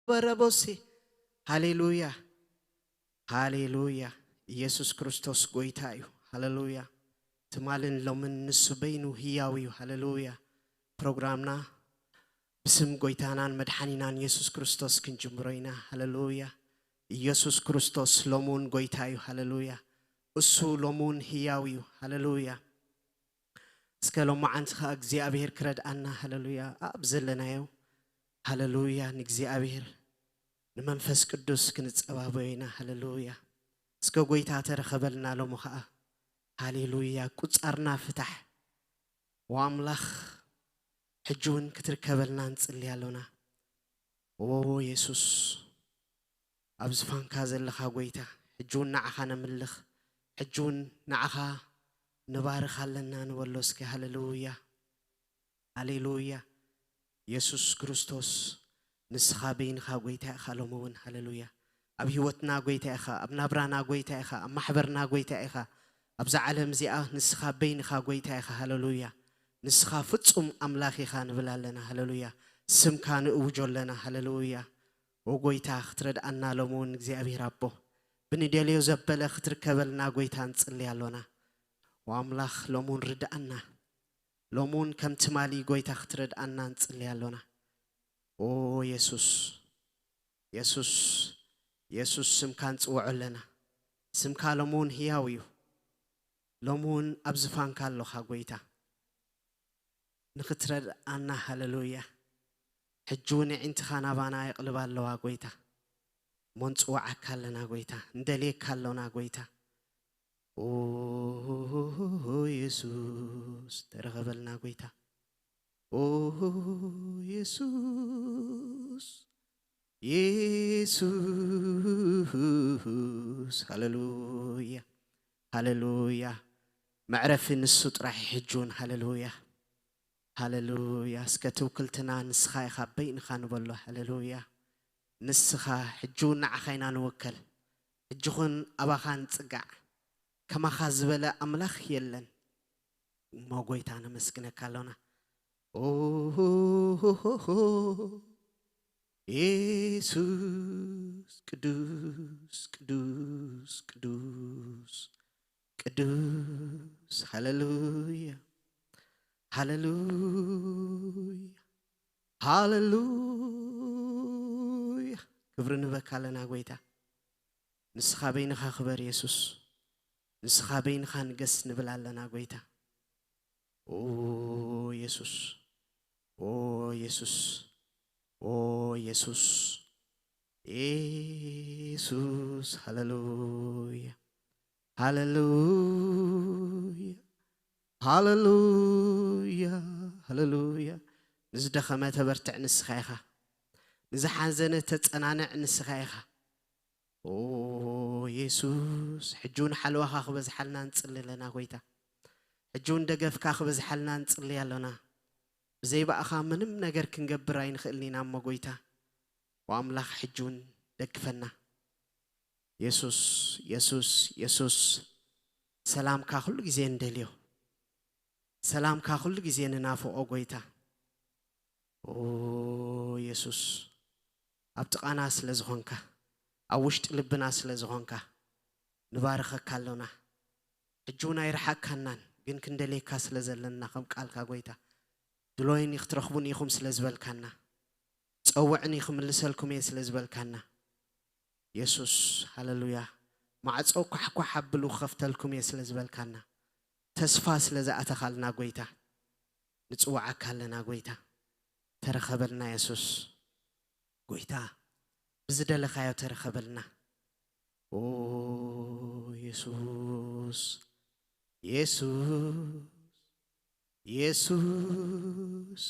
በረቦሲ። ሃሌሉያ፣ ሃሌሉያ። ኢየሱስ ክርስቶስ ጎይታ እዩ። ሃሌሉያ። ትማልን ሎምን ንሱ በይኑ ህያው እዩ። ሃሌሉያ። ፕሮግራምና ብስም ጎይታናን መድሓኒናን ኢየሱስ ክርስቶስ ክንጅምሮ ኢና። ሃሌሉያ። ኢየሱስ ክርስቶስ ሎሙን ጎይታ እዩ። ሃሌሉያ። እሱ ሎሙን ህያው እዩ። ሃሌሉያ። እስከ ሎማዓንቲ ኸኣ እግዚኣብሔር ክረድኣና፣ ሃሌሉያ፣ ኣብ ዘለናዮ፣ ሃሌሉያ፣ ንእግዚኣብሔር ንመንፈስ ቅዱስ ክንጸባበዮ ኢና። ሃሌሉያ። እስከ ጎይታ ተረኸበልና ሎሚ ኸኣ። ሃሌሉያ። ቁጻርና ፍታሕ። ወኣምላኽ ሕጂ እውን ክትርከበልና ንጽሊ ኣሎና። ኦ የሱስ፣ ኣብ ዝፋንካ ዘለኻ ጎይታ፣ ሕጂ እውን ንዓኻ ነምልኽ፣ ሕጂ እውን ንዓኻ ንባርኽ ኣለና ንበሎ እስከ። ሃሌሉያ፣ ሃሌሉያ። የሱስ ክርስቶስ፣ ንስኻ በይንኻ ጎይታ ኢኻ ሎሚ እውን። ሃሌሉያ። ኣብ ህይወትና ጎይታ ኢኻ፣ ኣብ ናብራና ጎይታ ኢኻ፣ ኣብ ማሕበርና ጎይታ ኢኻ፣ ኣብዛ ዓለም እዚኣ ንስኻ በይንኻ ጎይታ ኢኻ። ሃሌሉያ። ንስኻ ፍጹም ኣምላኽ ኢኻ ንብል ኣለና። ሃሌሉያ። ስምካ ንእውጆ ኣለና። ሃሌሉያ። ኦ ጎይታ፣ ክትረድኣና ሎሚ እውን እግዚኣብሔር ኣቦ፣ ብንደልዮ ዘበለ ክትርከበልና ጎይታ ንጽሊ ኣሎና። ኦ ኣምላኽ፣ ሎሚ እውን ርድኣና። ሎሚ እውን ከም ትማሊ ጎይታ ክትረድኣና ንጽሊ ኣሎና። ኦ የሱስ፣ የሱስ፣ የሱስ፣ ስምካ ንጽውዖ ኣለና። ስምካ ሎሚ እውን ህያው እዩ። ሎሚ እውን ኣብ ዝፋንካ ኣሎኻ ጎይታ። ንኽትረድኣና። ሃሌሉያ። ሕጂ እውን ኣዒንትኻ ናባና የቕልባ ኣለዋ ጎይታ። እሞ ንጽውዓካ ኣለና ጎይታ። ንደልየካ ኣሎና ጎይታ። ኦ የሱስ፣ ተረኸበልና ጎይታ። ኦ የሱስ፣ የሱስ፣ ሃሌሉያ፣ ሃሌሉያ። መዕረፊ ንሱ ጥራሕ እዩ ሕጂ እውን። ሃሌሉያ፣ ሃሌሉያ። እስከ ትውክልትና ንስኻ ኢኻ፣ በይንኻ ንበሎ። ሃሌሉያ። ንስኻ ሕጂ እውን ንዓኻ ኢና ንውከል። ሕጂ ኹን ኣባኻ ንጽጋዕ። ከማኻ ዝበለ ኣምላኽ የለን። እሞ ጎይታ ነመስግነካ ኣሎና። ኦሆሆሆ፣ የሱስ ቅዱስ፣ ቅዱስ፣ ቅዱስ፣ ቅዱስ። ሃሌሉያ፣ ሃሌሉያ፣ ሃሌሉያ። ክብሪ ንበካ ኣለና ጎይታ። ንስኻ በይንኻ ክበር የሱስ። ንስኻ በይንኻ ንገስ ንብል ኣለና ጎይታ። ኦ የሱስ፣ ኦ የሱስ፣ ኦ የሱስ፣ የሱስ። ሃሌሉያ፣ ሃሌሉያ፣ ሃሌሉያ፣ ሃሌሉያ። ንዝደኸመ ተበርትዕ ንስኻ ኢኻ። ንዝሓዘነ ተጸናንዕ ንስኻ ኢኻ። ኦ የሱስ፣ ሕጂ እውን ሓለዋኻ ክበዝሓልና ንጽሊ ኣለና ጎይታ። ሕጂ እውን ደገፍካ ክበዝሓልና ንጽሊ ኣሎና። ብዘይ ብኣኻ ምንም ነገር ክንገብር ኣይንኽእልን ኢና እሞ ጎይታ፣ ወኣምላኽ ሕጂ እውን ደግፈና። የሱስ፣ የሱስ፣ የሱስ፣ ሰላምካ ኩሉ ግዜ ንደልዮ። ሰላምካ ኩሉ ግዜ ንናፍቖ ጎይታ። ኦ የሱስ፣ ኣብ ጥቓና ስለ ዝኾንካ፣ ኣብ ውሽጢ ልብና ስለ ዝኾንካ፣ ንባርኸካ ኣሎና። ሕጂ እውን ኣይረሓቅካናን፣ ግን ክንደልየካ ስለ ዘለና፣ ከም ቃልካ ጎይታ፣ ድሎይኒ ክትረኽቡኒ ኢኹም ስለ ዝበልካና፣ ጸውዕኒ ክምልሰልኩም እየ ስለ ዝበልካና፣ የሱስ፣ ሃሌሉያ፣ ማዕጾ ኳሕኳሕ ኣብሉ ክኸፍተልኩም እየ ስለ ዝበልካና፣ ተስፋ ስለ ዝኣተኻልና ጎይታ፣ ንጽውዓካ ኣለና ጎይታ። ተረኸበልና የሱስ። ጎይታ፣ ብዝደለኻዮ ተረኸበልና። ኦ የሱስ፣ የሱስ፣ የሱስ፣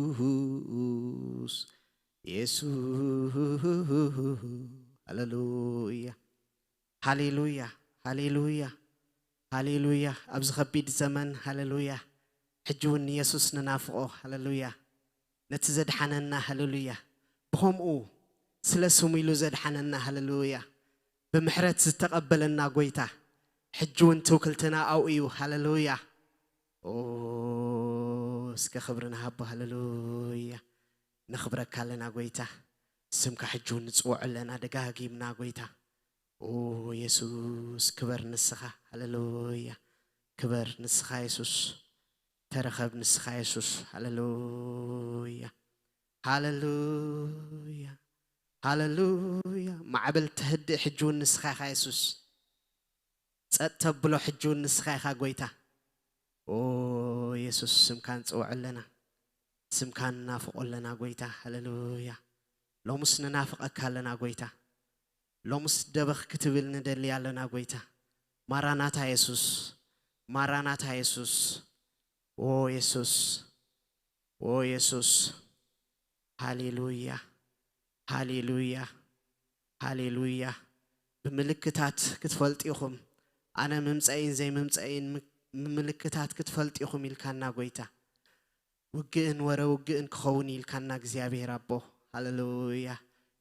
የሱስ፣ የሱስ። ሃሌሉያ፣ ሃሌሉያ፣ ሃሌሉያ፣ ሃሌሉያ። ኣብዚ ኸቢድ ዘመን፣ ሃሌሉያ፣ ሕጂ እውን ንየሱስ ንናፍቖ። ሃሌሉያ። ነቲ ዘድሓነና፣ ሃሌሉያ፣ ብኸምኡ ስለ ስሙ ኢሉ ዘድሓነና፣ ሃሌሉያ፣ ብምሕረት ዝተቐበለና ጎይታ፣ ሕጂ እውን ትውክልትና ኣብኡ እዩ። ሃሌሉያ። ኦ፣ እስከ ክብሪ ንሃቦ። ሃሌሉያ። ነኽብረካ ኣለና ጎይታ። ስምካ ሕጂ እውን ንጽውዖ ኣለና ደጋጊምና ጎይታ። ኦ የሱስ፣ ክበር ንስኻ። ሃሌሉያ። ክበር ንስኻ የሱስ። ተረኸብ ንስኻ የሱስ። ሃሌሉያ። ሃሌሉያ። ሃሌሉያ። ማዕበል ተህድእ ሕጂ እውን ንስኻ ኢኻ የሱስ። ጸጥ ተብሎ ሕጂ እውን ንስኻ ኢኻ ጎይታ። ኦ የሱስ፣ ስምካ ንጽውዖ ኣለና። ስምካ ንናፍቖ ኣለና ጎይታ። ሃሌሉያ። ሎምስ ንናፍቐካ ኣለና ጎይታ። ሎምስ ደበኽ ክትብል ንደሊ ኣለና ጎይታ። ማራናታ የሱስ። ማራናታ የሱስ። ኦ የሱስ። ኦ የሱስ። ሃሌሉያ። ሃሌሉያ። ሃሌሉያ። ብምልክታት ክትፈልጡ ኢኹም። ኣነ ምምጸኢን ዘይምምጸኢን ም-፣ ብምልክታት ክትፈልጡ ኢኹም ኢልካና ጎይታ። ውግእን ወረ ውግእን ክኸውን ኢልካና እግዚኣብሔር ኣቦ። ሃሌሉያ።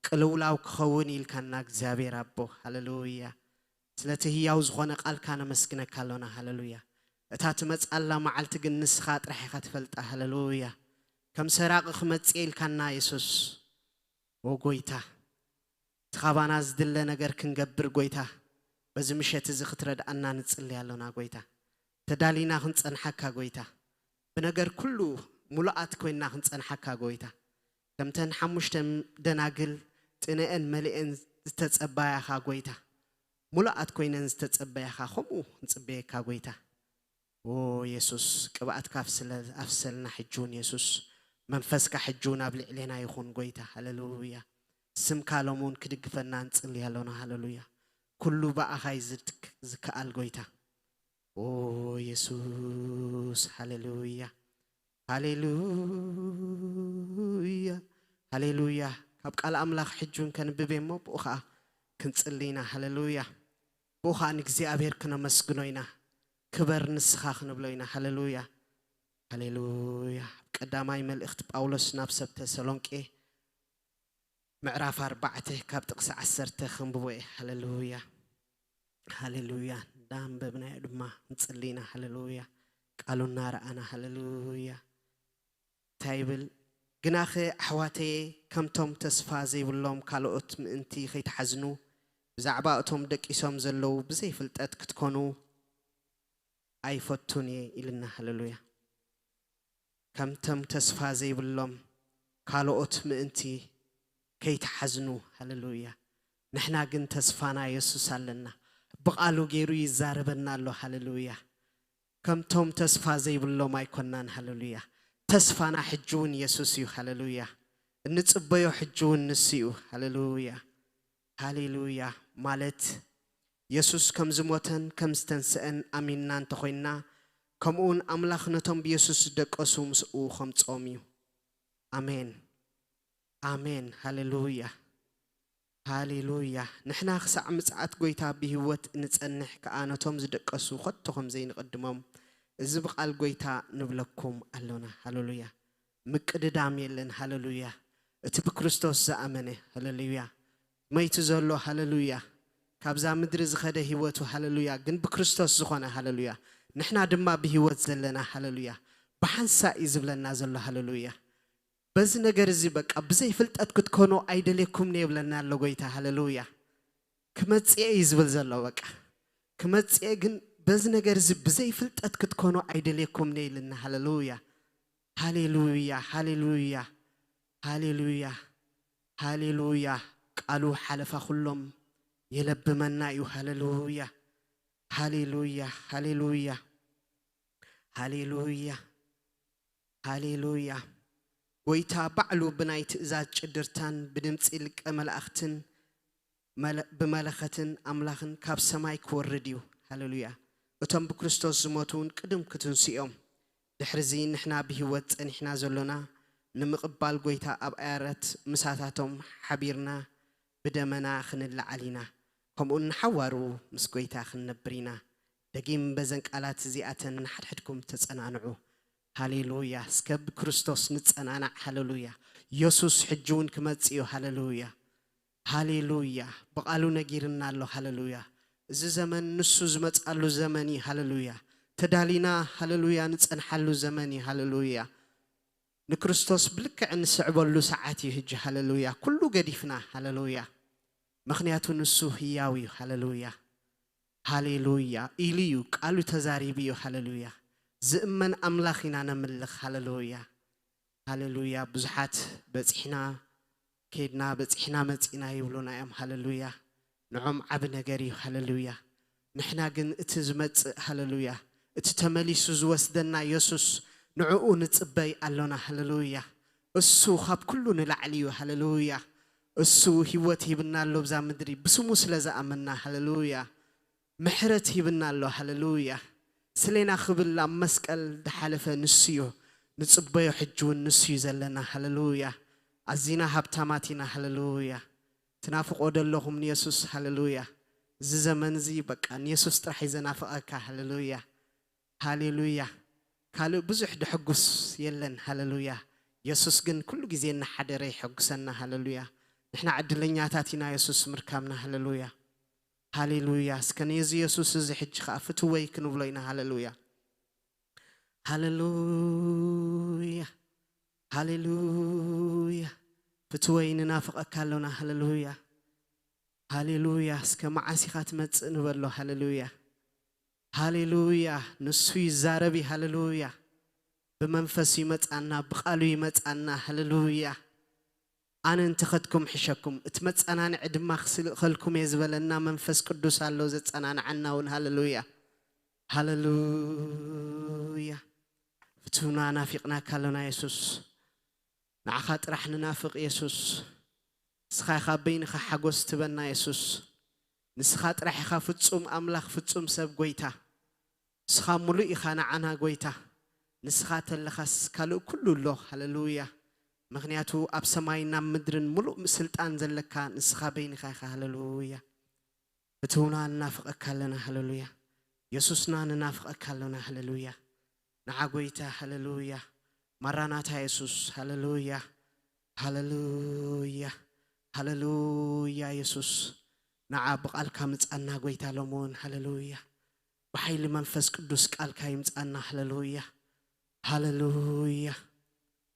ቅልውላው ክኸውን ኢልካና እግዚኣብሔር ኣቦ። ሃሌሉያ። ስለቲ ህያው ዝኾነ ቃልካ ነመስግነካ ኣሎና። ሃሌሉያ። እታ ትመጽኣላ መዓልቲ ግን ንስኻ ጥራሕ ኢኻ ትፈልጣ። ሃሌሉያ። ከም ሰራቒ ክመጽእ ኢልካና የሱስ። ኦ ጎይታ፣ እቲ ካባና ዝድለ ነገር ክንገብር ጎይታ፣ በዚ ምሸት እዚ ክትረድኣና ንጽሊ ኣሎና ጎይታ። ተዳሊና ክንጸንሓካ ጎይታ፣ ብነገር ኩሉ ሙሉኣት ኮይንና ክንጸንሓካ ጎይታ። ከምተን ሓሙሽተ ደናግል ጥነኤን መሊኤን ዝተጸባያኻ ጎይታ፣ ሙሉኣት ኮይነን ዝተጸበያኻ ከምኡ ክንጽበየካ ጎይታ። ኦ የሱስ፣ ቅብኣትካ ኣፍስለ-፣ ኣፍሰልና ሕጂ እውን የሱስ። መንፈስካ ሕጂ እውን ኣብ ልዕሌና ይኹን ጎይታ። ሃሌሉያ። ስምካ ሎም እውን ክድግፈና ንጽሊ ኣሎና። ሃሌሉያ። ኩሉ ብኣኻ እዩ ዝድክ-፣ ዝከኣል ጎይታ። ኦ የሱስ፣ ሃሌሉያ። ሃሌሉያ። ሃሌሉያ። ካብ ቃል ኣምላኽ ሕጂ እውን ከንብብ እየ እሞ ብኡ ኸኣ ክንጽሊ ኢና። ሃሌሉያ። ብኡ ኸኣ ንእግዚኣብሔር ክነመስግኖ ኢና። ክበር ንስኻ ክንብሎ ኢና። ሃሌሉያ። ሃሌሉያ። ኣብ ቀዳማይ መልእኽቲ ጳውሎስ ናብ ሰብ ተሰሎንቄ ምዕራፍ ኣርባዕተ ካብ ጥቕሲ ዓሰርተ ከንብቦ እየ። ሃሌሉያ። ሃሌሉያ። እንዳንበብናዮ ድማ ንጽሊ ኢና። ሃሌሉያ። ቃሉ እናረኣና። ሃሌሉያ። እንታይ ይብል? ግናኸ ኣሕዋተየ፣ ከምቶም ተስፋ ዘይብሎም ካልኦት ምእንቲ ከይትሓዝኑ፣ ብዛዕባ እቶም ደቂሶም ዘለዉ ብዘይፍልጠት ክትኮኑ ኣይፈቱን እየ ኢልና። ሃሌሉያ። ከምቶም ተስፋ ዘይብሎም ካልኦት ምእንቲ ከይትሓዝኑ። ሃሌሉያ። ንሕና ግን ተስፋና የሱስ ኣለና። ብቓሉ ገይሩ ይዛረበና ኣሎ። ሃሌሉያ። ከምቶም ተስፋ ዘይብሎም ኣይኮናን። ሃሌሉያ። ተስፋና ሕጂ እውን የሱስ እዩ። ሃሌሉያ። እንጽበዮ ሕጂ እውን ንሱ እዩ። ሃሌሉያ። ሃሌሉያ። ማለት የሱስ ከም ዝሞተን ከም ዝተንስአን ኣሚንና እንተኾይንና፣ ከምኡውን ኣምላኽ ነቶም ብየሱስ ዝደቀሱ ምስኡ ከምጽኦም እዩ። ኣሜን። ኣሜን። ሃሌሉያ። ሃሌሉያ። ንሕና ክሳዕ ምጽኣት ጐይታ ብህይወት እንጸንሕ ከኣ ነቶም ዝደቀሱ ከቶ ከም ዘይንቕድሞም እዚ ብቓል ጐይታ ንብለኩም ኣሎና። ሃሌሉያ። ምቅድዳም የለን። ሃሌሉያ። እቲ ብክርስቶስ ዝኣመነ፣ ሃሌሉያ፣ መይቱ ዘሎ፣ ሃሌሉያ፣ ካብዛ ምድሪ ዝኸደ ህይወቱ፣ ሃሌሉያ፣ ግን ብክርስቶስ ዝኾነ፣ ሃሌሉያ፣ ንሕና ድማ ብህይወት ዘለና፣ ሃሌሉያ፣ ብሓንሳእ እዩ ዝብለና ዘሎ። ሃሌሉያ። በዚ ነገር እዚ በቃ ብዘይ ፍልጠት ክትኮኑ ኣይደልየኩምን እየ ይብለና ኣሎ ጐይታ። ሃሌሉያ። ክመጽእ እዩ ዝብል ዘሎ። በቃ ክመጽእ፣ ግን በዚ ነገር እዚ ብዘይ ፍልጠት ክትኮኑ ኣይደልየኩምን እየ ኢልና። ሃሌሉያ። ሃሌሉያ። ሃሌሉያ። ሃሌሉያ። ሃሌሉያ። ቃሉ ሓለፋ ኩሎም የለብመና እዩ። ሃሌሉያ። ሃሌሉያ። ሃሌሉያ። ሃሌሉያ። ሃሌሉያ። ጐይታ ባዕሉ ብናይ ትእዛዝ ጭድርታን ብድምጺ ልቀ መላእኽትን መለ-፣ ብመለኸትን ኣምላኽን ካብ ሰማይ ክወርድ እዩ። ሃሌሉያ። እቶም ብክርስቶስ ዝሞቱ እውን ቅድም ክትንስኡ እዮም። ድሕርዚ ንሕና ብህይወት ጸኒሕና ዘሎና ንምቕባል ጐይታ ኣብ ኣራት ምሳታቶም ሓቢርና ብደመና ክንለዓል ኢና። ከምኡ ንሓዋሩ ምስ ጐይታ ክንነብር ኢና። ደጊም በዘን ቃላት እዚኣተን ንሓድሕድኩም ተጸናንዑ። ሃሌሉያ። እስከ ብክርስቶስ ንጸናናዕ። ሃሌሉያ። የሱስ ሕጂ እውን ክመጽእ እዩ። ሃሌሉያ። ሃሌሉያ። ብቓሉ ነጊርና ኣሎ። ሃሌሉያ። እዚ ዘመን ንሱ ዝመጽኣሉ ዘመን እዩ። ሃሌሉያ። ተዳሊና፣ ሃሌሉያ፣ ንጸንሓሉ ዘመን እዩ። ሃሌሉያ። ንክርስቶስ ብልክዕ እንስዕበሉ ሰዓት እዩ ሕጂ። ሃሌሉያ። ኩሉ ገዲፍና። ሃሌሉያ። ምኽንያቱ ንሱ ህያው እዩ። ሃሌሉያ። ሃሌሉያ። ኢሉ እዩ፣ ቃሉ ተዛሪቡ እዩ። ሃሌሉያ። ዝእመን ኣምላኽ ኢና ነምልኽ። ሃሌሉያ። ሃሌሉያ። ብዙሓት በጺሕና ከይድና፣ በጺሕና መጺና ይብሉና እዮም። ሃሌሉያ። ንዖም ዓቢ ነገር እዩ። ሃሌሉያ። ንሕና ግን እቲ ዝመጽእ፣ ሃሌሉያ፣ እቲ ተመሊሱ ዝወስደና የሱስ፣ ንዕኡ ንጽበይ ኣሎና። ሃሌሉያ። እሱ ካብ ኩሉ ንላዕሊ እዩ። ሃሌሉያ። እሱ ህይወት ሂብና ኣሎ ብዛ ምድሪ፣ ብስሙ ስለ ዝኣመንና። ሃሌሉያ። ምሕረት ሂብና ኣሎ። ሃሌሉያ። ስሌና ክብል ኣብ መስቀል ዝሓለፈ ንሱ እዩ። ንጽበዮ ሕጂ እውን ንሱ እዩ ዘለና። ሃሌሉያ። ኣዚና ሃብታማት ኢና። ሃሌሉያ። ትናፍቆ ደለኹም ንየሱስ። ሃሌሉያ። እዚ ዘመን እዚ በቃ ንየሱስ ጥራሕ እዩ ዘናፍቐካ። ሃሌሉያ። ሃሌሉያ። ካልእ ብዙሕ ደሐጉስ የለን። ሃሌሉያ። የሱስ ግን ኩሉ ግዜ እናሓደረ የሐጉሰና። ሃሌሉያ። ንሕና ዕድለኛታት ኢና የሱስ ምርካብና። ሃሌሉያ። ሃሌሉያ። እስከ ነዚ የሱስ እዚ ሕጂ ኸኣ ፍትወይ ክንብሎ ኢና። ሃሌሉያ። ሃሌሉያ። ሃሌሉያ። ፍትወይ ንናፍቐካ ኣሎና። ሃሌሉያ። ሃሌሉያ። እስከ መዓስ ኢኻ ትመጽእ ንበሎ። ሃሌሉያ። ሃሌሉያ። ንሱ ይዛረብ እዩ። ሃሌሉያ። ብመንፈስ ይመጻና፣ ብቃሉ ይመጻና። ሃሌሉያ። ኣነ እንተኸድኩም ሕሸኩም፣ እቲ መጸናንዒ ድማ ክስልእኸልኩም እየ ዝበለና መንፈስ ቅዱስ ኣሎ ዘጸናንዓና እውን። ሃሌሉያ። ሃሌሉያ። ፍትውና ናፊቕናካ ኣሎና የሱስ። ንዓኻ ጥራሕ ንናፍቕ የሱስ። ንስኻ ኢኻ በይንኻ ሓጎስ ትበና የሱስ። ንስኻ ጥራሕ ኢኻ ፍጹም ኣምላኽ፣ ፍጹም ሰብ፣ ጎይታ። ንስኻ ሙሉእ ኢኻ ንዓና ጎይታ። ንስኻ ተለኻስ ካልእ ኩሉ ኣሎ። ሃሌሉያ። ምኽንያቱ ኣብ ሰማይን ኣብ ምድርን ሙሉእ ስልጣን ዘለካ ንስኻ በይንኻ ኢኻ። ሃሌሉያ። ፍትውና ንናፍቐካ ኣለና። ሃሌሉያ። የሱስና ንናፍቐካ ኣለና። ሃሌሉያ። ንዓ ጎይታ። ሃሌሉያ። ማራናታ የሱስ። ሃሌሉያ። ሃሌሉያ። ሃሌሉያ የሱስ። ንዓ ብቓልካ ምጻና ጎይታ ሎሚ እውን። ሃሌሉያ። ብሓይሊ መንፈስ ቅዱስ ቃልካ ይምጻና። ሃሌሉያ። ሃሌሉያ።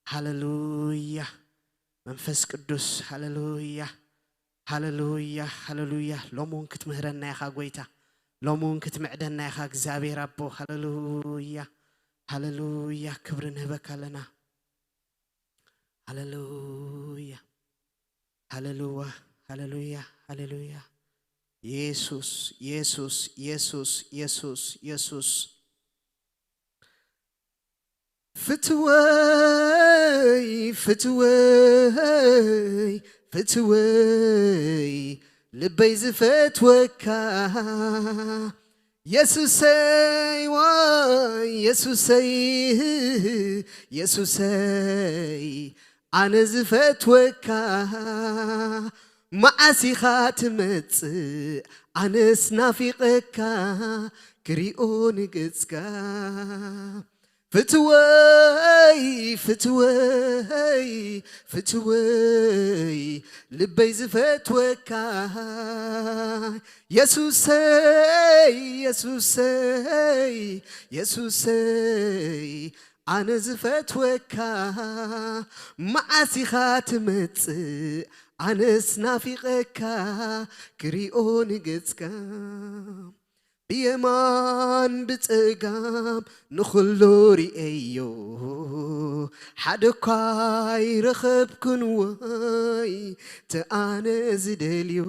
ሃሌሉያ። መንፈስ ቅዱስ። ሃሌሉያ። ሃሌሉያ። ሃሌሉያ። ሎሚ እውን ክትምህረና ኢኻ ጎይታ። ሎሚ እውን ክትምዕደና ኢኻ እግዚኣብሔር ኣቦ። ሃሌሉያ። ሃሌሉያ። ክብሪ ንህበካ ኣለና። ሃሌሉያ። ሃሌሉያ። ሃሌሉያ። ሃሌሉያ። የሱስ፣ የሱስ፣ የሱስ፣ የሱስ፣ የሱስ። ፍትወይ፣ ፍትወይ፣ ፍትወይ፣ ልበይ ዝፈትወካ የሱሰይ፣ ዋይ የሱሰይ፣ የሱሰይ፣ ኣነ ዝፈትወካ መዓስ ኢኻ ትመጽእ? ኣነስ ናፊቐካ ክሪኦ ንገጽካ። ፍትወይ፣ ፍትወይ፣ ፍትወይ፣ ልበይ ዝፈትወካ የሱሰይ፣ የሱሰይ፣ የሱሰይ፣ ኣነ ዝፈትወካ መዓስ ኢኻ ትመጽእ? ኣነስ ናፊቐካ ክሪኦ ንገጽካ። ብየማን ብጸጋም ንኹሉ ርእየዮ፣ ሓደ እኳ ኣይረኸብኩን ወይ እቲ ኣነ ዝደልዮ።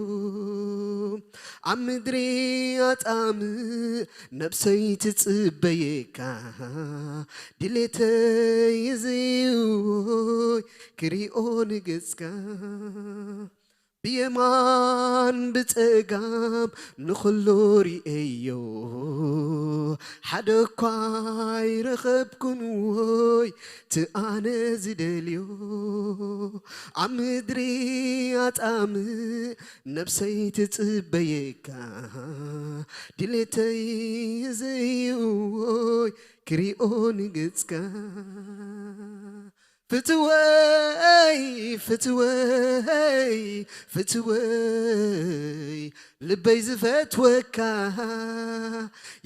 ኣብ ምድሪ ኣጻምእ ነብሰይ ትጽበየካ፣ ድሌተይ እዚ ወይ ክሪኦ ንገጽካ። ብየማን ብጸጋም ንኹሉ ርእየዮ፣ ሓደ እኳ ኣይረኸብኩን ወይ እቲ ኣነ ዝደልዮ። ኣብ ምድሪ ኣጻምእ ነብሰይ ትጽበየካ፣ ድሌተይ እዚ ወይ ክሪኦ ንገጽካ። ፍትወይ ፍትወይ ፍትወይ ልበይ ዝፈትወካ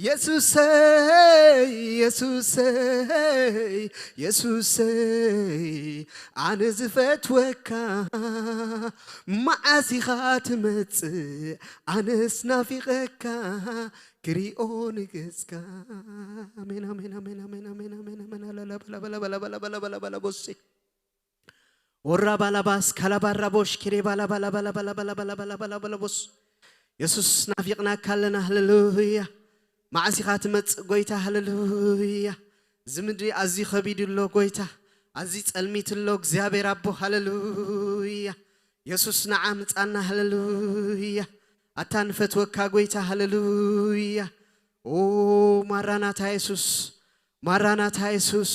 የሱሰይ የሱሰይ የሱሰይ ኣነ ዝፈትወካ መዓስ ኢኻ ትመጽእ ኣነስ ናፊቐካ ክሪኦ ንገጽካ ኣሜን ኣሜን ኣሜን ኣሜን ኣሜን ኣሜን ኣሜን ኣላላ በላ በላ በላ በላ በላ በላ በላ በላ ቦሴ ወራ ባላባስ ካላባራቦሽ ኪሬ ባላ ባላ ባላ ባላ ባላ ባላ ባላ ባላ ባላ ቦስ የሱስ ናፊቕናካ ኣለና። ሃሌሉያ። መዓስ ኢኻ ትመጽእ ጎይታ? ሃሌሉያ። እዚ ምድሪ ኣዝዩ ከቢዱ ኣሎ ጎይታ፣ ኣዝዩ ጸልሚቱ ኣሎ እግዚኣብሔር ኣቦ። ሃሌሉያ። የሱስ ንዓ ምጻና። ሃሌሉያ። ኣታ ንፈትወካ ጎይታ። ሃሌሉያ። ኦ ማራናታ የሱስ፣ ማራናታ የሱስ፣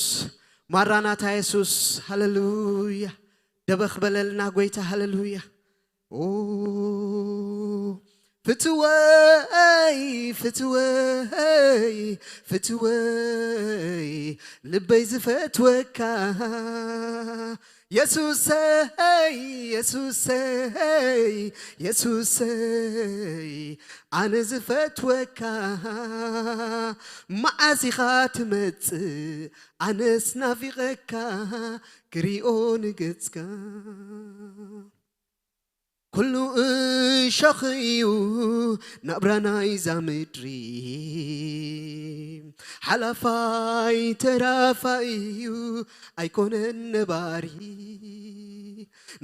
ማራናታ የሱስ። ሃሌሉያ። ደበኽ በለልና ጎይታ። ሃሌሉያ። ኦ ፍትወይ ፍትወይ ፍትወይ ልበይ ዝፈትወካ የሱሰይ የሱሰይ የሱሰይ ኣነ ዝፈትወካ መዓስ ኢኻ ትመጽእ ኣነስ ናፊቐካ ክሪኦ ንገጽካ ኩሉ እሾኽ እዩ ናብራ ናይዛ ምድሪ ሓላፋይ ተራፋይ እዩ ኣይኮነን ነባሪ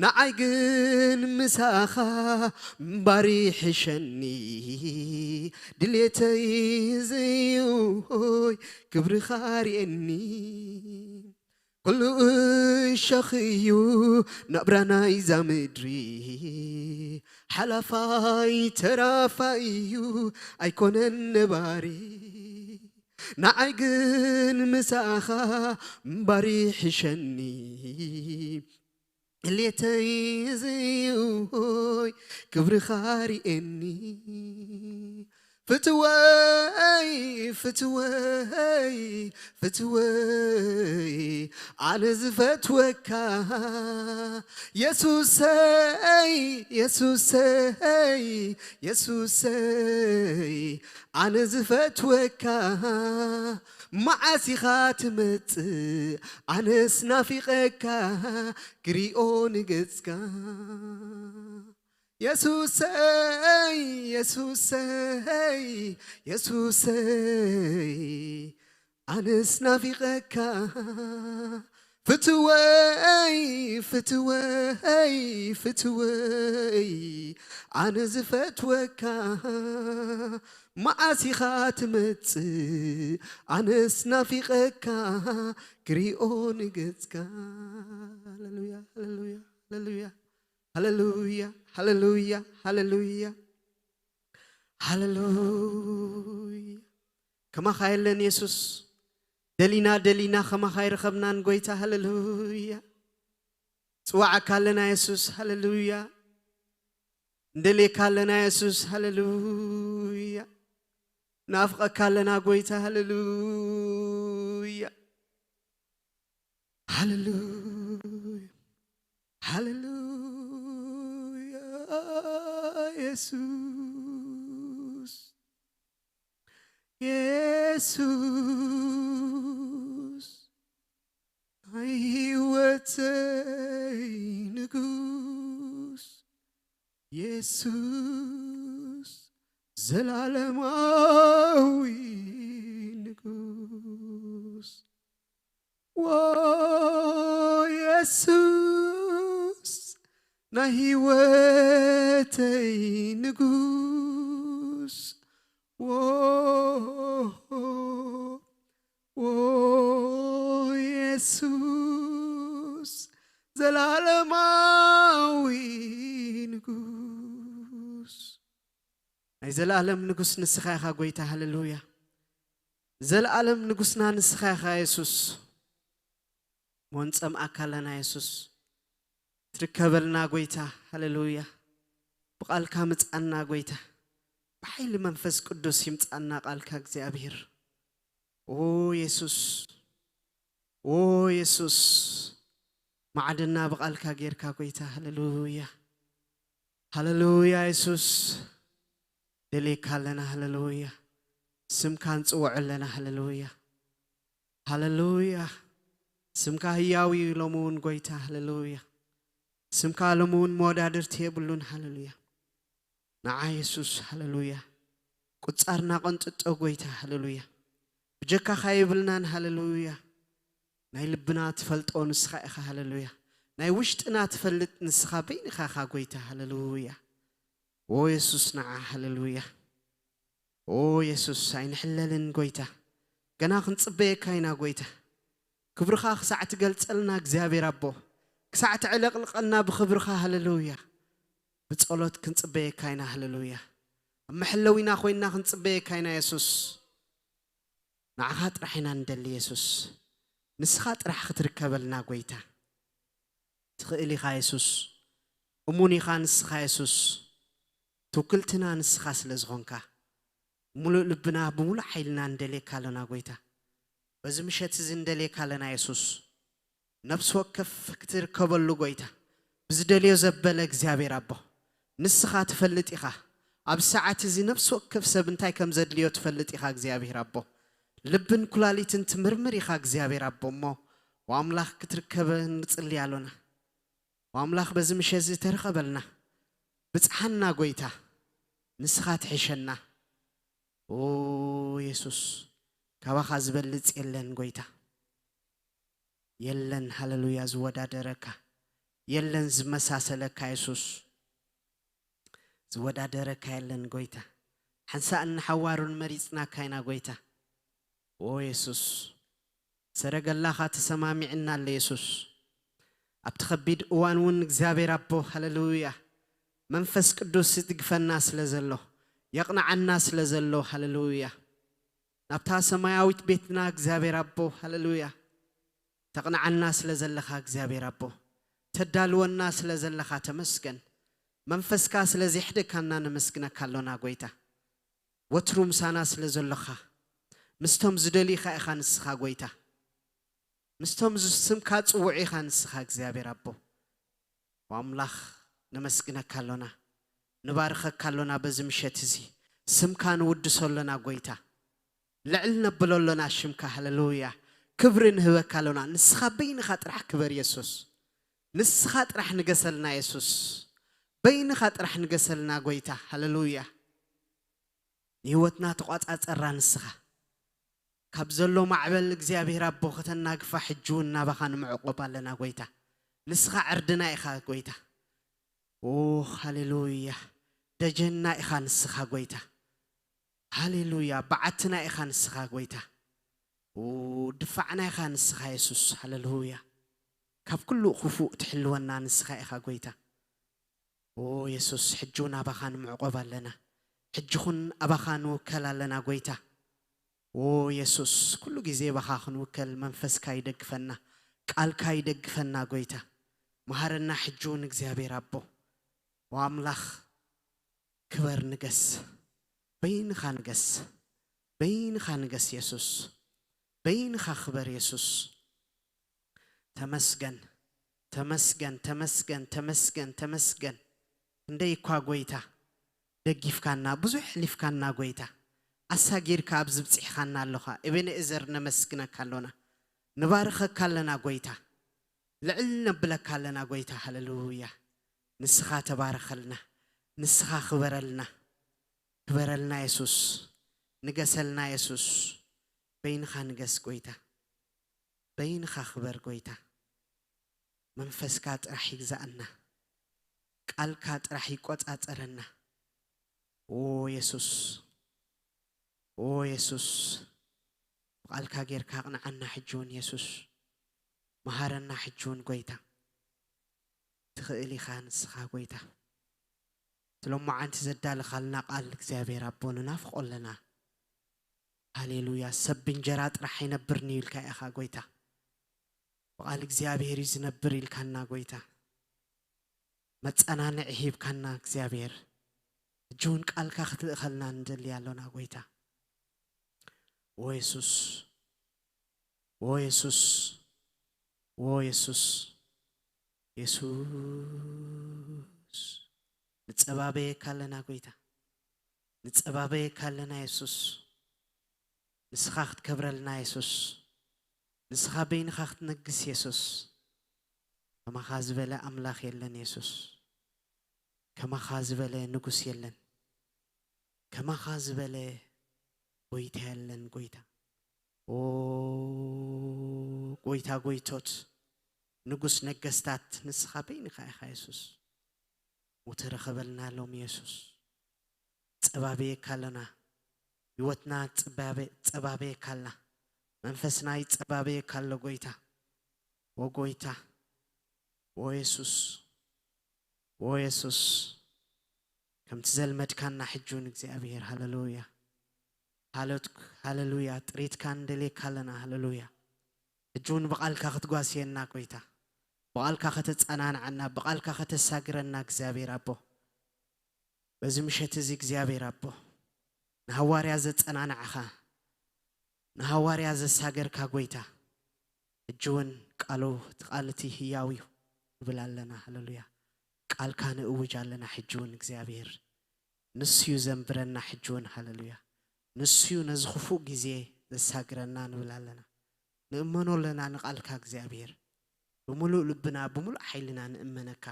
ንዓይ ግን ምሳኻ እምባር ይሕሸኒ ድሌተይ እዚ እዩ ሆይ ክብርኻ ርኤኒ ኩሉ እሾኽ እዩ ናብራ ናይዛ ምድሪ ሓላፋይ ተራፋይ እዩ ኣይኮነን ነባሪ ንዓይ ግን ምሳኻ እምባር ይሕሸኒ ድሌተይ እዚ እዩ ሆይ ክብርኻ ርኤኒ ፍትወይ ፍትወይ ፍትወይ ኣነ ዝፈትወካ የሱሰይ የሱሰይ የሱሰይ ኣነ ዝፈትወካ መዓስ ኢኻ ትመጽእ ኣነስ ናፊቐካ ክሪኦ ንገጽካ የሱሰይ የሱሰይ የሱሰይ ኣነስ ናፊቐካ ፍትወይ ፍትወይ ፍትወይ ኣነ ዝፈትወካ መዓስ ኢኻ ትመጽእ ኣነስ ናፊቐካ ክሪኦ ንገጽካ ሃሌሉያ ሃሌሉያ ሃሌሉያ ሃሌሉያ ሃሌሉያ ሃሌሉያ ሃሌሉያ ከማኻ የለን የሱስ ደሊና ደሊና ከማኻ ይረኸብናን ጎይታ ሃሌሉያ ጽዋዓካ ኣለና የሱስ ሃሌሉያ እንደልየካ ኣለና የሱስ ሃሌሉያ ናፍቐካ ኣለና ጎይታ ሃሌሉያ ሃሌሉያ ሃሌሉያ የሱስ የሱስ ናይ ህይወተይ ንጉስ የሱስ ዘላለማዊ ንጉስ ዎ የሱስ ናይ ህይወተይ ንጉስ ዎ ዎ የሱስ ዘላለማዊ ንጉስ ናይ ዘላለም ንጉስ ንስኻ ኢኻ ጎይታ ሃሌሉያ ዘላለም ንጉስና ንስኻ ኢኻ የሱስ ሞንጸምኣካ ኣለና የሱስ ትርከበልና ጎይታ ሃሌሉያ ብቓልካ ምጻና ጎይታ ብሓይሊ መንፈስ ቅዱስ ይምጻና ቃልካ እግዚኣብሔር ኦ የሱስ ኦ የሱስ ማዕድና ብቓልካ ጌርካ ጎይታ። ሃሌሉያ፣ ሃሌሉያ። የሱስ፣ ደልየካ ኣለና። ሃሌሉያ። ስምካ ንጽውዖ ኣለና። ሃሌሉያ፣ ሃሌሉያ። ስምካ ህያው እዩ ሎሚ እውን ጎይታ። ሃሌሉያ። ስምካ ሎሚ እውን መወዳድርቲ የብሉን። ሃሌሉያ። ንዓ የሱስ፣ ሃሌሉያ። ቁጻርና ቀንጥጦ ጎይታ። ሃሌሉያ። ብጀካኻ የብልናን። ሃሌሉያ። ናይ ልብና ትፈልጦ ንስኻ ኢኻ። ሃሌሉያ። ናይ ውሽጥና ትፈልጥ ንስኻ በይንኻ ኢኻ ጎይታ። ሃሌሉያ። ኦ የሱስ፣ ንዓ። ሃሌሉያ። ኦ የሱስ፣ ኣይንሕለልን ጎይታ። ገና ክንጽበየካ ኢና ጎይታ። ክብርኻ ክሳዕ ትገልጸልና እግዚኣብሔር ኣቦ፣ ክሳዕ ተዕለቕልቐና ብኽብርኻ። ሃሌሉያ። ብጸሎት ክንጽበየካ ኢና። ሃሌሉያ። ኣብ መሐለዊና ኮይንና ክንጽበየካ ኢና የሱስ። ንዓኻ ጥራሕ ኢና ንደሊ የሱስ። ንስኻ ጥራሕ ክትርከበልና ጎይታ። ትኽእል ኢኻ የሱስ። እሙን ኢኻ ንስኻ የሱስ። ትውክልትና ንስኻ ስለ ዝኾንካ፣ ብምሉእ ልብና ብምሉእ ሓይልና ንደልየካ ኣለና ጎይታ። በዚ ምሸት እዚ ንደልየካ ኣለና የሱስ። ነፍሲ ወከፍ ክትርከበሉ ጎይታ፣ ብዝደልዮ ዘበለ እግዚኣብሔር ኣቦ፣ ንስኻ ትፈልጥ ኢኻ። ኣብ ሰዓት እዚ ነፍሲ ወከፍ ሰብ እንታይ ከም ዘድልዮ ትፈልጥ ኢኻ እግዚኣብሔር ኣቦ። ልብን ኩላሊትን ትምርምር ኢኻ እግዚኣብሔር ኣቦ። እሞ ወኣምላኽ ክትርከበ ንጽሊ ኣሎና። ወኣምላኽ በዚ ምሸት እዚ ተረኸበልና። ብጽሓና ጎይታ፣ ንስኻ ትሕሸና። ኦ የሱስ፣ ካባኻ ዝበልጽ የለን ጎይታ። የለን፣ ሃሌሉያ፣ ዝወዳደረካ የለን፣ ዝመሳሰለካ የሱስ። ዝወዳደረካ የለን ጎይታ። ሓንሳእን ንሓዋሩን መሪጽናካ ኢና ጎይታ። ኦ የሱስ፣ ሰረገላኻ ተሰማሚዕና ኣሎ የሱስ። ኣብቲ ከቢድ እዋን እውን እግዚኣብሔር ኣቦ፣ ሃሌሉያ፣ መንፈስ ቅዱስ ይድግፈና ስለ ዘሎ፣ የቕንዓና ስለ ዘሎ፣ ሃሌሉያ፣ ናብታ ሰማያዊት ቤትና እግዚኣብሔር ኣቦ፣ ሃሌሉያ፣ ተቕንዓና ስለ ዘለኻ እግዚኣብሔር ኣቦ፣ ተዳልወና ስለ ዘለኻ ተመስገን። መንፈስካ ስለ ዜሕደካና ነመስግነካ ኣሎና ጎይታ። ወትሩ ምሳና ስለ ዘሎኻ፣ ምስቶም ዝደልዩኻ ኢኻ ንስኻ ጎይታ። ምስቶም ዝ-፣ ስምካ ጽውዑ ኢኻ ንስኻ እግዚኣብሔር ኣቦ። ኣምላኽ ነመስግነካ ኣሎና፣ ንባርኸካ ኣሎና። በዚ ምሸት እዚ ስምካ ንውድሶ ኣሎና ጎይታ። ልዕል ነብሎ ኣሎና ሽምካ። ሃሌሉያ። ክብሪ ንህበካ ኣሎና። ንስኻ በይንኻ ጥራሕ ክበር የሱስ። ንስኻ ጥራሕ ንገሰልና የሱስ። በይንኻ ጥራሕ ንገሰልና ጎይታ። ሃሌሉያ። ንህይወትና ተቋጻጸራ ንስኻ። ካብ ዘሎ ማዕበል እግዚኣብሔር ኣቦ ከተናግፋ ሕጂ እውን ናባኻ ንምዕቆብ ኣለና ጎይታ። ንስኻ ዕርድና ኢኻ ጎይታ። ኦ ሃሌሉያ። ደጀንና ኢኻ ንስኻ ጎይታ። ሃሌሉያ። በዓትና ኢኻ ንስኻ ጎይታ። ኦ ድፋዕና ኢኻ ንስኻ የሱስ። ሃሌሉያ። ካብ ኩሉ ክፉእ ትሕልወና ንስኻ ኢኻ ጎይታ። ኦ የሱስ፣ ሕጂ እውን ኣባኻ ንምዕቆብ ኣለና። ሕጂ ኹን ኣባኻ ንውከል ኣለና ጎይታ። ኦ የሱስ፣ ኩሉ ግዜ ኣባኻ ክንውከል መንፈስካ ይደግፈና፣ ቃልካ ይደግፈና ጎይታ። መሃረና ሕጂ እውን እግዚኣብሔር ኣቦ። ኦ ኣምላኽ፣ ክበር ንገስ፣ በይንኻ ንገስ፣ በይንኻ ንገስ የሱስ፣ በይንኻ ክበር የሱስ። ተመስገን፣ ተመስገን፣ ተመስገን፣ ተመስገን፣ ተመስገን። ክንደይ እኳ ጎይታ ደጊፍካና፣ ብዙሕ ኣሕሊፍካና ጎይታ፣ ኣሳጊርካ ኣብዚ ብጺሕካና ኣሎኻ። ኤቤንኤዘር ነመስግነካ ኣሎና፣ ንባርኸካ ኣለና ጎይታ፣ ልዕል ነብለካ ኣለና ጎይታ። ሃሌሉያ። ንስኻ ተባረኸልና፣ ንስኻ ክበረልና፣ ክበረልና የሱስ፣ ንገሰልና የሱስ። በይንኻ ንገስ ጎይታ፣ በይንኻ ክበር ጎይታ። መንፈስካ ጥራሕ ይግዛእና፣ ቃልካ ጥራሕ ይቆጻጸረና። ኦ የሱስ፣ ኦ የሱስ፣ ብቃልካ ጌርካ ኣቕንዓና ሕጂ እውን የሱስ። መሃረና ሕጂ እውን ጎይታ። ትኽእል ኢኻ ንስኻ ጎይታ። እቲ ሎማዓንቲ ዘዳለኻልና ቃል እግዚኣብሔር ኣቦ ንናፍቆ ኣለና። ሃሌሉያ። ሰብ ብእንጀራ ጥራሕ ኣይነብርን እዩ ኢልካ ኢኻ ጎይታ። ብቃል እግዚኣብሔር እዩ ዝነብር ኢልካና ጎይታ። መጸናንዒ ሂብካና እግዚኣብሔር። ሕጂ እውን ቃልካ ክትልእኸልና ንደሊ ኣሎና ጎይታ። ኦ የሱስ፣ ኦ የሱስ፣ ኦ የሱስ። የሱስ፣ ንጸባበየካ ኣለና ጎይታ፣ ንጸባበየካ ኣለና የሱስ። ንስኻ ክትከብረልና የሱስ፣ ንስኻ በይንኻ ክትነግስ የሱስ። ከማኻ ዝበለ ኣምላኽ የለን የሱስ፣ ከማኻ ዝበለ ንጉስ የለን፣ ከማኻ ዝበለ ጎይታ የለን ጎይታ። ኦ ጎይታ ጎይቶት፣ ንጉስ ነገስታት፣ ንስኻ በይንኻ ኢኻ የሱስ። ሞት ረኸበልና ሎም የሱስ። ጸባብየካ ኣለና። ህይወትና ጸባበ-፣ ጸባብየካ ኣላ። መንፈስና ይጸባብየካ ኣሎ ጎይታ። ኦ ጎይታ፣ ኦ የሱስ፣ ኦ የሱስ፣ ከምቲ ዘልመድካና ሕጂ እውን እግዚኣብሔር፣ ሃሌሉያ። ሃለትክ-፣ ሃሌሉያ፣ ጥሪትካ ንደልየካ ኣለና፣ ሃሌሉያ። ሕጂ እውን ብቓልካ ክትጓስየና ጎይታ፣ ብቓልካ ከተጸናንዓና፣ ብቓልካ ከተሳግረና እግዚኣብሔር ኣቦ። በዚ ምሸት እዚ እግዚኣብሔር ኣቦ፣ ንሃዋርያ ዘጸናናዕኻ፣ ንሃዋርያ ዘሳገርካ ጎይታ፣ ሕጂ እውን ቃሉ፣ እቲ ቃል እቲ ህያው እዩ ንብል ኣለና። ሃሌሉያ። ቃልካ ንእውጅ ኣለና። ሕጂ እውን እግዚኣብሔር ንሱ እዩ ዘንብረና። ሕጂ እውን ሃሌሉያ፣ ንሱ እዩ ነዚ ክፉእ ግዜ ዘሳግረና ንብል ኣለና። ንእመኖ ኣለና ንቃልካ እግዚኣብሔር፣ ብምሉእ ልብና ብምሉእ ሓይልና ንእመነካ።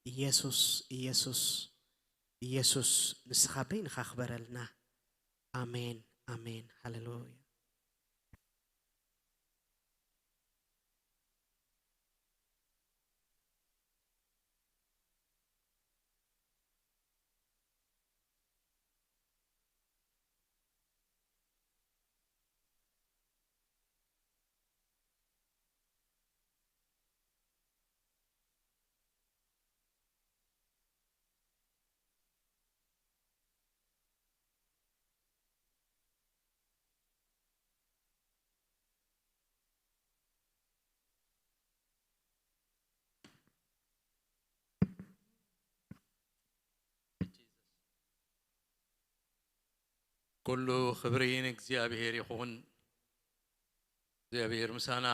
ኢየሱስ፣ ኢየሱስ፣ ኢየሱስ፣ ንስኻ በይንኻ ክበረልና። ኣሜን፣ ኣሜን፣ ሃሌሉያ። ኩሉ ክብሪ ንእግዚኣብሔር ይኹን። እግዚኣብሔር ምሳና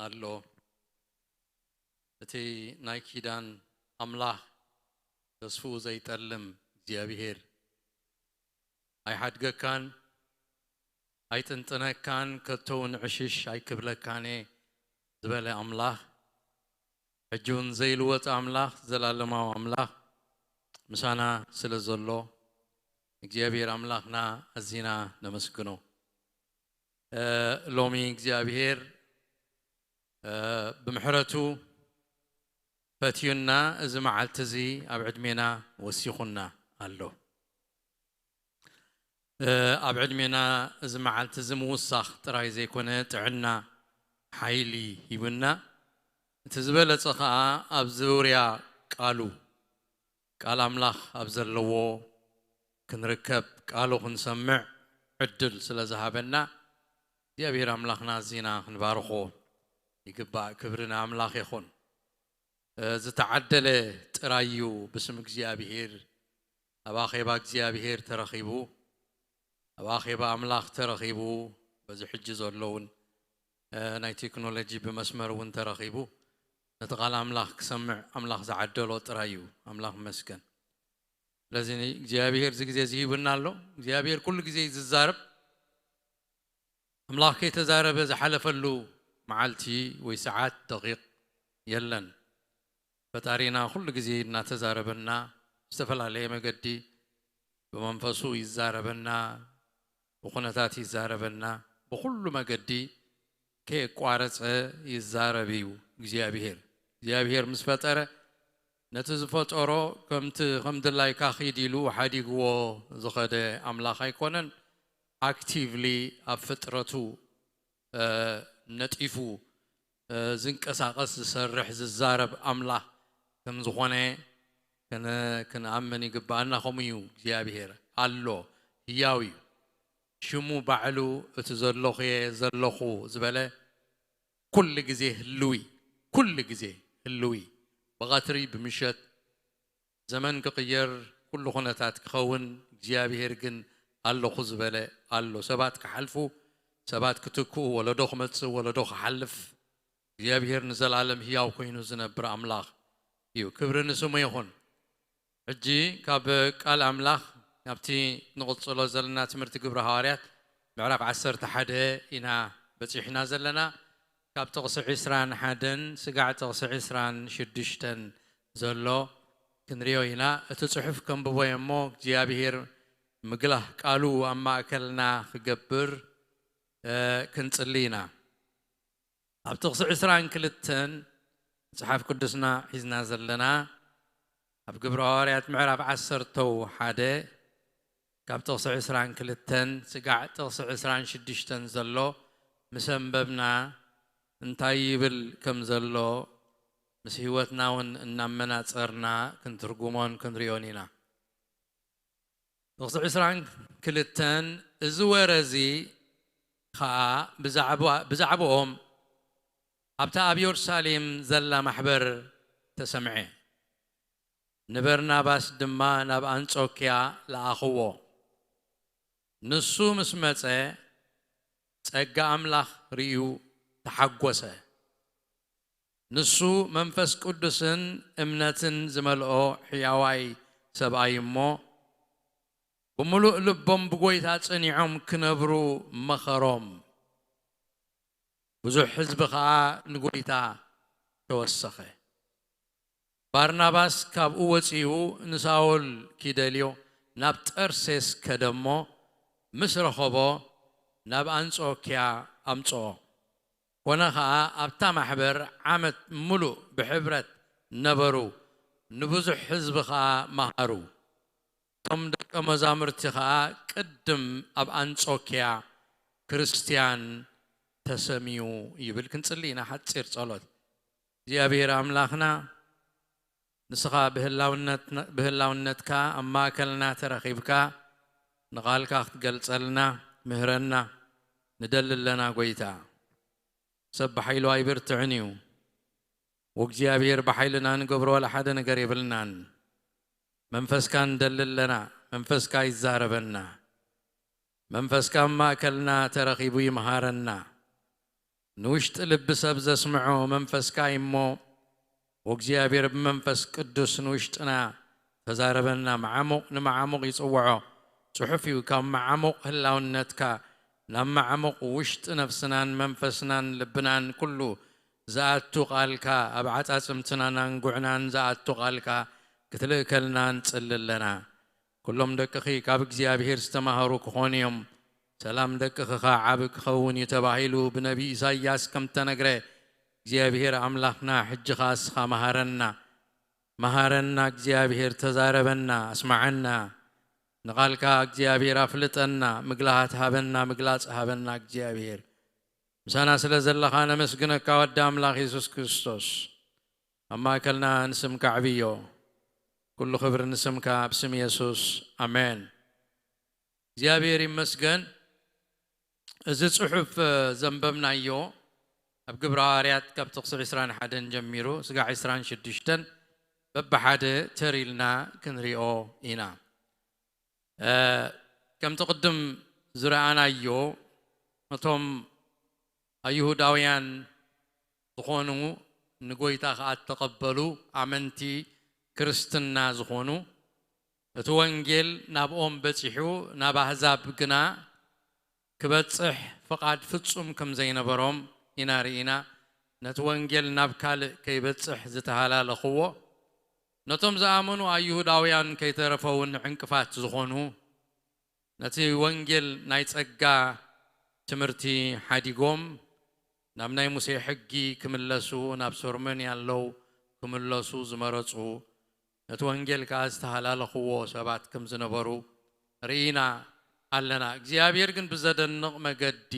ኣሎ። እቲ ናይ ኪዳን ኣምላኽ ተስፍኡ ዘይጠልም እግዚኣብሔር ኣይሓድገካን፣ ኣይጥንጥነካን፣ ከቶ እውን ዕሽሽ ኣይክብለካን እየ ዝበለ ኣምላኽ፣ ሕጂ እውን ዘይልወጥ ኣምላኽ፣ ዘላለማዊ ኣምላኽ ምሳና ስለ ዘሎ እግዚኣብሔር ኣምላኽና ኣዚና ነመስግኖ። እ፣ ሎሚ እግዚኣብሔር፣ እ፣ ብምሕረቱ ፈትዩና፣ እዚ መዓልቲ እዚ ኣብ ዕድሜና ወሲኹና ኣሎ። እ፣ ኣብ ዕድሜና እዚ መዓልቲ እዚ ምውሳኽ ጥራይ ዘይኮነ፣ ጥዕና፣ ሓይሊ ሂቡና። እቲ ዝበለጸ ኸኣ ኣብ ዙርያ ቃሉ፣ ቃል ኣምላኽ ኣብ ዘለዎ ክንርከብ፣ ቃሉ ክንሰምዕ ዕድል ስለ ዝሃበና፣ እግዚኣብሔር ኣምላኽና ኣዚና ክንባርኾ ይግባእ። ክብሪ ንኣምላኽ ይኹን። እ፣ ዝተዓደለ ጥራይ እዩ ብስም እግዚኣብሔር ኣብ ኣኼባ እግዚኣብሔር ተረኺቡ፣ ኣብ ኣኼባ ኣምላኽ ተረኺቡ፣ በዚ ሕጂ ዘሎ እውን፣ እ፣ ናይ ቴክኖሎጂ ብመስመር እውን ተረኺቡ፣ ነቲ ቃል ኣምላኽ ክሰምዕ ኣምላኽ ዝዓደሎ ጥራይ እዩ። ኣምላኽ ይመስገን። ስለዚ እግዚኣብሔር እዚ ግዜ እዚ ሂቡና ኣሎ። እግዚኣብሔር ኩሉ ግዜ እዩ ዝዛረብ። ኣምላኽ ከይተዛረበ ዝሓለፈሉ መዓልቲ ወይ ሰዓት፣ ደቂቕ የለን። ፈጣሪና ኩሉ ግዜ እናተዛረበና፣ ዝተፈላለየ መገዲ ብመንፈሱ ይዛረበና፣ ብኹነታት ይዛረበና፣ ብኹሉ መገዲ ከየቋረጸ ይዛረብ እዩ እግዚኣብሔር። እግዚኣብሔር ምስ ፈጠረ፣ ነቲ ዝፈጠሮ ከምቲ፣ ከም ድላይካ ኺድ ኢሉ ሓዲግዎ ዝኸደ ኣምላኽ ኣይኮነን። ኣክቲቭሊ ኣብ ፍጥረቱ፣ እ፣ ነጢፉ፣ እ፣ ዝንቀሳቐስ፣ ዝሰርሕ፣ ዝዛረብ ኣምላኽ ከም ዝኾነ ክን-፣ ክንኣምን ይግብኣና። ከምኡ እዩ እግዚኣብሔር፣ ኣሎ፣ ህያው እዩ። ሽሙ ባዕሉ እቲ ዘለኹ እየ፣ ዘለኹ ዝበለ ኩሉ ግዜ ህልዊ፣ ኩሉ ግዜ ህልዊ፣ ብቐትሪ፣ ብምሸት፣ ዘመን ክቕየር፣ ኩሉ ኩነታት ክኸውን፣ እግዚኣብሔር ግን ኣለኹ ዝበለ ኣሎ። ሰባት ክሓልፉ፣ ሰባት ክትክኡ፣ ወለዶ ክመጽእ፣ ወለዶ ክሓልፍ፣ እግዚኣብሔር ንዘለኣለም ህያው ኮይኑ ዝነብር ኣምላኽ እዩ። ክብሪ ንስሙ ይኹን። ሕጂ ካብ ቃል ኣምላኽ ናብቲ ንቕጽሎ ዘለና ትምህርቲ ግብረ ሃዋርያት ምዕራፍ ዓሰርተ ሓደ ኢና በጺሕና ዘለና። ካብ ጥቕሲ ዕስራን ሓደን ስጋዕ ጥቕሲ ዕስራን ሽዱሽተን ዘሎ ክንሪኦ ኢና። እቲ ጽሑፍ ከንብቦ እየ እሞ እግዚኣብሔር ምግላህ ቃሉ ኣብ ማእከልና ክገብር፣ እ፣ ክንጽሊ ኢና። ኣብ ጥቕሲ ዕስራን ክልተን መጽሓፍ ቅዱስና ሒዝና ዘለና፣ ኣብ ግብረ ሃዋርያት ምዕራፍ ዓሰርተው ሓደ ካብ ጥቕሲ ዕስራን ክልተን ስጋዕ ጥቕሲ ዕስራን ሽዱሽተን ዘሎ ምስ ኣንበብና እንታይ ይብል ከም ዘሎ ምስ ህይወትና እውን እናመናጸርና ክንትርጉሞን ክንሪኦን ኢና። ጥቕሲ ዕስራን ክልተን እዚ ወረ እዚ ኸኣ ብዛዕባ-፣ ብዛዕባኦም ኣብታ ኣብ የሩሳሌም ዘላ ማሕበር ተሰምዐ። ንበርናባስ ድማ ናብ ኣንጾክያ ለኣኽዎ። ንሱ ምስ መጸ ጸጋ ኣምላኽ ርእዩ ተሓጎሰ። ንሱ መንፈስ ቅዱስን እምነትን ዝመልኦ ሕያዋይ ሰብኣይ እሞ፣ ብምሉእ ልቦም ብጎይታ ጸኒዖም ክነብሩ መኸሮም። ብዙሕ ህዝቢ ኸኣ ንጎይታ ተወሰኸ። ባርናባስ ካብኡ ወጺኡ ንሳውል ኪደልዮ ናብ ጠርሴስ ከደ እሞ፣ ምስ ረኸቦ ናብ ኣንጾክያ ኣምጽኦ። ኮነ ኸኣ ኣብታ ማሕበር ዓመት ምሉእ ብሕብረት ነበሩ፣ ንብዙሕ ህዝቢ ኸኣ መሃሩ። እቶም ደቀ መዛሙርቲ ኸኣ ቅድም ኣብ ኣንጾክያ ክርስትያን ተሰምዩ ይብል። ክንጽሊ ኢና ሓጺር ጸሎት። እግዚኣብሔር ኣምላኽና ንስኻ ብህላውነትና-፣ ብህላውነትካ ኣብ ማእከልና ተረኺብካ ንቓልካ ክትገልጸልና ምህረና ንደሊ ኣለና ጎይታ። ሰብ ብሓይሉ ኣይብርትዕን እዩ። ወእግዚኣብሔር ብሓይልና ንገብሮ ዋላ ሓደ ነገር የብልናን። መንፈስካ ንደሊ ኣለና። መንፈስካ ይዛረበና። መንፈስካ ኣብ ማእከልና ተረኺቡ ይምሃረና። ንውሽጢ ልቢ ሰብ ዘስምዖ መንፈስካ እዩ እሞ፣ ወእግዚኣብሔር ብመንፈስ ቅዱስ ንውሽጥና ተዛረበና። መዓሙቕ ንመዓሙቕ ይጽውዖ። ጽሑፍ እዩ፣ ካብ መዓሙቕ ህላውነትካ ናብ መዓሙቕ ውሽጢ ነፍስናን መንፈስናን ልብናን ኩሉ ዝኣቱ ቃልካ፣ ኣብ ዓጻጽምትናን ኣንጉዕናን ዝኣቱ ቃልካ ክትልእከልና ንጽሊ ኣለና። ኩሎም ደቅኺ ካብ እግዚኣብሔር ዝተማህሩ ክኾኑ እዮም። ሰላም ደቅኺ ኸኣ ዓቢ ክኸውን እዩ ተባሂሉ ብነቢ ኢሳይያስ ከም ተነግረ፣ እግዚኣብሔር ኣምላኽና፣ ሕጂ ኸኣ እስኻ መሃረና። መሃረና እግዚኣብሔር፣ ተዛረበና፣ ኣስምዓና። ንቓልካ እግዚኣብሔር ኣፍልጠና፣ ምግላሃት ሃበና፣ ምግላጽ ሃበና እግዚኣብሔር። ምሳና ስለ ዘለኻ ነመስግነካ ወዲ ኣምላኽ የሱስ ክርስቶስ። ኣብ ማእከልና ንስምካ ኣዕብዮ። ኩሉ ክብሪ ንስምካ ኣብ ስም የሱስ። ኣሜን። እግዚኣብሔር ይመስገን። እዚ ጽሑፍ፣ እ፣ ዘንበብናዮ ኣብ ግብረ ሃዋርያት ካብ ጥቕሲ ዕስራን ሓደን ጀሚሩ ስጋዕ ዕስራን ሽዱሽተን በብሓደ ተር ኢልና ክንሪኦ ኢና። እ፣ ከምቲ ቅድም ዝረኣናዮ፣ እቶም ኣይሁዳውያን ዝኾኑ፣ ንጎይታ ኸኣ እተቐበሉ ኣመንቲ ክርስትና ዝኾኑ፣ እቲ ወንጌል ናብኦም በጺሑ፣ ናብ ኣህዛብ ግና ክበጽሕ ፍቓድ ፍጹም ከም ዘይነበሮም ኢና ርኢና። ነቲ ወንጌል ናብ ካልእ ከይበጽሕ ዝተሃላለኽዎ፣ ነቶም ዝኣመኑ ኣይሁዳውያን ከይተረፈ እውን ዕንቅፋት ዝኾኑ፣ ነቲ ወንጌል ናይ ጸጋ ትምህርቲ ሓዲጎም ናብ ናይ ሙሴ ሕጊ ክምለሱ፣ ናብ ሶርመንያ ኣለዉ ክምለሱ ዝመረጹ፣ ነቲ ወንጌል ከኣ ዝተሃላለኽዎ ሰባት ከም ዝነበሩ ርኢና ኣለና። እግዚኣብሔር ግን ብዘደንቕ መገዲ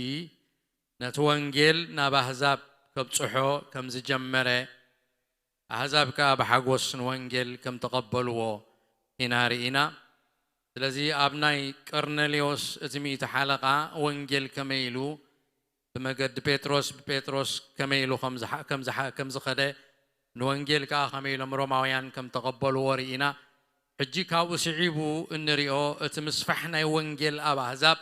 ነቲ ወንጌል ናብ ኣህዛብ ከብጽሖ ከም ዝጀመረ፣ ኣህዛብ ከኣ ብሓጎስ ንወንጌል ከም ተቐበልዎ ኢና ርኢና። ስለዚ ኣብ ናይ ቀርኔሌዎስ እቲ ሚእቲ ሓለቓ ወንጌል ከመይ ኢሉ ብመገዲ ጴጥሮስ፣ ብጴጥሮስ ከመይ ኢሉ ከም ዝሓ-፣ ከም ዝሓ-፣ ከም ዝኸደ፣ ንወንጌል ከኣ ከመይ ኢሎም ሮማውያን ከም ተቐበልዎ ርኢና። ሕጂ ካብኡ ስዒቡ እንሪኦ እቲ ምስፋሕ ናይ ወንጌል ኣብ ኣህዛብ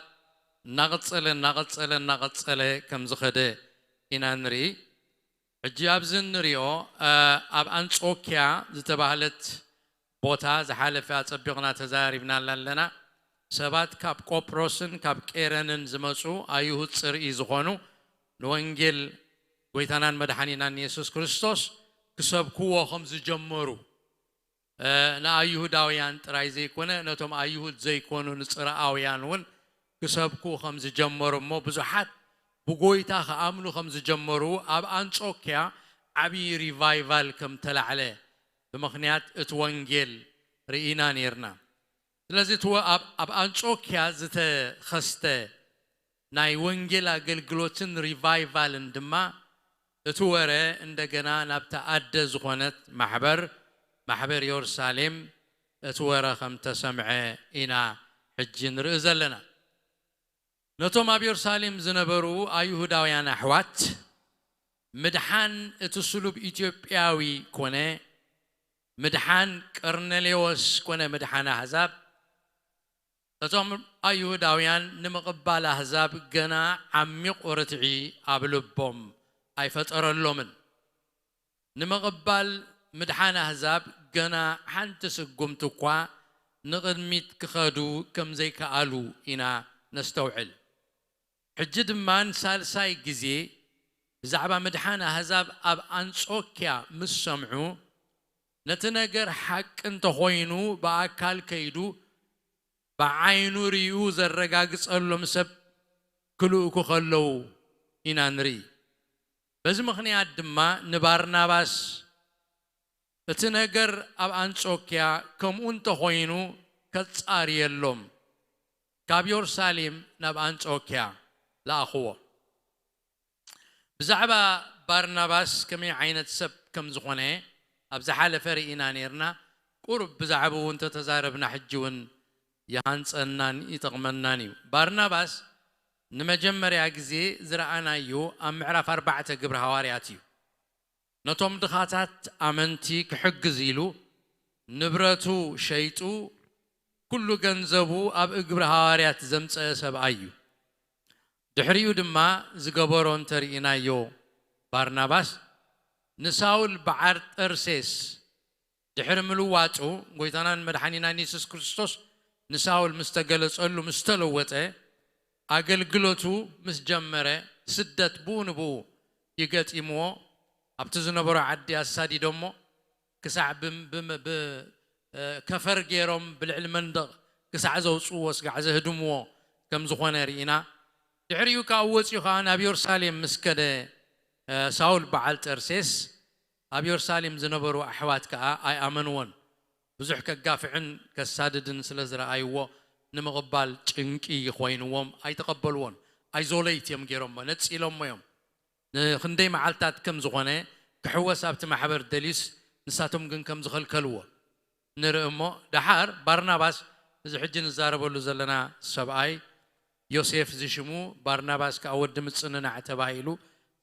እናቐጸለ፣ እናቐጸለ፣ እናቐጸለ ከም ዝኸደ ኢና ንርኢ። ሕጂ ኣብዚ እንሪኦ ኣብ ኣንጾኪያ ዝተባህለት ቦታ ዝሓለፈ ኣጸቢቕና ተዛሪብናላ ኣለና። ሰባት ካብ ቆጵሮስን ካብ ቄረንን ዝመጹ ኣይሁድ ጽርኢ ዝኾኑ ንወንጌል ጎይታናን መድሓኒናን የሱስ ክርስቶስ ክሰብክዎ ከም ዝጀመሩ ንኣይሁዳውያን ጥራይ ዘይኮነ ነቶም ኣይሁድ ዘይኮኑ ንጽርኣውያን እውን ክሰብኩ ከም ዝጀመሩ እሞ ብዙሓት ብጎይታ ክኣምኑ ከም ዝጀመሩ ኣብ ኣንጾኪያ ዓብዪ ሪቫይቫል ከም ተላዕለ ብምኽንያት እቲ ወንጌል ርኢና ነርና። ስለዚ እቲ ወ- ኣብ- ኣብ ኣንጾኪያ ዝተኸስተ ናይ ወንጌል ኣገልግሎትን ሪቫይቫልን ድማ እቲ ወረ እንደገና ናብታ ኣደ ዝኾነት ማሕበር ማሕበር የሩሳሌም እቲ ወረ ከም ተሰምዐ ኢና ሕጂ ንርኢ ዘለና። ነቶም ኣብ የሩሳሌም ዝነበሩ ኣይሁዳውያን ኣሕዋት ምድሓን እቲ ስሉብ ኢትዮጵያዊ ኮነ ምድሓን ቀርኔሌዎስ ኮነ ምድሓን ኣህዛብ እቶም ኣይሁዳውያን ንምቕባል ኣህዛብ ገና ዓሚቕ ርትዒ ኣብ ልቦም ኣይፈጠረሎምን። ንምቕባል ምድሓን ኣህዛብ ገና ሓንቲ ስጉምቲ እኳ ንቕድሚት ክኸዱ ከም ዘይከኣሉ ኢና ነስተውዕል። ሕጂ ድማ ንሳልሳይ ግዜ ብዛዕባ ምድሓን ኣህዛብ ኣብ ኣንጾኪያ ምስ ሰምዑ ነቲ ነገር ሓቂ እንተኾይኑ ብኣካል ከይዱ ብዓይኑ ርእዩ ዘረጋግጸሎም ሰብ ክልእኩ ከለዉ ኢና ንርኢ። በዚ ምኽንያት ድማ ንባርናባስ እቲ ነገር ኣብ ኣንጾኪያ ከምኡ እንተኾይኑ ከጻርየሎም ካብ የሩሳሌም ናብ ኣንጾኪያ ለኣኽዎ። ብዛዕባ ባርናባስ ከመይ ዓይነት ሰብ ከም ዝኾነ ኣብ ዝሓለፈ ርኢና ነርና። ቁሩብ ብዛዕባኡ እንተተዛረብና ሕጂ እውን ይሃንጸናን ይጠቕመናን እዩ። ባርናባስ ንመጀመርያ ግዜ ዝረኣናዮ ኣብ ምዕራፍ ኣርባዕተ ግብሪ ሃዋርያት እዩ። ነቶም ድኻታት ኣመንቲ ክሕግዝ ኢሉ ንብረቱ ሸይጡ ኩሉ ገንዘቡ ኣብ እግሪ ሃዋርያት ዘምጸአ ሰብኣይ እዩ። ድሕሪኡ ድማ ዝገበሮ እንተርኢናዮ ባርናባስ ንሳውል በዓል ጠርሴስ ድሕሪ ምልዋጡ ጎይታናን መድሓኒናን የሱስ ክርስቶስ ንሳውል ምስ ተገለጸሉ ምስ ተለወጠ ኣገልግሎቱ ምስ ጀመረ ስደት ብኡ ንብኡ ይገጢምዎ ኣብቲ ዝነበሮ ዓዲ ኣሳዲዶሞ ክሳዕ ከፈር ገይሮም ብልዕሊ መንደቕ ክሳዕ ዘውፅዎ ስጋዕ ዘህድምዎ ከም ዝኾነ ርኢና። ድሕሪኡ ካብኡ ወፂኡ ከዓ ናብ የሩሳሌም ምስ ከደ ሳውል በዓል ጠርሴስ ኣብ የሩሳሌም ዝነበሩ ኣሕዋት ከዓ ኣይኣመንዎን። ብዙሕ ከጋፍዕን ከሳድድን ስለ ዝረኣይዎ ንምቕባል ጭንቂ ኮይንዎም ኣይተቐበልዎን። ኣይዞለይት እዮም ገይሮሞ ነፂሎሞ እዮም። ንክንደይ መዓልታት ከም ዝኾነ ክሕወስ ኣብቲ ማሕበር ደልዩስ ንሳቶም ግን ከም ዝኸልከልዎ ንርኢ እሞ ደሓር ባርናባስ እዚ ሕጂ ንዛረበሉ ዘለና ሰብኣይ ዮሴፍ ዝሽሙ ባርናባስ ከዓ ወዲ ምፅንናዕ ተባሂሉ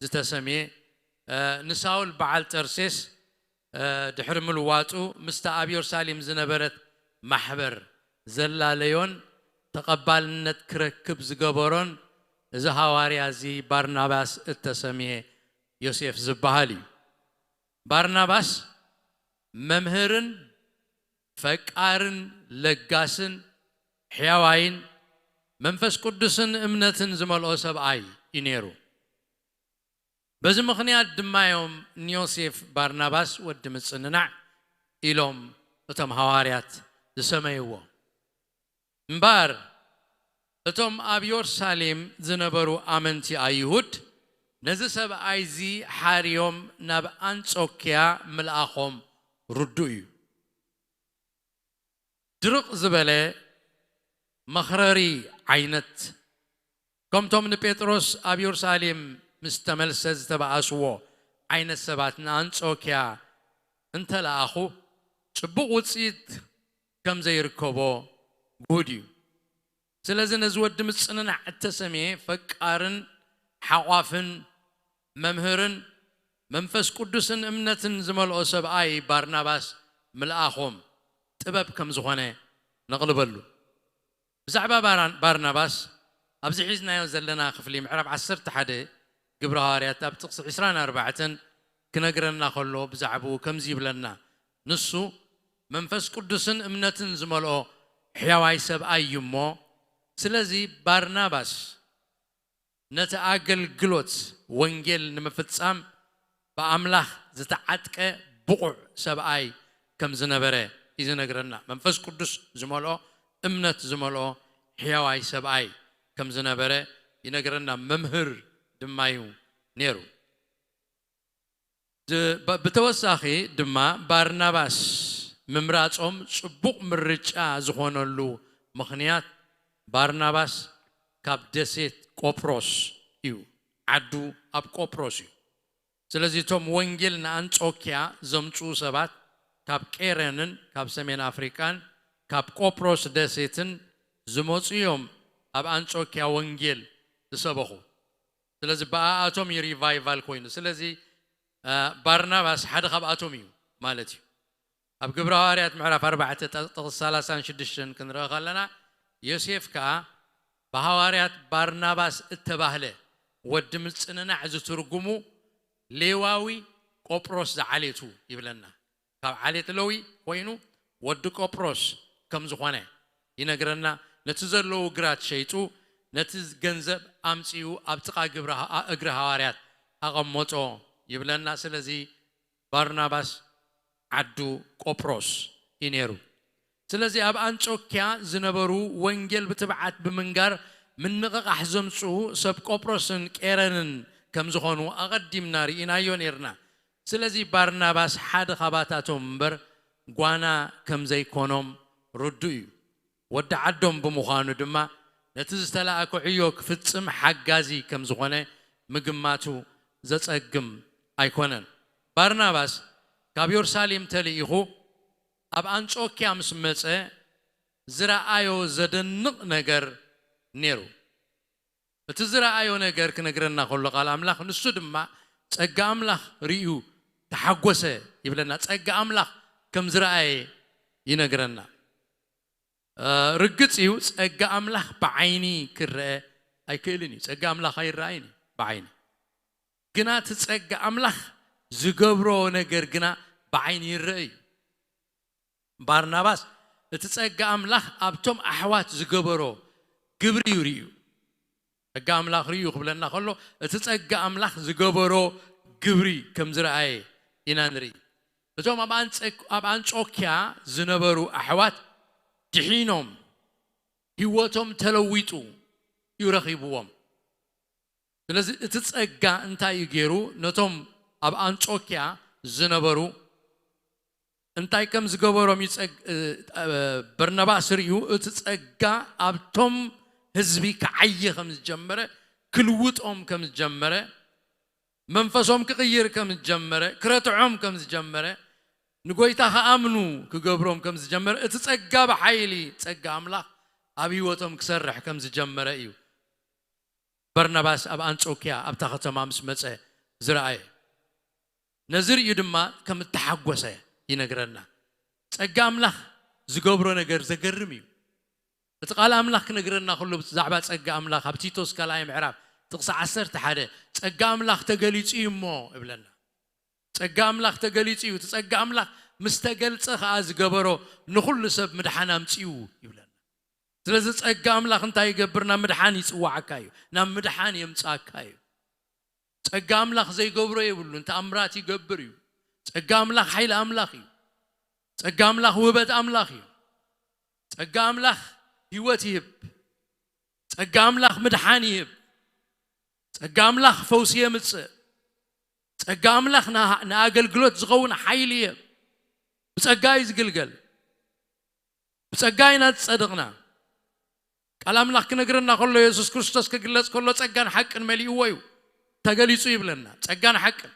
ዝተሰምየ ንሳውል በዓል ጠርሴስ ድሕሪ ምልዋጡ ምስታ ኣብ የሩሳሌም ዝነበረት ማሕበር ዘላለዮን ተቐባልነት ክረክብ ዝገበሮን እዚ ሃዋርያ እዚ ባርናባስ እተሰምየ ዮሴፍ ዝበሃል እዩ። ባርናባስ መምህርን ፈቃርን ለጋስን ሕያዋይን መንፈስ ቅዱስን እምነትን ዝመልኦ ሰብኣይ እዩ ነይሩ። በዚ ምኽንያት ድማ እዮም ንዮሴፍ ባርናባስ ወዲ ምጽንናዕ ኢሎም እቶም ሃዋርያት ዝሰመይዎ። እምበኣር እቶም ኣብ የሩሳሌም ዝነበሩ ኣመንቲ ኣይሁድ ነዚ ሰብኣይ እዚ ሓርዮም ናብ ኣንጾክያ ምልኣኾም ርዱእ እዩ። ድርቕ ዝበለ መኽረሪ ዓይነት ከምቶም ንጴጥሮስ ኣብ የሩሳሌም ምስ ተመልሰ ዝተባኣስዎ ዓይነት ሰባት ንኣንጾክያ እንተለኣኹ ጽቡቕ ውጽኢት ከም ዘይርከቦ ግሁድ እዩ። ስለዚ ነዚ ወዲ ምጽንናዕ እተሰምየ ፈቃርን ሓቋፍን መምህርን መንፈስ ቅዱስን እምነትን ዝመልኦ ሰብኣይ ባርናባስ ምልኣኾም ጥበብ ከም ዝኾነ ነቕልበሉ። ብዛዕባ ባራን- ባርናባስ ኣብዚ ሒዝናዮ ዘለና ክፍሊ ምዕራፍ ዓሰርተ ሓደ ግብሪ ሃዋርያት ኣብ ጥቕሲ ዕስራን ኣርባዕተን ክነግረና ከሎ ብዛዕባኡ ከምዚ ይብለና። ንሱ መንፈስ ቅዱስን እምነትን ዝመልኦ ሕያዋይ ሰብኣይ እዩ እሞ፣ ስለዚ ባርናባስ ነቲ ኣገልግሎት ወንጌል ንምፍጻም ብኣምላኽ ዝተዓጥቀ ብቑዕ ሰብኣይ ከም ዝነበረ እዩ ዝነግረና። መንፈስ ቅዱስ ዝመልኦ፣ እምነት ዝመልኦ ሕያዋይ ሰብኣይ ከም ዝነበረ ይነግረና። መምህር ድማ እዩ ነይሩ። ዝ- ብ- ብተወሳኺ ድማ ባርናባስ ምምራጾም ጽቡቕ ምርጫ ዝኾነሉ ምኽንያት፣ ባርናባስ ካብ ደሴት ቆጵሮስ እዩ። ዓዱ ኣብ ቆጵሮስ እዩ። ስለዚ እቶም ወንጌል ንኣንጾኪያ ዘምጽኡ ሰባት ካብ ቄረንን ካብ ሰሜን ኣፍሪቃን ካብ ቆጵሮስ ደሴትን ዝመጹ እዮም ኣብ ኣንጾኪያ ወንጌል ዝሰበኹ። ስለዚ ብኣኣቶም እዩ ሪቫይቫል ኮይኑ። ስለዚ እ፣ ባርናባስ ሓደ ካብኣቶም እዩ ማለት እዩ። ኣብ ግብረ ሃዋርያት ምዕራፍ ኣርባዕተ ጠ- ጥቕሲ ሰላሳን ሽዱሽተን ክንርኢ ከለና፣ ዮሴፍ ከኣ ብሃዋርያት ባርናባስ እተባህለ ወዲ ምጽንናዕ ዝትርጉሙ ሌዋዊ ቆጵሮስ ዝዓሌቱ ይብለና። ካብ ዓሌት ለዊ ኮይኑ ወዲ ቆጵሮስ ከም ዝኾነ ይነግረና። ነቲ ዘለዎ ግራት ሸይጡ ነቲ ገንዘብ ኣምጺኡ ኣብ ጥቓ ግብሪ ሃ- እግሪ ሃዋርያት ኣቐመጦ ይብለና። ስለዚ ባርናባስ ዓዱ ቆጵሮስ እዩ ነይሩ። ስለዚ ኣብ ኣንጾኪያ ዝነበሩ ወንጌል ብትብዓት ብምንጋር ምንቕቓሕ ዘምጽኡ ሰብ ቆጵሮስን ቄረንን ከም ዝኾኑ ኣቐዲምና ርኢናዮ ነይርና። ስለዚ ባርናባስ ሓደ ካባታቶም እምበር ጓና ከም ዘይኮኖም ርዱእ እዩ። ወዲ ዓዶም ብምዃኑ ድማ ነቲ ዝተላእኮ ዕዮ ክፍጽም ሓጋዚ ከም ዝኾነ ምግማቱ ዘጸግም ኣይኮነን። ባርናባስ ካብ የሩሳሌም ተልኢኹ ኣብ ኣንጾኪያ ምስ መጸ ዝረኣዮ ዘደንቕ ነገር ነይሩ። እቲ ዝረኣዮ ነገር ክነግረና ከሎ ቃል ኣምላኽ፣ ንሱ ድማ ጸጋ ኣምላኽ ርእዩ ተሓጎሰ ይብለና። ጸጋ ኣምላኽ ከም ዝረኣየ ይነግረና። እ፣ ርግጽ እዩ፣ ጸጋ ኣምላኽ ብዓይኒ ክረአ ኣይክእልን እዩ። ጸጋ ኣምላኽ ኣይረኣይን እዩ ብዓይኒ። ግና እቲ ጸጋ ኣምላኽ ዝገብሮ ነገር ግና ብዓይኒ ይረአ እዩ። ባርናባስ እቲ ጸጋ ኣምላኽ ኣብቶም ኣሕዋት ዝገበሮ ግብሪ እዩ ርእዩ። ጸጋ ኣምላኽ ርእዩ ክብለና ከሎ፣ እቲ ጸጋ ኣምላኽ ዝገበሮ ግብሪ ከም ዝረኣየ ኢና ንርኢ። እቶም ኣብ ኣንጸ- ኣብ ኣንጾኪያ ዝነበሩ ኣሕዋት ድሒኖም፣ ህይወቶም ተለዊጡ እዩ ረኺብዎም። ስለዚ እቲ ጸጋ እንታይ እዩ ገይሩ? ነቶም ኣብ ኣንጾኪያ ዝነበሩ እንታይ ከም ዝገበሮም እዩ ጸግ- እ- እ- በርናባስ ርእዩ። እቲ ጸጋ ኣብቶም ህዝቢ ክዓየ ከም ዝጀመረ፣ ክልውጦም ከም ዝጀመረ፣ መንፈሶም ክቕይር ከም ዝጀመረ፣ ክረትዖም ከም ዝጀመረ፣ ንጎይታ ክኣምኑ ክገብሮም ከም ዝጀመረ፣ እቲ ጸጋ ብሓይሊ ጸጋ ኣምላኽ ኣብ ህይወቶም ክሰርሕ ከም ዝጀመረ እዩ በርናባስ ኣብ ኣንጾኪያ ኣብታ ከተማ ምስ መጸ ዝረኣየ። ነዚ ርእዩ ድማ ከም እተሓጎሰ ይነግረና። ጸጋ ኣምላኽ ዝገብሮ ነገር ዘገርም እዩ። እቲ ቃል ኣምላኽ ክነግረና ከሎ ብዛዕባ ጸጋ ኣምላኽ ኣብ ቲቶስ ካልኣይ ምዕራፍ ጥቕሲ ዓሰርተ ሓደ፣ "ጸጋ ኣምላኽ ተገሊጹ እዩ እሞ" ይብለና። ጸጋ ኣምላኽ ተገሊጹ እዩ። እቲ ጸጋ ኣምላኽ ምስ ተገልጸ ኸኣ ዝገበሮ ንኹሉ ሰብ ምድሓን ኣምጺኡ ይብለና። ስለዚ ጸጋ ኣምላኽ እንታይ ይገብር? ናብ ምድሓን ይጽውዓካ እዩ። ናብ ምድሓን የምጽኣካ እዩ። ጸጋ ኣምላኽ ዘይገብሮ የብሉን። ተኣምራት ይገብር እዩ። ጸጋ ኣምላኽ ሓይሊ ኣምላኽ እዩ። ጸጋ ኣምላኽ ውህበት ኣምላኽ እዩ። ጸጋ ኣምላኽ ህይወት ይህብ። ጸጋ ኣምላኽ ምድሓን ይህብ። ጸጋ ኣምላኽ ፈውሲ የምጽእ። ጸጋ ኣምላኽ ንኣ- ንኣገልግሎት ዝኸውን ሓይሊ ይህብ። ብጸጋ እዩ ዝግልገል። ብጸጋ ኢና ዝጸደቕና። ቃል ኣምላኽ ክነግረና ከሎ፣ የሱስ ክርስቶስ ክግለጽ ከሎ፣ ጸጋን ሓቅን መሊእዎ እዩ ተገሊጹ ይብለና። ጸጋን ሓቅን።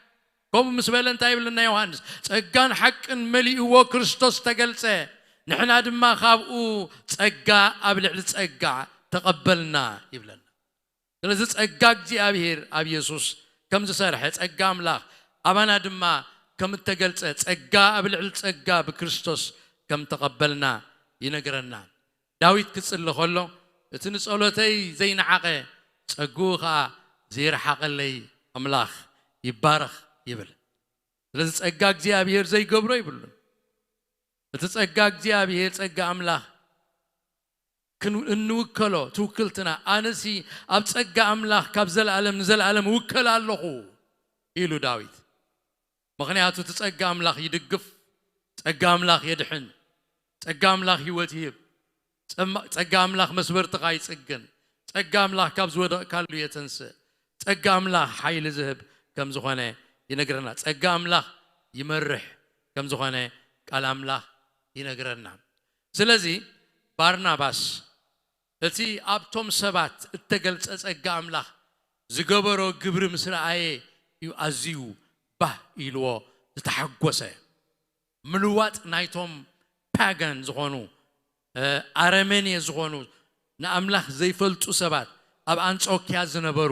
ከምኡ ምስ በለ እንታይ ይብለና ዮሃንስ? "ጸጋን ሓቅን መሊእዎ ክርስቶስ ተገልጸ፣ ንሕና ድማ ካብኡ ጸጋ ኣብ ልዕሊ ጸጋ ተቐበልና" ይብለና። ስለዚ ጸጋ እግዚኣብሔር ኣብ የሱስ ከም ዝሰርሐ፣ ጸጋ ኣምላኽ ኣባና ድማ ከም እተገልጸ፣ ጸጋ ኣብ ልዕሊ ጸጋ ብክርስቶስ ከም ተቐበልና ይነግረና። ዳዊት ክጽሊ ከሎ፣ "እቲ ንጸሎተይ ዘይነዓቐ፣ ጸግኡ ኸኣ ዘይረሓቐለይ ኣምላኽ ይባረኽ" ይብል። ስለዚ ጸጋ እግዚኣብሔር ዘይገብሮ ይብሉን። እቲ ጸጋ እግዚኣብሔር፣ ጸጋ ኣምላኽ ክን-፣ እንውከሎ ትውክልትና፣ ኣነሲ ኣብ ጸጋ ኣምላኽ ካብ ዘለኣለም ንዘለኣለም እውከል ኣለኹ ኢሉ ዳዊት። ምኽንያቱ እቲ ጸጋ ኣምላኽ ይድግፍ፣ ጸጋ ኣምላኽ የድሕን፣ ጸጋ ኣምላኽ ህይወት ይህብ፣ ጸማ-፣ ጸጋ ኣምላኽ መስበርትኻ ይጽግን፣ ጸጋ ኣምላኽ ካብ ዝወደቕካሉ የተንስእ፣ ጸጋ ኣምላኽ ሓይሊ ዝህብ ከም ዝኾነ ይነግረና። ጸጋ ኣምላኽ ይመርሕ ከም ዝኾነ ቃል ኣምላኽ ይነግረና። ስለዚ ባርናባስ እቲ ኣብቶም ሰባት እተገልጸ ጸጋ ኣምላኽ ዝገበሮ ግብሪ ምስ ረኣየ እዩ ኣዝዩ ባህ ኢልዎ ዝተሓጎሰ። ምልዋጥ ናይቶም ፓጋን ዝኾኑ፣ እ፣ ኣረሜኔ ዝኾኑ፣ ንኣምላኽ ዘይፈልጡ ሰባት፣ ኣብ ኣንጾኪያ ዝነበሩ፣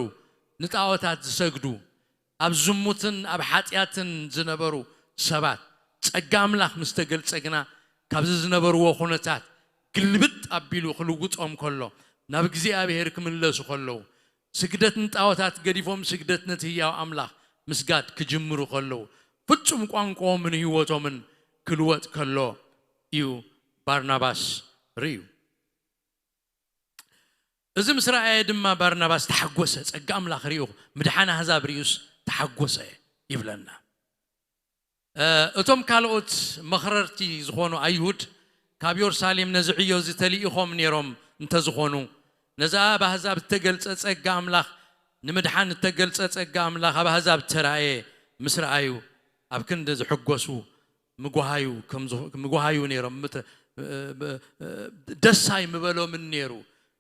ንጣዖታት ዝሰግዱ፣ ኣብ ዝሙትን ኣብ ሓጢኣትን ዝነበሩ ሰባት፣ ጸጋ ኣምላኽ ምስ ተገልጸ ግና፣ ካብዚ ዝነበርዎ ኩነታት ግልብጥ ኣቢሉ ክልውጦም ከሎ፣ ናብ እግዚኣብሔር ክምለሱ ከለዉ፣ ስግደት ንጣዖታት ገዲፎም ስግደት ነቲ ህያው ኣምላኽ ምስጋድ ክጅምሩ ከለዉ፣ ፍጹም ቋንቋኦምን ህይወቶምን ክልወጥ ከሎ እዩ ባርናባስ ርእዩ። እዚ ምስ ረኣየ ድማ ባርናባስ ተሓጎሰ። ጸጋ ኣምላኽ ርእዩ፣ ምድሓን ኣህዛብ ርእዩስ ተሓጎሰ ይብለና። እ፣ እቶም ካልኦት መኽረርቲ ዝኾኑ ኣይሁድ ካብ የሩሳሌም ነዚ ዕዮ እዚ ተልኢኾም ነይሮም እንተዝኾኑ፣ ነዚ ኣብ ኣህዛብ እተገልጸ ጸጋ ኣምላኽ፣ ንምድሓን እተገልጸ ጸጋ ኣምላኽ ኣብ ኣህዛብ ተራእየ ምስ ረኣዩ፣ ኣብ ክንዲ ዝሕጎሱ ምጉሃዩ ከም ዝኹ-፣ ምጉሃዩ ነይሮም፣ ምተ-፣ እ፣ ብ-፣ እ፣ ደስ ኣይምበሎምን ነይሩ።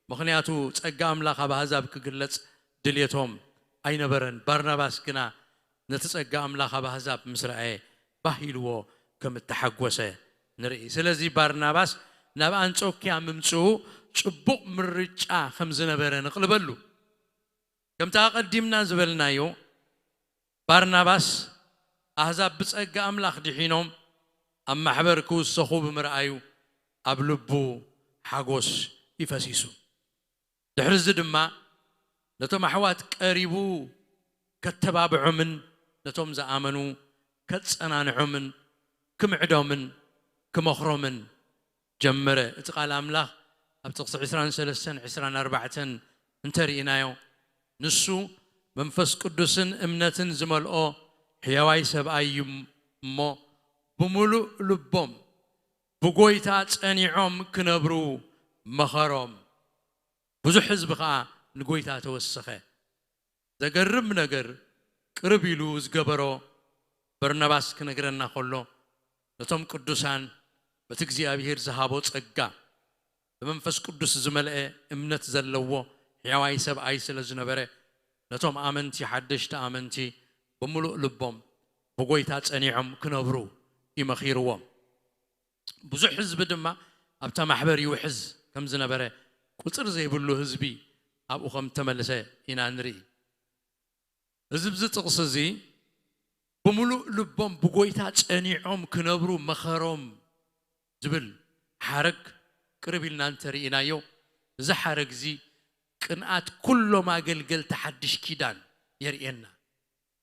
ምኽንያቱ ጸጋ ኣምላኽ ኣብ ኣህዛብ ክግለጽ ድልየቶም ኣይነበረን። ባርናባስ ግና ነቲ ጸጋ ኣምላኽ ኣብ ኣህዛብ ምስ ረኣየ ባህ ኢልዎ ከም እተሓጎሰ ንርኢ። ስለዚ ባርናባስ ናብ ኣንጾክያ ምምጽኡ ጽቡቕ ምርጫ ከም ዝነበረ ንቕልበሉ። ከምቲ ኣቐዲምና ዝበልናዮ፣ ባርናባስ ኣህዛብ ብጸጋ ኣምላኽ ድሒኖም ኣብ ማሕበር ክውሰኹ ብምርኣዩ ኣብ ልቡ ሓጎስ እዩ ፈሲሱ። ድሕሪ እዚ ድማ ነቶም ኣሕዋት ቀሪቡ ከተባብዖምን ነቶም ዝኣመኑ ከጸናንዖምን ክምዕዶምን ክመኽሮምን ጀመረ። እቲ ቃል ኣምላኽ ኣብ ጥቕሲ ዕስራን ሰለስተን ዕስራን ኣርባዕተን እንተርኢናዮ፣ ንሱ መንፈስ ቅዱስን እምነትን ዝመልኦ ሕያዋይ ሰብኣይ እዩ እሞ፣ ብምሉእ ልቦም ብጎይታ ጸኒዖም ክነብሩ መኸሮም። ብዙሕ ህዝቢ ኸኣ ንጎይታ ተወሰኸ። ዘገርም ነገር ቅርብ ኢሉ ዝገበሮ በርናባስ ክነግረና ከሎ፣ ነቶም ቅዱሳን በቲ እግዚኣብሔር ዝሃቦ ጸጋ፣ ብመንፈስ ቅዱስ ዝመልአ እምነት ዘለዎ ሕያዋይ ሰብኣይ ስለ ዝነበረ፣ ነቶም ኣመንቲ፣ ሓደሽቲ ኣመንቲ ብምሉእ ልቦም ብጎይታ ጸኒዖም ክነብሩ እዩ መኺርዎም። ብዙሕ ህዝቢ ድማ ኣብታ ማሕበር ይውሕዝ ከም ዝነበረ፣ ቁጽር ዘይብሉ ህዝቢ ኣብኡ ከም እተመልሰ ኢና ንርኢ። እዚ፣ ኣብዚ ጥቕሲ እዚ፣ ብምሉእ ልቦም ብጎይታ ጸኒዖም ክነብሩ መኸሮም ዝብል ሓረግ ቅርብ ኢልና እንተርኢናዮ፣ እዚ ሓረግ እዚ ቅንኣት ኩሎም ኣገልገልቲ ሓድሽ ኪዳን የርእየና።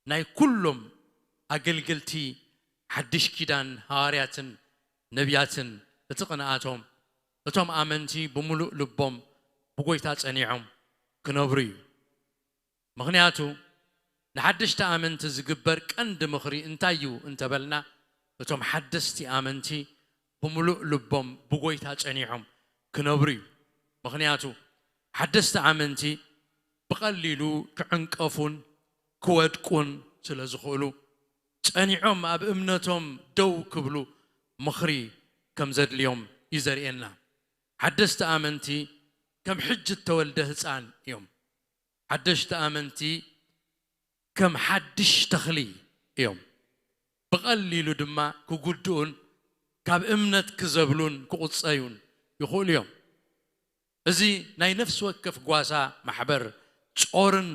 ናይ ኩሎም ኣገልገልቲ ሓድሽ ኪዳን ሃዋርያትን ነቢያትን እቲ ቅንኣቶም፣ እቶም ኣመንቲ ብምሉእ ልቦም ብጎይታ ጸኒዖም ክነብሩ እዩ። ምኽንያቱ፣ ንሓደሽቲ ኣመንቲ ዝግበር ቀንዲ ምኽሪ እንታይ እዩ እንተበልና፣ እቶም ሓደስቲ ኣመንቲ ብምሉእ ልቦም ብጎይታ ጸኒዖም ክነብሩ እዩ። ምኽንያቱ፣ ሓደስቲ ኣመንቲ ብቐሊሉ ክዕንቀፉን ክወድቁን ስለ ዝኽእሉ፣ ጸኒዖም ኣብ እምነቶም ደው ክብሉ ምኽሪ ከም ዘድልዮም እዩ ዘርእየና። ሓደስቲ ኣመንቲ ከም ሕጂ እተወልደ ህጻን እዮም። ሓደሽቲ ኣመንቲ ከም ሓድሽ ተኽሊ እዮም። ብቐሊሉ ድማ ክጉድኡን ካብ እምነት ክዘብሉን ክቑጸዩን ይኽእሉ እዮም። እዚ ናይ ነፍሲ ወከፍ ጓሳ ማሕበር ጾርን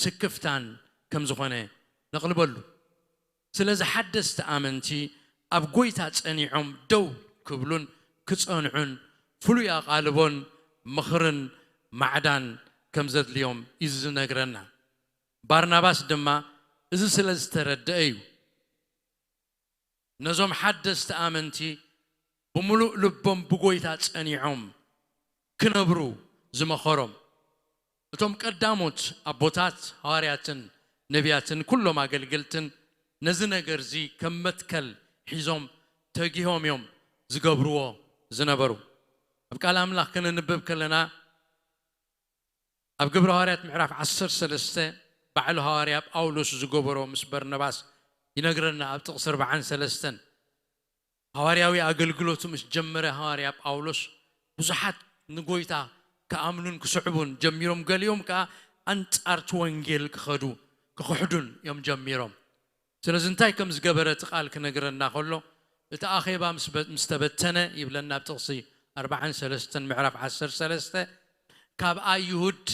ስክፍታን ከም ዝኾነ ነቕልበሉ። ስለዚ ሓደስቲ ኣመንቲ ኣብ ጎይታ ጸኒዖም ደው ክብሉን ክጸንዑን ፍሉይ ኣቓልቦን ምኽርን ማዕዳን ከም ዘድልዮም እዩ ዝነግረና። ባርናባስ ድማ እዚ ስለ ዝተረደአ እዩ። ነዞም ሓደስቲ ኣመንቲ ብምሉእ ልቦም ብጎይታ ጸኒዖም ክነብሩ ዝመኸሮም። እቶም ቀዳሞት ኣቦታት፣ ሃዋርያትን ነቢያትን ኩሎም ኣገልገልትን ነዚ ነገር እዚ ከም መትከል ሒዞም ተጊሆም እዮም ዝገብርዎ ዝነበሩ። ኣብ ቃል ኣምላኽ ከነንብብ ከለና፣ ኣብ ግብረ ሃዋርያት ምዕራፍ ዓሰርተ ሰለስተ ባዕሉ ሃዋርያ ጳውሎስ ዝገበሮ ምስ በርነባስ ይነግረና። ኣብ ጥቕሲ ኣርባዓን ሰለስተን ሃዋርያዊ ኣገልግሎቱ ምስ ጀመረ፣ ሃዋርያ ጳውሎስ ብዙሓት ንጎይታ ክኣምኑን ክስዕቡን ጀሚሮም፣ ገሊኦም ከኣ ኣንጻርቲ ወንጌል ክኸዱ ክኽሕዱን እዮም ጀሚሮም። ስለዚ እንታይ ከም ዝገበረ እቲ ቃል ክነግረና ከሎ፣ እቲ ኣኼባ ምስ በ-፣ ምስ ተበተነ ይብለና ኣብ ጥቕሲ ኣርባዓን ሰለስተን ምዕራፍ ዓሰርተ ሰለስተ፣ ካብ ኣይሁድ፣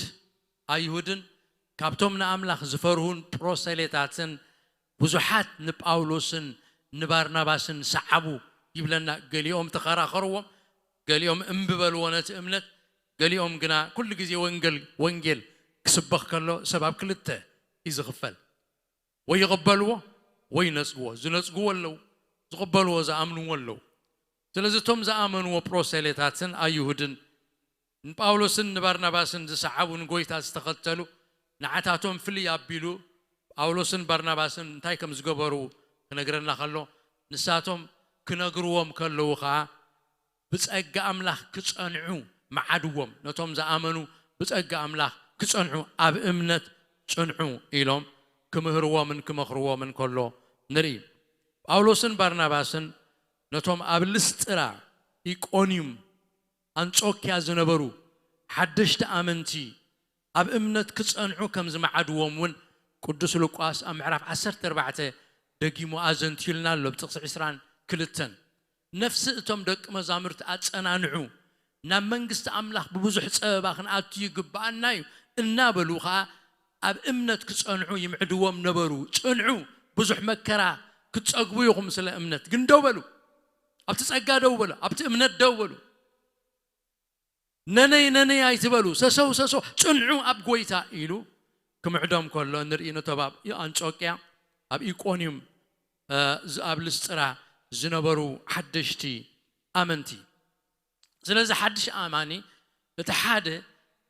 ኣይሁድን ካብቶም ንኣምላኽ ዝፈርሁን ፕሮሰሌታትን ብዙሓት ንጳውሎስን ንባርናባስን ሰዓቡ ይብለና። ገሊኦም ተኸራኸርዎም፣ ገሊኦም እምቢ በልዎ ነቲ እምነት፣ ገሊኦም ግና ኩሉ ግዜ ወንጌል፣ ወንጌል ክስበኽ ከሎ ሰብ ኣብ ክልተ እዩ ዝኽፈል። ወይ ይቕበልዎ ወይ ይነጽግዎ። ዝነጽግዎ ኣለዉ፣ ዝቕበልዎ ዝኣምንዎ ኣለዉ። ስለዚ እቶም ዝኣመንዎ ፕሮሰሌታትን ኣይሁድን ንጳውሎስን ንባርናባስን ዝሰዓቡ፣ ንጎይታ ዝተኸተሉ፣ ንዓታቶም ፍልይ ኣቢሉ ጳውሎስን ባርናባስን እንታይ ከም ዝገበሩ ክነግረና ከሎ፣ ንሳቶም ክነግርዎም ከለዉ ኸኣ ብጸጋ ኣምላኽ ክጸንዑ መዓድዎም። ነቶም ዝኣመኑ ብጸጋ ኣምላኽ ክጸንዑ፣ ኣብ እምነት ጽንዑ ኢሎም ክምህርዎምን ክመኽርዎምን ከሎ ንርኢ። ጳውሎስን ባርናባስን ነቶም ኣብ ልስጥራ፣ ኢቆንዩም፣ ኣንጾክያ ዝነበሩ ሓደሽቲ ኣመንቲ ኣብ እምነት ክጸንዑ ከም ዝመዓድዎም እውን ቅዱስ ሉቃስ ኣብ ምዕራፍ ዓሰርተ ኣርባዕተ ደጊሙ ኣዘንትዩልና ኣሎ፣ ኣብ ጥቕሲ ዕስራን ክልተን። ነፍሲ እቶም ደቂ መዛሙርቲ ኣጸናንዑ፣ ናብ መንግስቲ ኣምላኽ ብብዙሕ ጸበባ ክንኣቱ ይግብኣና እዩ እናበሉ ኸኣ ኣብ እምነት ክጸንዑ ይምዕድዎም ነበሩ። ጽንዑ፣ ብዙሕ መከራ ክትጸግቡ ኢኹም ስለ እምነት። ግን ደው በሉ። ኣብቲ ጸጋ ደው በሉ። ኣብቲ እምነት ደው በሉ። ነነይ፣ ነነይ ኣይትበሉ። ሰሰው፣ ሰሰው፣ ጽንዑ ኣብ ጎይታ ኢሉ ክምዕዶም ከሎ ንርኢ። ነቶም ኣብ ኣንጾቅያ፣ ኣብ ኢቆንዩም፣ እ፣ ዝ-፣ ኣብ ልስጥራ ዝነበሩ ሓደሽቲ ኣመንቲ። ስለዚ ሓድሽ ኣማኒ እቲ ሓደ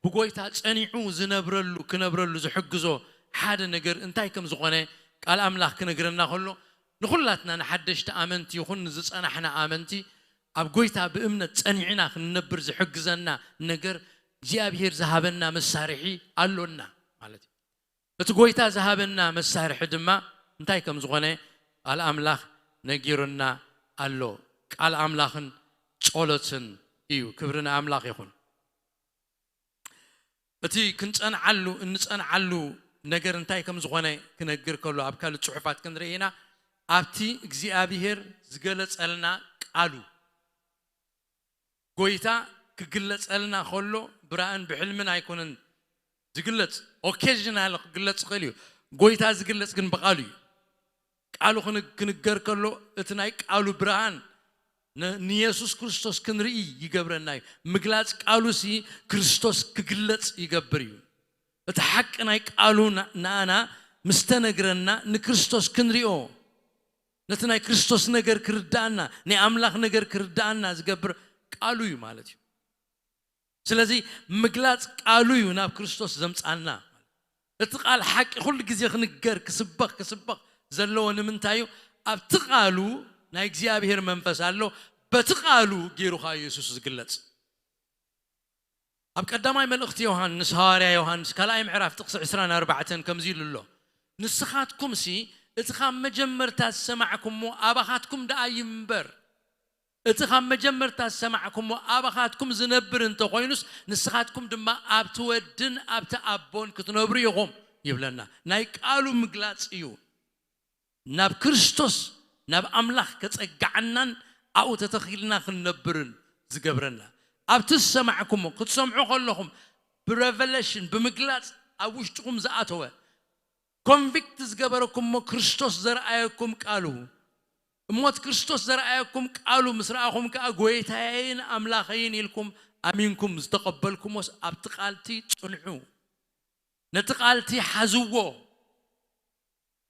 ብጎይታ ጸኒዑ ዝነብረሉ፣ ክነብረሉ ዝሕግዞ ሓደ ነገር እንታይ ከም ዝኾነ ቃል ኣምላኽ ክነግረና ከሎ፣ ንኹላትና ንሓደሽቲ ኣመንቲ ይኹን ንዝጸናሕና ኣመንቲ ኣብ ጎይታ ብእምነት ጸኒዕና ክንነብር ዝሕግዘና ነገር እግዚኣብሔር ዝሃበና መሳርሒ ኣሎና ማለት እዩ። እቲ ጎይታ ዝሃበና መሳርሒ ድማ እንታይ ከም ዝኾነ ቃል ኣምላኽ ነጊሩና ኣሎ። ቃል ኣምላኽን ጸሎትን እዩ። ክብሪ ንኣምላኽ ይኹን። እቲ ክንጸንዓሉ፣ እንጸንዓሉ ነገር እንታይ ከም ዝኾነ ክነግር ከሎ፣ ኣብ ካልእ ጽሑፋት ክንርኢ ኢና። ኣብቲ እግዚኣብሔር ዝገለጸልና ቃሉ፣ ጎይታ ክግለጸልና ከሎ ብራእን ብሕልምን ኣይኮነን ዝግለጽ። ኦኬዥናል ክግለጽ ይኽእል እዩ። ጎይታ ዝግለጽ ግን ብቃሉ እዩ። ቃሉ ክን-፣ ክንገር ከሎ እቲ ናይ ቃሉ ብርሃን ን-፣ ንየሱስ ክርስቶስ ክንርኢ ይገብረና እዩ። ምግላጽ ቃሉ ሲ ክርስቶስ ክግለጽ ይገብር እዩ። እቲ ሓቂ ናይ ቃሉ ን-፣ ንኣና ምስ ተነግረና ንክርስቶስ ክንሪኦ፣ ነቲ ናይ ክርስቶስ ነገር ክርዳኣና፣ ናይ ኣምላኽ ነገር ክርዳኣና ዝገብር ቃሉ እዩ ማለት እዩ። ስለዚ ምግላጽ ቃሉ እዩ ናብ ክርስቶስ ዘምጻና። እቲ ቃል ሓቂ ኩሉ ግዜ ክንገር፣ ክስበኽ፣ ክስበኽ ዘለዎ ንምንታይ እዩ? ኣብቲ ቃሉ ናይ እግዚኣብሔር መንፈስ ኣሎ። በቲ ቃሉ ገይሩ ኸኣ የሱስ ዝግለጽ። ኣብ ቀዳማይ መልእኽቲ ዮሃንስ፣ ሃዋርያ ዮሃንስ ካልኣይ ምዕራፍ ጥቕሲ ዕስራን ኣርባዕተን ከምዚ ኢሉ ኣሎ፣ "ንስኻትኩምሲ እቲ ካብ መጀመርታ ዝሰማዕኩሞ ኣባኻትኩም ደኣ ይንበር። እቲ ካብ መጀመርታ ዝሰማዕኩሞ ኣባኻትኩም ዝነብር እንተኾይኑስ፣ ንስኻትኩም ድማ ኣብቲ ወድን ኣብቲ ኣቦን ክትነብሩ ኢኹም" ይብለና። ናይ ቃሉ ምግላጽ እዩ። ናብ ክርስቶስ፣ ናብ ኣምላኽ ከጸግዓናን ኣብኡ ተተኺልና ክንነብርን ዝገብረና። ኣብቲ ዝሰማዕኩሞ፣ ክትሰምዑ ከለኹም ብረቨለሽን፣ ብምግላጽ ኣብ ውሽጥኹም ዝኣተወ፣ ኮንቪክት ዝገበረኩሞ ክርስቶስ ዘርኣየኩም ቃሉ፣ እሞ እቲ ክርስቶስ ዘርኣየኩም ቃሉ ምስ ረኣኹም ከኣ፣ "ጎይታየይን ኣምላኸይን" ኢልኩም ኣሚንኩም ዝተቐበልኩሞስ፣ ኣብቲ ቃልቲ ጽንዑ። ነቲ ቃልቲ ሓዝዎ።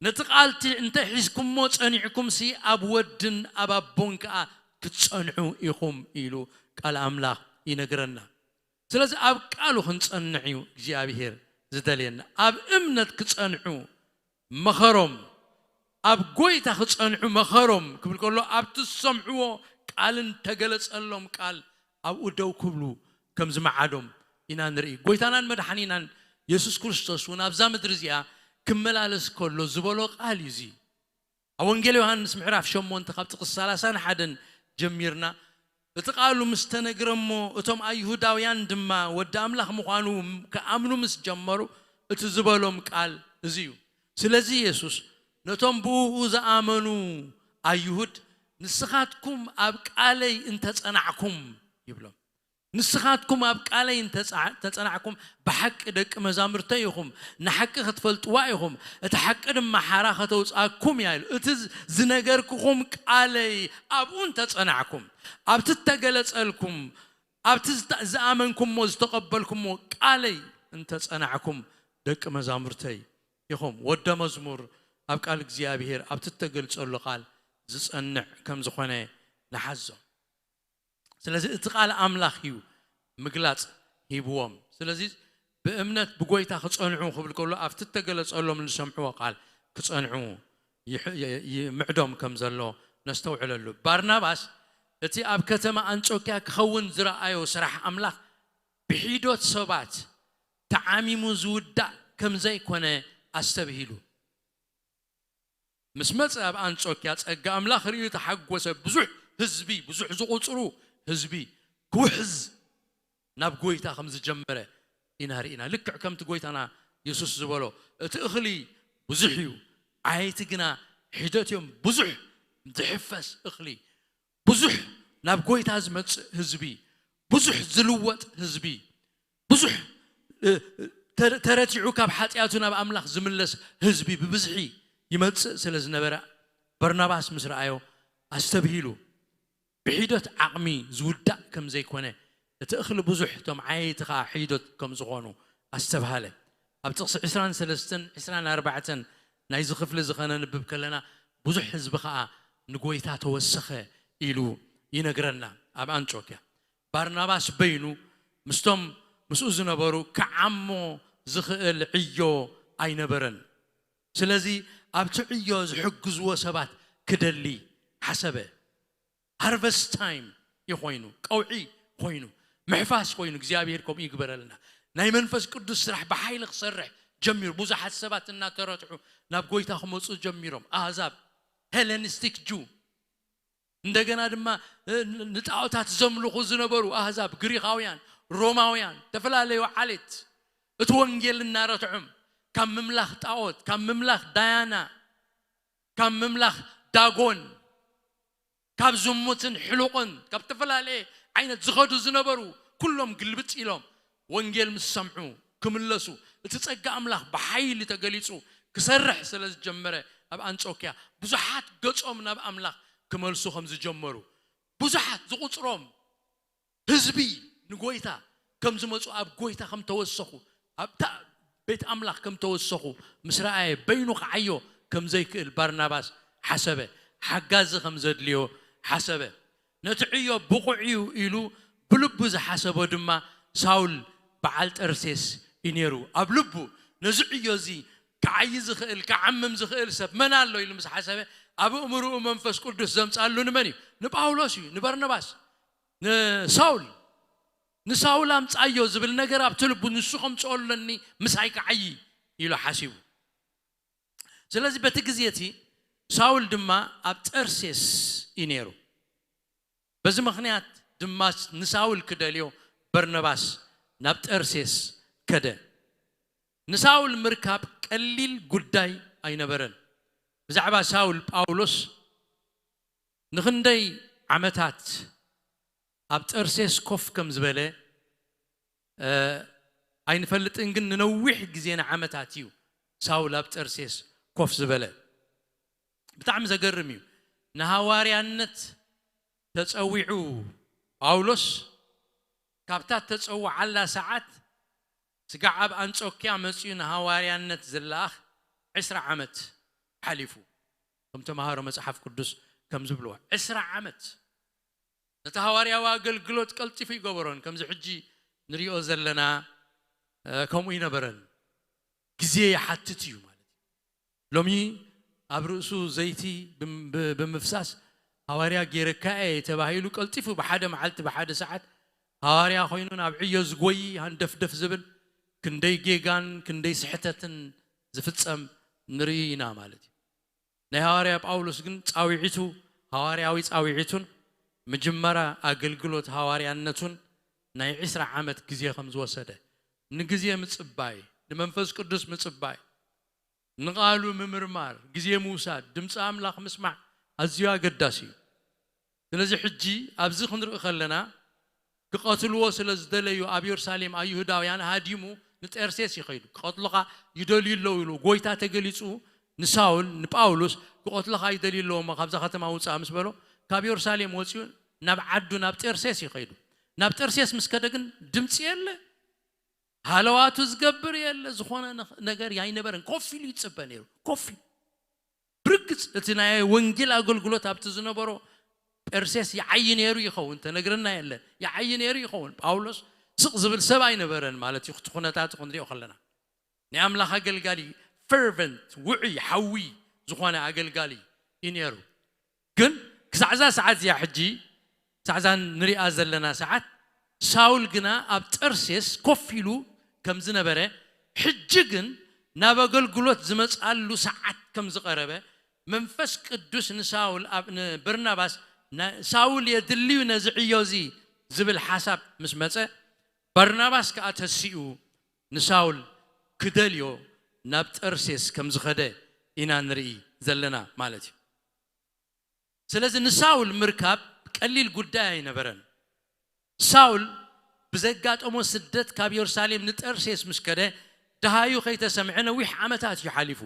ነቲ ቃልቲ እንተ ሒዝኩሞ ጸኒዕኩምሲ ኣብ ወድን ኣብ ኣቦን ከኣ ክትጸንዑ ኢኹም ኢሉ ቃል ኣምላኽ ይነግረና። ስለዚ ኣብ ቃሉ ክንጸንዕ እዩ እግዚኣብሔር ዝደልየና። ኣብ እምነት ክጸንዑ መኸሮም፣ ኣብ ጎይታ ክጸንዑ መኸሮም ክብል ከሎ ኣብቲ ዝሰምዕዎ ቃልን ተገለጸሎም ቃል ኣብኡ ደው ክብሉ ከም ዝመዓዶም ኢና ንርኢ። ጎይታናን መድሓኒናን የሱስ ክርስቶስ እውን ኣብዛ ምድሪ እዚኣ ክመላለስ ከሎ ዝበሎ ቃል እዩ እዚ። ኣብ ወንጌል ዮሃንስ ምዕራፍ ሸሞንተ ካብ ጥቕሲ ሰላሳን ሓደን ጀሚርና እቲ ቃሉ ምስ ተነግረ እሞ እቶም ኣይሁዳውያን ድማ ወዲ ኣምላኽ ምዃኑ ክኣምኑ ምስ ጀመሩ እቲ ዝበሎም ቃል እዚ እዩ። ስለዚ የሱስ ነቶም ብእኡ ዝኣመኑ ኣይሁድ ንስኻትኩም ኣብ ቃለይ እንተጸናዕኩም ይብሎም። ንስኻትኩም ኣብ ቃለይ እንተጸናዕኩም ብሓቂ ደቂ መዛምርተይ ኢኹም፣ ንሓቂ ክትፈልጥዋ ኢኹም፣ እቲ ሓቂ ድማ ሓራ ከተውፅኣኩም እያ ኢሉ። እቲ ዝነገርኩኹም ቃለይ ኣብኡ እንተጸናዕኩም፣ ኣብቲ እተገለጸልኩም፣ ኣብቲ ዝኣመንኩሞ ዝተቐበልኩሞ ቃለይ እንተጸናዕኩም ደቂ መዛሙርተይ ኢኹም። ወደ መዝሙር ኣብ ቃል እግዚኣብሔር ኣብቲ እተገልጸሉ ቃል ዝጸንዕ ከም ዝኾነ ንሓዞ። ስለዚ እቲ ቃል ኣምላኽ እዩ ምግላጽ ሂብዎም። ስለዚ ብእምነት ብጎይታ ክጸንዑ ክብል ከሎ ኣብቲ እተገለጸሎም ንሰምዕዎ ቃል ክጸንዑ ይምዕዶም ከም ዘሎ ነስተውዕለሉ። ባርናባስ እቲ ኣብ ከተማ ኣንጾኪያ ክኸውን ዝረኣዮ ስራሕ ኣምላኽ ብሒዶት ሰባት ተዓሚሙ ዝውዳእ ከም ዘይኮነ ኣስተብሂሉ። ምስ መጸ ኣብ ኣንጾኪያ ጸጋ ኣምላኽ ርእዩ ተሓጎሰ። ብዙሕ ህዝቢ፣ ብዙሕ ዝቑጽሩ ህዝቢ ክውሕዝ ናብ ጎይታ ከም ዝጀመረ ኢና ርኢና። ልክዕ ከምቲ ጎይታና የሱስ ዝበሎ እቲ እኽሊ ብዙሕ እዩ፣ ዓየይቲ ግና ሒደት እዮም። ብዙሕ ዝሕፈስ እኽሊ፣ ብዙሕ ናብ ጎይታ ዝመጽእ ህዝቢ፣ ብዙሕ ዝልወጥ ህዝቢ፣ ብዙሕ ተረቲዑ ካብ ሓጢኣቱ ናብ ኣምላኽ ዝምለስ ህዝቢ ብብዝሒ ይመጽእ ስለ ዝነበረ በርናባስ ምስ ረኣዮ ኣስተብሂሉ። ብሒደት ዓቕሚ ዝውዳእ ከም ዘይኮነ፣ እቲ እኽሊ ብዙሕ እቶም ዓየይቲ ኸኣ ሒደት ከም ዝኾኑ ኣስተብሃለ። ኣብ ጥቕሲ ዕስራን ሰለስተን ዕስራን ኣርባዕተን ናይዚ ክፍሊ እዚ ኸነንብብ ከለና ብዙሕ ህዝቢ ኸኣ ንጎይታ ተወሰኸ ኢሉ ይነግረና። ኣብ ኣንጾኪያ ባርናባስ በይኑ ምስቶም ምስኡ ዝነበሩ ክዓሞ ዝኽእል ዕዮ ኣይነበረን። ስለዚ ኣብቲ ዕዮ ዝሕግዝዎ ሰባት ክደሊ ሓሰበ። ሃርቨስት ታይም እዩ ኮይኑ፣ ቀውዒ ኮይኑ፣ ምሕፋስ ኮይኑ። እግዚኣብሔር ከምኡ ይግበረልና። ናይ መንፈስ ቅዱስ ስራሕ ብሓይሊ ክሰርሕ ጀሚሩ። ብዙሓት ሰባት እናተረትዑ ናብ ጎይታ ክመፁ ጀሚሮም። ኣህዛብ፣ ሄለኒስቲክ ጁ፣ እንደገና ድማ ንጣዖታት ዘምልኹ ዝነበሩ ኣህዛብ፣ ግሪኻውያን፣ ሮማውያን፣ ተፈላለዩ ዓሌት እቲ ወንጌል እናረትዖም ካብ ምምላኽ ጣዖት፣ ካብ ምምላኽ ዳያና፣ ካብ ምምላኽ ዳጎን፣ ካብ ዝሙትን ሕሉቕን፣ ካብ ዝተፈላለየ ዓይነት ዝኸዱ ዝነበሩ ኩሎም ግልብጥ ኢሎም ወንጌል ምስ ሰምዑ ክምለሱ፣ እቲ ጸጋ ኣምላኽ ብሓይሊ ተገሊጹ ክሰርሕ ስለ ዝጀመረ፣ ኣብ ኣንጾክያ ብዙሓት ገጾም ናብ ኣምላኽ ክመልሱ ከም ዝጀመሩ፣ ብዙሓት ዝቑጽሮም ህዝቢ ንጎይታ ከም ዝመጹ፣ ኣብ ጎይታ ከም ተወሰኹ፣ ኣብታ ቤት ኣምላኽ ከም ተወሰኹ ምስ ረኣየ፣ በይኑ ክዓዮ ከም ዘይክእል ባርናባስ ሓሰበ። ሓጋዚ ከም ዘድልዮ ሓሰበ። ነቲ ዕዮ ብቑዕ እዩ ኢሉ ብልቡ ዝሓሰቦ ድማ ሳውል በዓል ጠርሴስ እዩ ነይሩ። ኣብ ልቡ ነዚ ዕዮ እዚ ክዓዪ ዝኽእል፣ ክዓምም ዝኽእል ሰብ መን ኣሎ ኢሉ ምስ ሓሰበ፣ ኣብ ኣእምርኡ መንፈስ ቅዱስ ዘምጻሉ ንመን እዩ? ንጳውሎስ እዩ፣ ንበርናባስ፣ ንሳውል። ንሳውል ኣምጻዮ ዝብል ነገር ኣብቲ ልቡ፣ ንሱ ከምጽኦ ኣለኒ፣ ምሳይ ክዓዪ ኢሉ ሓሲቡ። ስለዚ በቲ ግዜ እቲ ሳውል ድማ ኣብ ጠርሴስ እዩ ነይሩ። በዚ ምኽንያት ድማ ንሳውል ክደልዮ በርናባስ ናብ ጠርሴስ ከደ። ንሳውል ምርካብ ቀሊል ጉዳይ ኣይነበረን። ብዛዕባ ሳውል፣ ጳውሎስ ንኽንደይ ዓመታት ኣብ ጠርሴስ ኮፍ ከም ዝበለ፣ እ፣ ኣይንፈልጥን፣ ግን ንነዊሕ ግዜ፣ ንዓመታት እዩ ሳውል ኣብ ጠርሴስ ኮፍ ዝበለ። ብጣዕሚ ዘገርም እዩ። ንሃዋርያነት ተጸዊዑ ጳውሎስ፣ ካብታ ተጸውዓላ ሰዓት ስጋዕ ኣብ ኣንጾክያ መጺኡ ንሃዋርያነት ዝለኣኽ ዕስራ ዓመት ሓሊፉ። ከም ተምሃሮ መጽሓፍ ቅዱስ ከም ዝብልዎ ዕስራ ዓመት ነቲ ሃዋርያዊ ኣገልግሎት ቀልጢፉ ይገበሮን ከምዚ ሕጂ ንሪኦ ዘለና ከምኡ ይነበረን። ግዜ ይሓትት እዩ ማለት እዩ። ሎሚ ኣብ ርእሱ ዘይቲ ብምፍሳስ ሃዋርያ ገይረካ እየ ተባሂሉ ቀልጢፉ ብሓደ መዓልቲ ብሓደ ሰዓት ሃዋርያ ኮይኑ ናብ ዕዮ ዝጎይ ሃንደፍደፍ ዝብል ክንደይ ጌጋን ክንደይ ስሕተትን ዝፍጸም ንርኢ ኢና ማለት እዩ። ናይ ሃዋርያ ጳውሎስ ግን ጻውዒቱ ሃዋርያዊ ጻውዒቱን ምጅመራ ኣገልግሎት ሃዋርያነቱን ናይ ዕስራ ዓመት ግዜ ከም ዝወሰደ ንግዜ ምጽባይ ንመንፈስ ቅዱስ ምጽባይ ንቓሉ ምምርማር ግዜ ምውሳድ ድምፂ ኣምላኽ ምስማዕ ኣዝዩ ኣገዳሲ እዩ። ስለዚ ሕጂ ኣብዚ ክንርኢ ከለና ክቐትልዎ ስለ ዝደለዩ ኣብ የሩሳሌም ኣይሁዳውያን ሃዲሙ ንጠርሴስ ይኸይዱ። ክቐትሉኻ ይደልዩ ኣለዉ ኢሉ ጎይታ ተገሊጹ ንሳውል ንጳውሎስ ክቐትሉኻ ይደልዩ ኣለዉ እሞ ካብዛ ከተማ ውፃእ ምስ በሎ ካብ የሩሳሌም ወፂኡ ናብ ዓዱ ናብ ጠርሴስ ይኸይዱ። ናብ ጠርሴስ ምስ ከደ ግን ድምፂ የለ፣ ሃለዋቱ ዝገብር የለ፣ ዝኾነ ነገር ኣይነበረን። ኮፍ ኢሉ ይፅበ ነይሩ። ኮፍ ኢሉ ብርግፅ እቲ ናይ ወንጌል ኣገልግሎት ኣብቲ ዝነበሮ ጴርሴስ ይዓይ ነይሩ ይኸውን፣ ተነግረና የለን። ይዓይ ነይሩ ይኸውን። ጳውሎስ ስቕ ዝብል ሰብ ኣይነበረን ማለት እዩ። እቲ ኩነታት ክንሪኦ ከለና ናይ ኣምላኽ ኣገልጋሊ ፈርቨንት ውዑይ ሓዊ ዝኾነ ኣገልጋሊ እዩ ነይሩ። ግን ክሳዕዛ ሰዓት እዚኣ ሕጂ ሳዕዛን ንሪኣ ዘለና ሰዓት ሳውል ግና ኣብ ጠርሴስ ኮፍ ኢሉ ከም ዝነበረ ሕጂ ግን ናብ ኣገልግሎት ዝመፅኣሉ ሰዓት ከም ዝቐረበ መንፈስ ቅዱስ ንሳውል ኣብ ንበርናባስ ሳውል የድልዩ ነዚ ዕዮ እዚ ዝብል ሓሳብ ምስ መፀ በርናባስ ከዓ ተሲኡ ንሳውል ክደልዮ ናብ ጠርሴስ ከም ዝኸደ ኢና ንርኢ ዘለና ማለት እዩ። ስለዚ ንሳውል ምርካብ ቀሊል ጉዳይ ኣይነበረን። ሳውል ብዘጋጠሞ ስደት ካብ የሩሳሌም ንጠርሴስ ምስ ከደ ደሃዩ ከይተሰምዐ ነዊሕ ዓመታት እዩ ሓሊፉ።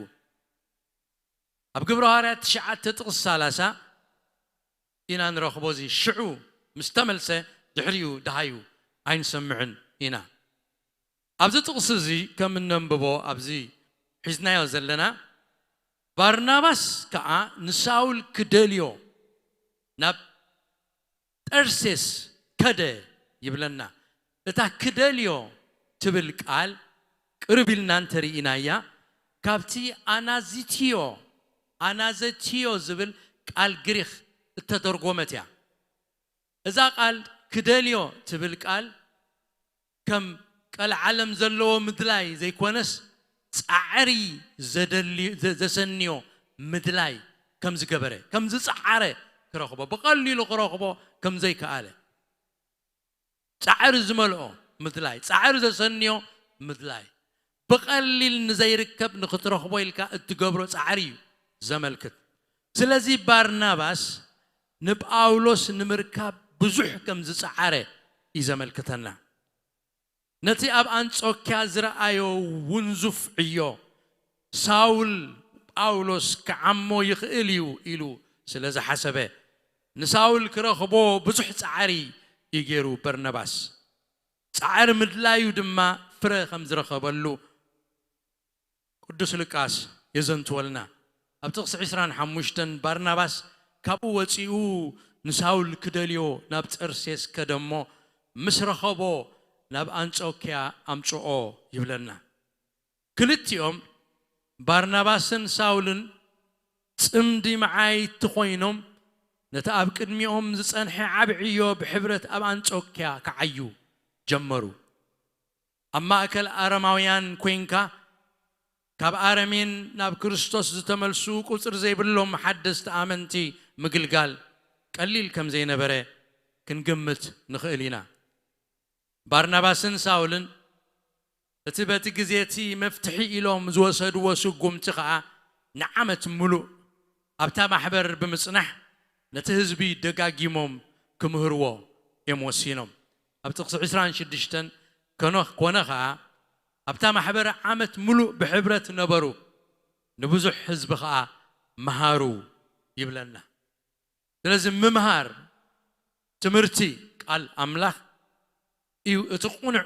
ኣብ ግብረ ሃዋርያት ትሽዓተ ጥቕሲ ሰላሳ ኢና ንረኽቦ። እዚ ሽዑ ምስ ተመልሰ ድሕሪኡ ደሃዩ ኣይንሰምዕን ኢና። ኣብዚ ጥቕሲ እዚ ከም እነንብቦ ኣብዚ ሒዝናዮ ዘለና ባርናባስ ከዓ ንሳውል ክደልዮ ናብ ጠርሴስ ከደ ይብለና። እታ ክደልዮ ትብል ቃል ቅርብ ኢልና እንተርኢናያ ካብቲ ኣናዚትዮ ኣናዘትዮ ዝብል ቃል ግሪኽ እተተርጎመት እያ። እዛ ቃል ክደልዮ ትብል ቃል ከም ቀልዓለም ዘለዎ ምድላይ ዘይኮነስ ፃዕሪ ዘሰንዮ ምድላይ ከም ዝገበረ ከም ዝፀዓረ ክረኽቦ ብቐሊሉ ክረኽቦ ከም ዘይከኣለ ፃዕሪ ዝመልኦ ምድላይ ፃዕሪ ዘሰንዮ ምድላይ ብቐሊል ንዘይርከብ ንክትረኽቦ ኢልካ እትገብሮ ፃዕሪ እዩ ዘመልክት። ስለዚ ባርናባስ ንጳውሎስ ንምርካብ ብዙሕ ከም ዝፀዓረ እዩ ዘመልክተና። ነቲ ኣብ ኣንጾክያ ዝረኣዮ ውንዙፍ ዕዮ ሳውል ጳውሎስ ክዓሞ ይኽእል እዩ ኢሉ ስለ ዝሓሰበ ንሳውል ክረኽቦ ብዙሕ ፃዕሪ እዩ ገይሩ። በርነባስ ፃዕሪ ምድላዩ ድማ ፍረ ከም ዝረኸበሉ ቅዱስ ሉቃስ የዘንትወልና። ኣብ ጥቕሲ ዕስራን ሓሙሽተን ባርናባስ ካብኡ ወፂኡ ንሳውል ክደልዮ ናብ ጠርሴስ ከደ እሞ ምስ ረኸቦ ናብ ኣንጾክያ ኣምጽኦ ይብለና። ክልቲኦም ባርናባስን ሳውልን ጽምዲ መዓይቲ ኮይኖም ነቲ ኣብ ቅድሚኦም ዝጸንሐ ዓቢ ዕዮ ብሕብረት ኣብ ኣንጾክያ ክዓዩ ጀመሩ። ኣብ ማእከል ኣረማውያን ኮይንካ ካብ ኣረሜን ናብ ክርስቶስ ዝተመልሱ ቁጽሪ ዘይብሎም ሓደስቲ ኣመንቲ ምግልጋል ቀሊል ከም ዘይነበረ ክንግምት ንኽእል ኢና። ባርናባስን ሳውልን እቲ በቲ ግዜ እቲ መፍትሒ ኢሎም ዝወሰድዎ ስጉምቲ ኸኣ ንዓመት ምሉእ ኣብታ ማሕበር ብምጽናሕ ነቲ ህዝቢ ደጋጊሞም ክምህርዎ እዮም ወሲኖም። ኣብ ጥቕሲ ዕስራን ሽዱሽተን ከኖ ኮነ ኸኣ ኣብታ ማሕበር ዓመት ምሉእ ብሕብረት ነበሩ፣ ንብዙሕ ህዝቢ ኸኣ መሃሩ ይብለና። ስለዚ ምምሃር ትምህርቲ ቃል ኣምላኽ እዩ እቲ ቁኑዕ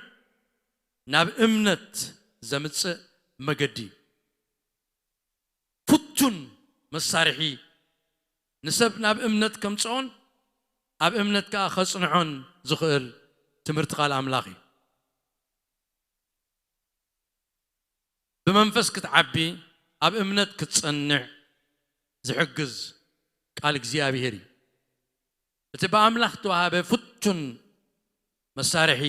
ናብ እምነት ዘምጽእ መገዲ። ፍቱን መሳርሒ፣ ንሰብ ናብ እምነት ከምጽኦን ኣብ እምነት ከኣ ከጽንዖን ዝኽእል ትምህርቲ ቃል ኣምላኽ እዩ። ብመንፈስ ክትዓቢ፣ ኣብ እምነት ክትጸንዕ ዝሕግዝ ቃል እግዚኣብሔር እዩ። እቲ ብኣምላኽ እተዋህበ ፍቱን መሳርሒ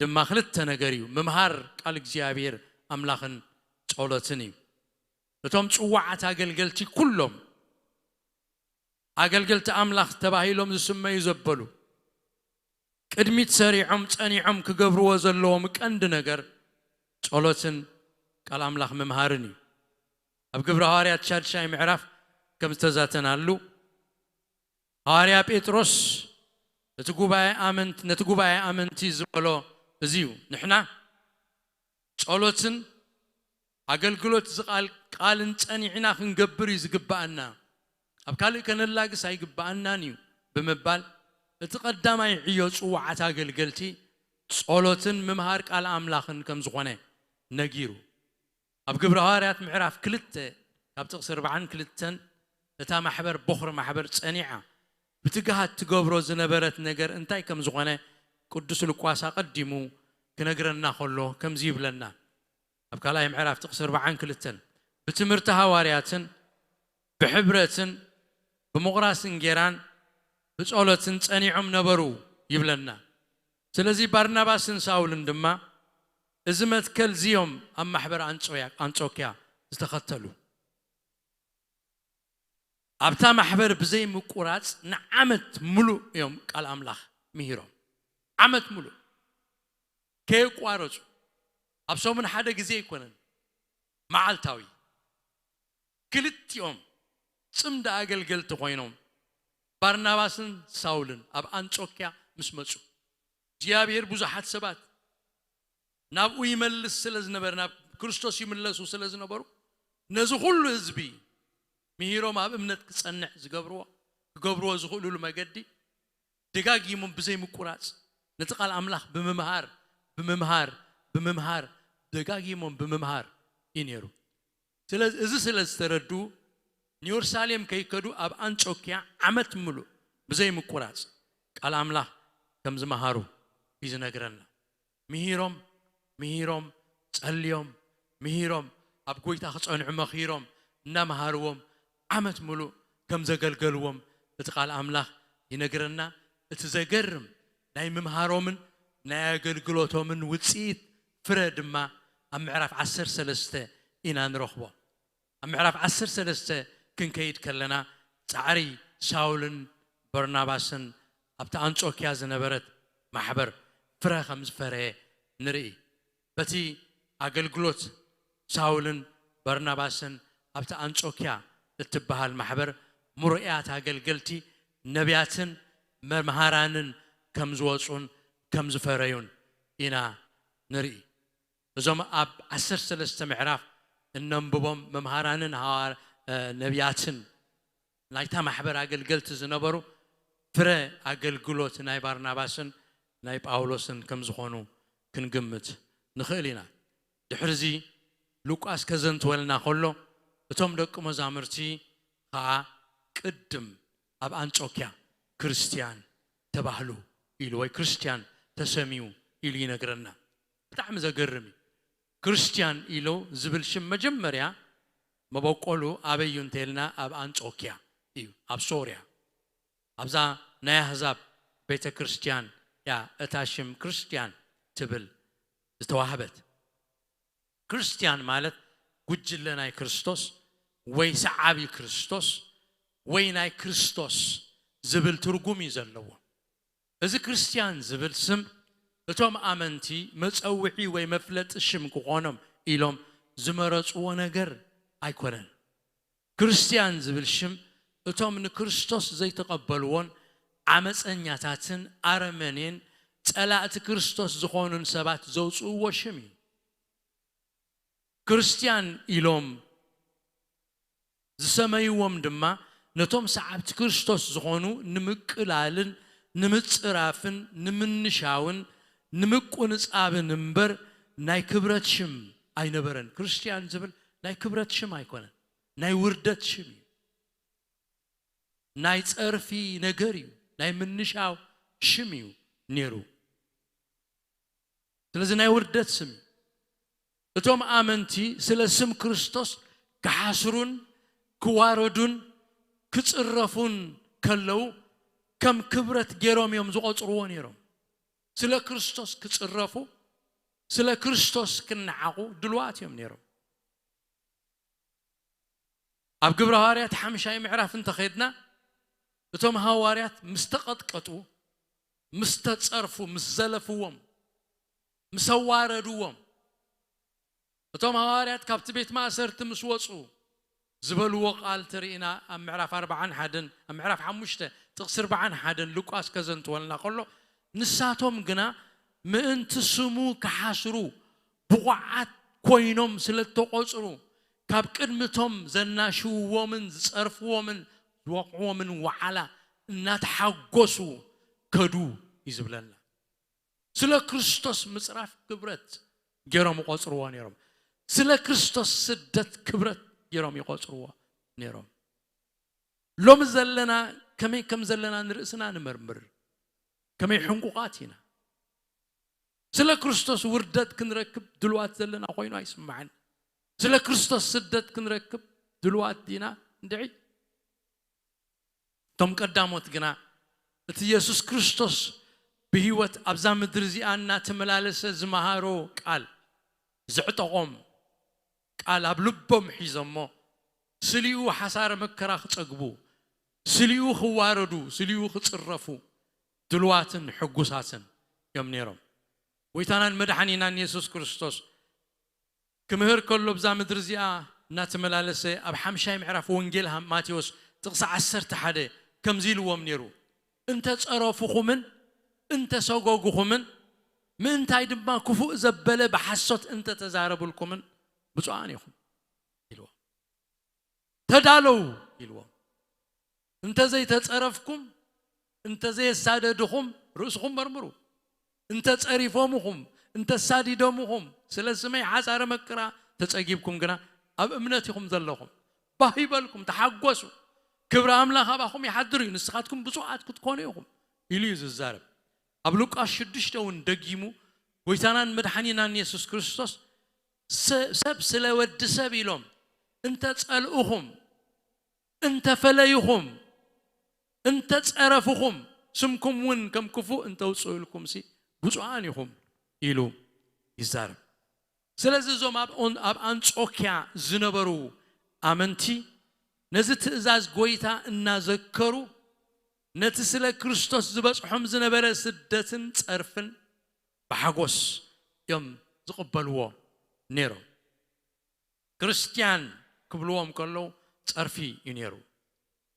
ድማ ክልተ ነገር እዩ። ምምሃር ቃል እግዚኣብሔር ኣምላኽን ጸሎትን እዩ። እቶም ጽዋዓት ኣገልገልቲ ኩሎም ኣገልገልቲ ኣምላኽ ተባሂሎም ዝስመዩ ዘበሉ ቅድሚት ሰሪዖም ጸኒዖም ክገብርዎ ዘለዎም ቀንዲ ነገር ጸሎትን ቃል ኣምላኽ ምምሃርን እዩ። ኣብ ግብረ ሃዋርያት ሻድሻይ ምዕራፍ ከም ዝተዛተናሉ ሃዋርያ ጴጥሮስ እቲ ጉባኤ ኣመንት-፣ ነቲ ጉባኤ ኣመንቲ ዝበሎ እዚ እዩ። ንሕና ጸሎትን ኣገልግሎት ዝቓል ቃልን ጸኒዕና ክንገብር እዩ ዝግብኣና፣ ኣብ ካልእ ከነላግስ ኣይግብኣናን እዩ ብምባል እቲ ቀዳማይ ዕዮ ጽዋዓት ኣገልገልቲ ጸሎትን ምምሃር ቃል ኣምላኽን ከም ዝኾነ ነጊሩ። ኣብ ግብረ ሃዋርያት ምዕራፍ ክልተ ካብ ጥቕሲ ኣርባዓን ክልተን እታ ማሕበር ቦኽሪ ማሕበር ጸኒዓ ብትግሃት ትገብሮ ዝነበረት ነገር እንታይ ከም ዝኾነ ቅዱስ ሉቃስ ኣቐዲሙ ክነግረና ከሎ ከምዚ ይብለና። ኣብ ካልኣይ ምዕራፍ ጥቕሲ ኣርባዓን ክልተን ብትምህርቲ ሃዋርያትን ብሕብረትን ብምቑራስ እንጌራን ብጸሎትን ጸኒዖም ነበሩ ይብለና። ስለዚ ባርናባስን ሳውልን ድማ እዚ መትከል እዚ እዮም ኣብ ማሕበር ኣንጾያ-፣ ኣንጾኪያ ዝተኸተሉ። ኣብታ ማሕበር ብዘይ ምቁራጽ ንዓመት ምሉእ እዮም ቃል ኣምላኽ ምሂሮም። ዓመት ምሉእ ከየቋረጹ፣ ኣብ ሰሙን ሓደ ግዜ ኣይኮነን፣ መዓልታዊ። ክልቲኦም ጽምዲ ኣገልገልቲ ኮይኖም ባርናባስን ሳውልን ኣብ ኣንጾኪያ ምስ መጹ፣ እግዚኣብሔር ብዙሓት ሰባት ናብኡ ይመልስ ስለ ዝነበረ፣ ናብ ክርስቶስ ይምለሱ ስለ ዝነበሩ፣ ነዚ ኩሉ ህዝቢ ምሂሮም ኣብ እምነት ክጸንዕ ዝገብርዎ፣ ክገብርዎ ዝኽእሉሉ መገዲ ደጋጊሞም ብዘይ ምቁራጽ ነቲ ቃል ኣምላኽ ብምምሃር፣ ብምምሃር፣ ብምምሃር፣ ደጋጊሞም ብምምሃር እዩ ነይሩ። ስለዚ እዚ ስለ ዝተረዱ ንየሩሳሌም ከይከዱ ኣብ ኣንጾኪያ ዓመት ምሉእ ብዘይ ምቁራጽ ቃል ኣምላኽ ከም ዝመሃሩ እዩ ዝነግረና። ምሂሮም፣ ምሂሮም፣ ጸልዮም፣ ምሂሮም፣ ኣብ ጐይታ ክጸንዑ መኺሮም፣ እናመሃርዎም ዓመት ምሉእ ከም ዘገልገልዎም እቲ ቃል ኣምላኽ ይነግረና። እቲ ዘገርም ናይ ምምሃሮምን ናይ ኣገልግሎቶምን ውጽኢት ፍረ ድማ ኣብ ምዕራፍ ዓሰርተ ሰለስተ ኢና ንረኽቦ። ኣብ ምዕራፍ ዓሰርተ ሰለስተ ክንከይድ ከለና ጻዕሪ ሳውልን በርናባስን ኣብቲ ኣንጾኪያ ዝነበረት ማሕበር ፍረ ከም ዝፈረየ ንርኢ። በቲ ኣገልግሎት ሳውልን በርናባስን ኣብቲ ኣንጾኪያ እትበሃል ማሕበር ምሩያት ኣገልገልቲ ነቢያትን መምሃራንን ከም ዝወጹን ከም ዝፈረዩን ኢና ንርኢ። እዞም ኣብ ዓሰርተ ሰለስተ ምዕራፍ እነንብቦም መምሃራንን ሃዋር-፣ እ፣ ነቢያትን ናይታ ማሕበር ኣገልገልቲ ዝነበሩ ፍረ ኣገልግሎት ናይ ባርናባስን ናይ ጳውሎስን ከም ዝኾኑ ክንግምት ንኽእል ኢና። ድሕርዚ ሉቃስ ከዘንትወልና ከሎ እቶም ደቂ መዛሙርቲ ኸዓ ቅድም ኣብ ኣንጾኪያ ክርስትያን ተባህሉ ኢሉ ወይ ክርስትያን ተሰምዩ ኢሉ ይነግረና። ብጣዕሚ ዘገርም እዩ። ክርስትያን ኢሉ ዝብል ሽም መጀመርያ መበቆሉ ኣበይ እዩ እንተልና ኣብ ኣንጾኪያ እዩ፣ ኣብ ሶርያ። ኣብዛ ናይ ኣህዛብ ቤተ ክርስትያን እያ እታ ሽም ክርስትያን ትብል ዝተዋህበት። ክርስትያን ማለት ጉጅለ ናይ ክርስቶስ ወይ ሰዓቢ ክርስቶስ ወይ ናይ ክርስቶስ ዝብል ትርጉም እዩ ዘለዎ። እዚ ክርስትያን ዝብል ስም እቶም ኣመንቲ መጸውዒ ወይ መፍለጢ ሽም ክኾኖም ኢሎም ዝመረጽዎ ነገር ኣይኮነን። ክርስትያን ዝብል ሽም እቶም ንክርስቶስ ዘይተቐበልዎን ዓመጸኛታትን ኣረመኔን ጸላእቲ ክርስቶስ ዝኾኑን ሰባት ዘውጽእዎ ሽም እዩ። ክርስትያን ኢሎም ዝሰመይዎም ድማ ነቶም ሰዓብቲ ክርስቶስ ዝኾኑ ንምቅላልን ንምጽራፍን ንምንሻውን ንምቁንጻብን እምበር ናይ ክብረት ሽም ኣይነበረን። ክርስትያን ዝብል ናይ ክብረት ሽም ኣይኮነን። ናይ ውርደት ሽም እዩ። ናይ ጸርፊ ነገር እዩ። ናይ ምንሻው ሽም እዩ ነይሩ። ስለዚ ናይ ውርደት ስም እዩ። እቶም ኣመንቲ ስለ ስም ክርስቶስ ክሓስሩን ክዋረዱን ክጽረፉን ከለዉ ከም ክብረት ገይሮም እዮም ዝቖጽርዎ ነይሮም። ስለ ክርስቶስ ክጽረፉ፣ ስለ ክርስቶስ ክነዓቑ ድልዋት እዮም ነይሮም። ኣብ ግብረ ሃዋርያት ሓምሻይ ምዕራፍ እንተኸድና እቶም ሃዋርያት ምስ ተቐጥቀጡ፣ ምስ ተጸርፉ፣ ምስ ዘለፍዎም፣ ምስ ኣዋረድዎም፣ እቶም ሃዋርያት ካብቲ ቤት ማእሰርቲ ምስ ወጹ ዝበልዎ ቃል ተርኢና ኣብ ምዕራፍ ኣርባዓን ሓደን ኣብ ምዕራፍ ሓሙሽተ ጥቕሲ ኣርባዓን ሓደን ሉቃስ ከዘንትወልና ከሎ፣ ንሳቶም ግና ምእንቲ ስሙ ክሓስሩ ብቑዓት ኮይኖም ስለ እተቖጽሩ፣ ካብ ቅድሚቶም ዘናሽውዎምን ዝጸርፍዎምን ዝወቕዕዎምን ወዓላ እናተሓጎሱ ከዱ እዩ ዝብለና። ስለ ክርስቶስ ምጽራፍ ክብረት ገይሮም ይቖጽርዎ ነይሮም። ስለ ክርስቶስ ስደት ክብረት ገይሮም ይቖጽርዎ ነይሮም። ሎሚ ዘለና ከመይ ከም ዘለና ንርእስና ንመርምር። ከመይ ሕንቁቓት ኢና። ስለ ክርስቶስ ውርደት ክንረክብ ድልዋት ዘለና ኮይኑ ኣይስምዓን። ስለ ክርስቶስ ስደት ክንረክብ ድልዋት ዲና? እንድዒ። እቶም ቀዳሞት ግና እቲ የሱስ ክርስቶስ ብህይወት ኣብዛ ምድሪ እዚኣ እናተመላለሰ ዝመሃሮ ቃል ዘዕጠቖም ቃል ኣብ ልቦም ሒዞሞ፣ ስሊኡ ሓሳረ መከራ ክጸግቡ፣ ስሊኡ ክዋረዱ፣ ስሊኡ ክጽረፉ ድልዋትን ሕጉሳትን እዮም ነይሮም። ጎይታናን መድሓኒናን የሱስ ክርስቶስ ክምህር ከሎ ብዛ ምድሪ እዚኣ እናተመላለሰ ኣብ ሓምሻይ ምዕራፍ ወንጌል ሃ- ማቴዎስ ጥቕሲ ዓሰርተ ሓደ ከምዚ ኢልዎም ነይሩ፣ "እንተ ጸረፉኹምን እንተ ሰጎጉኹምን ምእንታይ ድማ ክፉእ ዘበለ ብሓሶት እንተ ተዛረቡልኩምን ብፁዓን ኢኹም" ኢልዎም። "ተዳለዉ" ኢልዎም። "እንተ ዘይተጸረፍኩም፣ እንተ ዘየሳደድኹም ርእስኹም መርምሩ። እንተ ጸሪፎምኹም፣ እንተ ሳዲዶምኹም፣ ስለ ስመይ ሓሳረ መከራ ተጸጊብኩም ግና ኣብ እምነት ኢኹም ዘለኹም። ባህ ይበልኩም፣ ተሓጎሱ። ክብሪ ኣምላኽ ኣባኹም ይሓድር እዩ። ንስኻትኩም ብፁዓት ክትኮኑ ኢኹም" ኢሉ እዩ ዝዛረብ። ኣብ ሉቃስ ሽዱሽተ እውን ደጊሙ ጎይታናን መድሓኒናን የሱስ ክርስቶስ "ሰ- ሰብ ስለ ወዲ ሰብ ኢሎም እንተ ጸልኡኹም፣ እንተ ፈለዩኹም፣ እንተ ጸረፉኹም፣ ስምኩም እውን ከም ክፉእ እንተ ውጽኡልኩምሲ ብፁዓን ኢኹም" ኢሉ ይዛረብ። ስለዚ እዞም ኣብ ኦን- ኣብ ኣንጾኪያ ዝነበሩ ኣመንቲ ነዚ ትእዛዝ ጎይታ እናዘከሩ ነቲ ስለ ክርስቶስ ዝበጽሖም ዝነበረ ስደትን ጸርፍን ብሓጎስ እዮም ዝቕበልዎ ነይሮም። ክርስትያን ክብልዎም ከለዉ ጸርፊ እዩ ነይሩ፣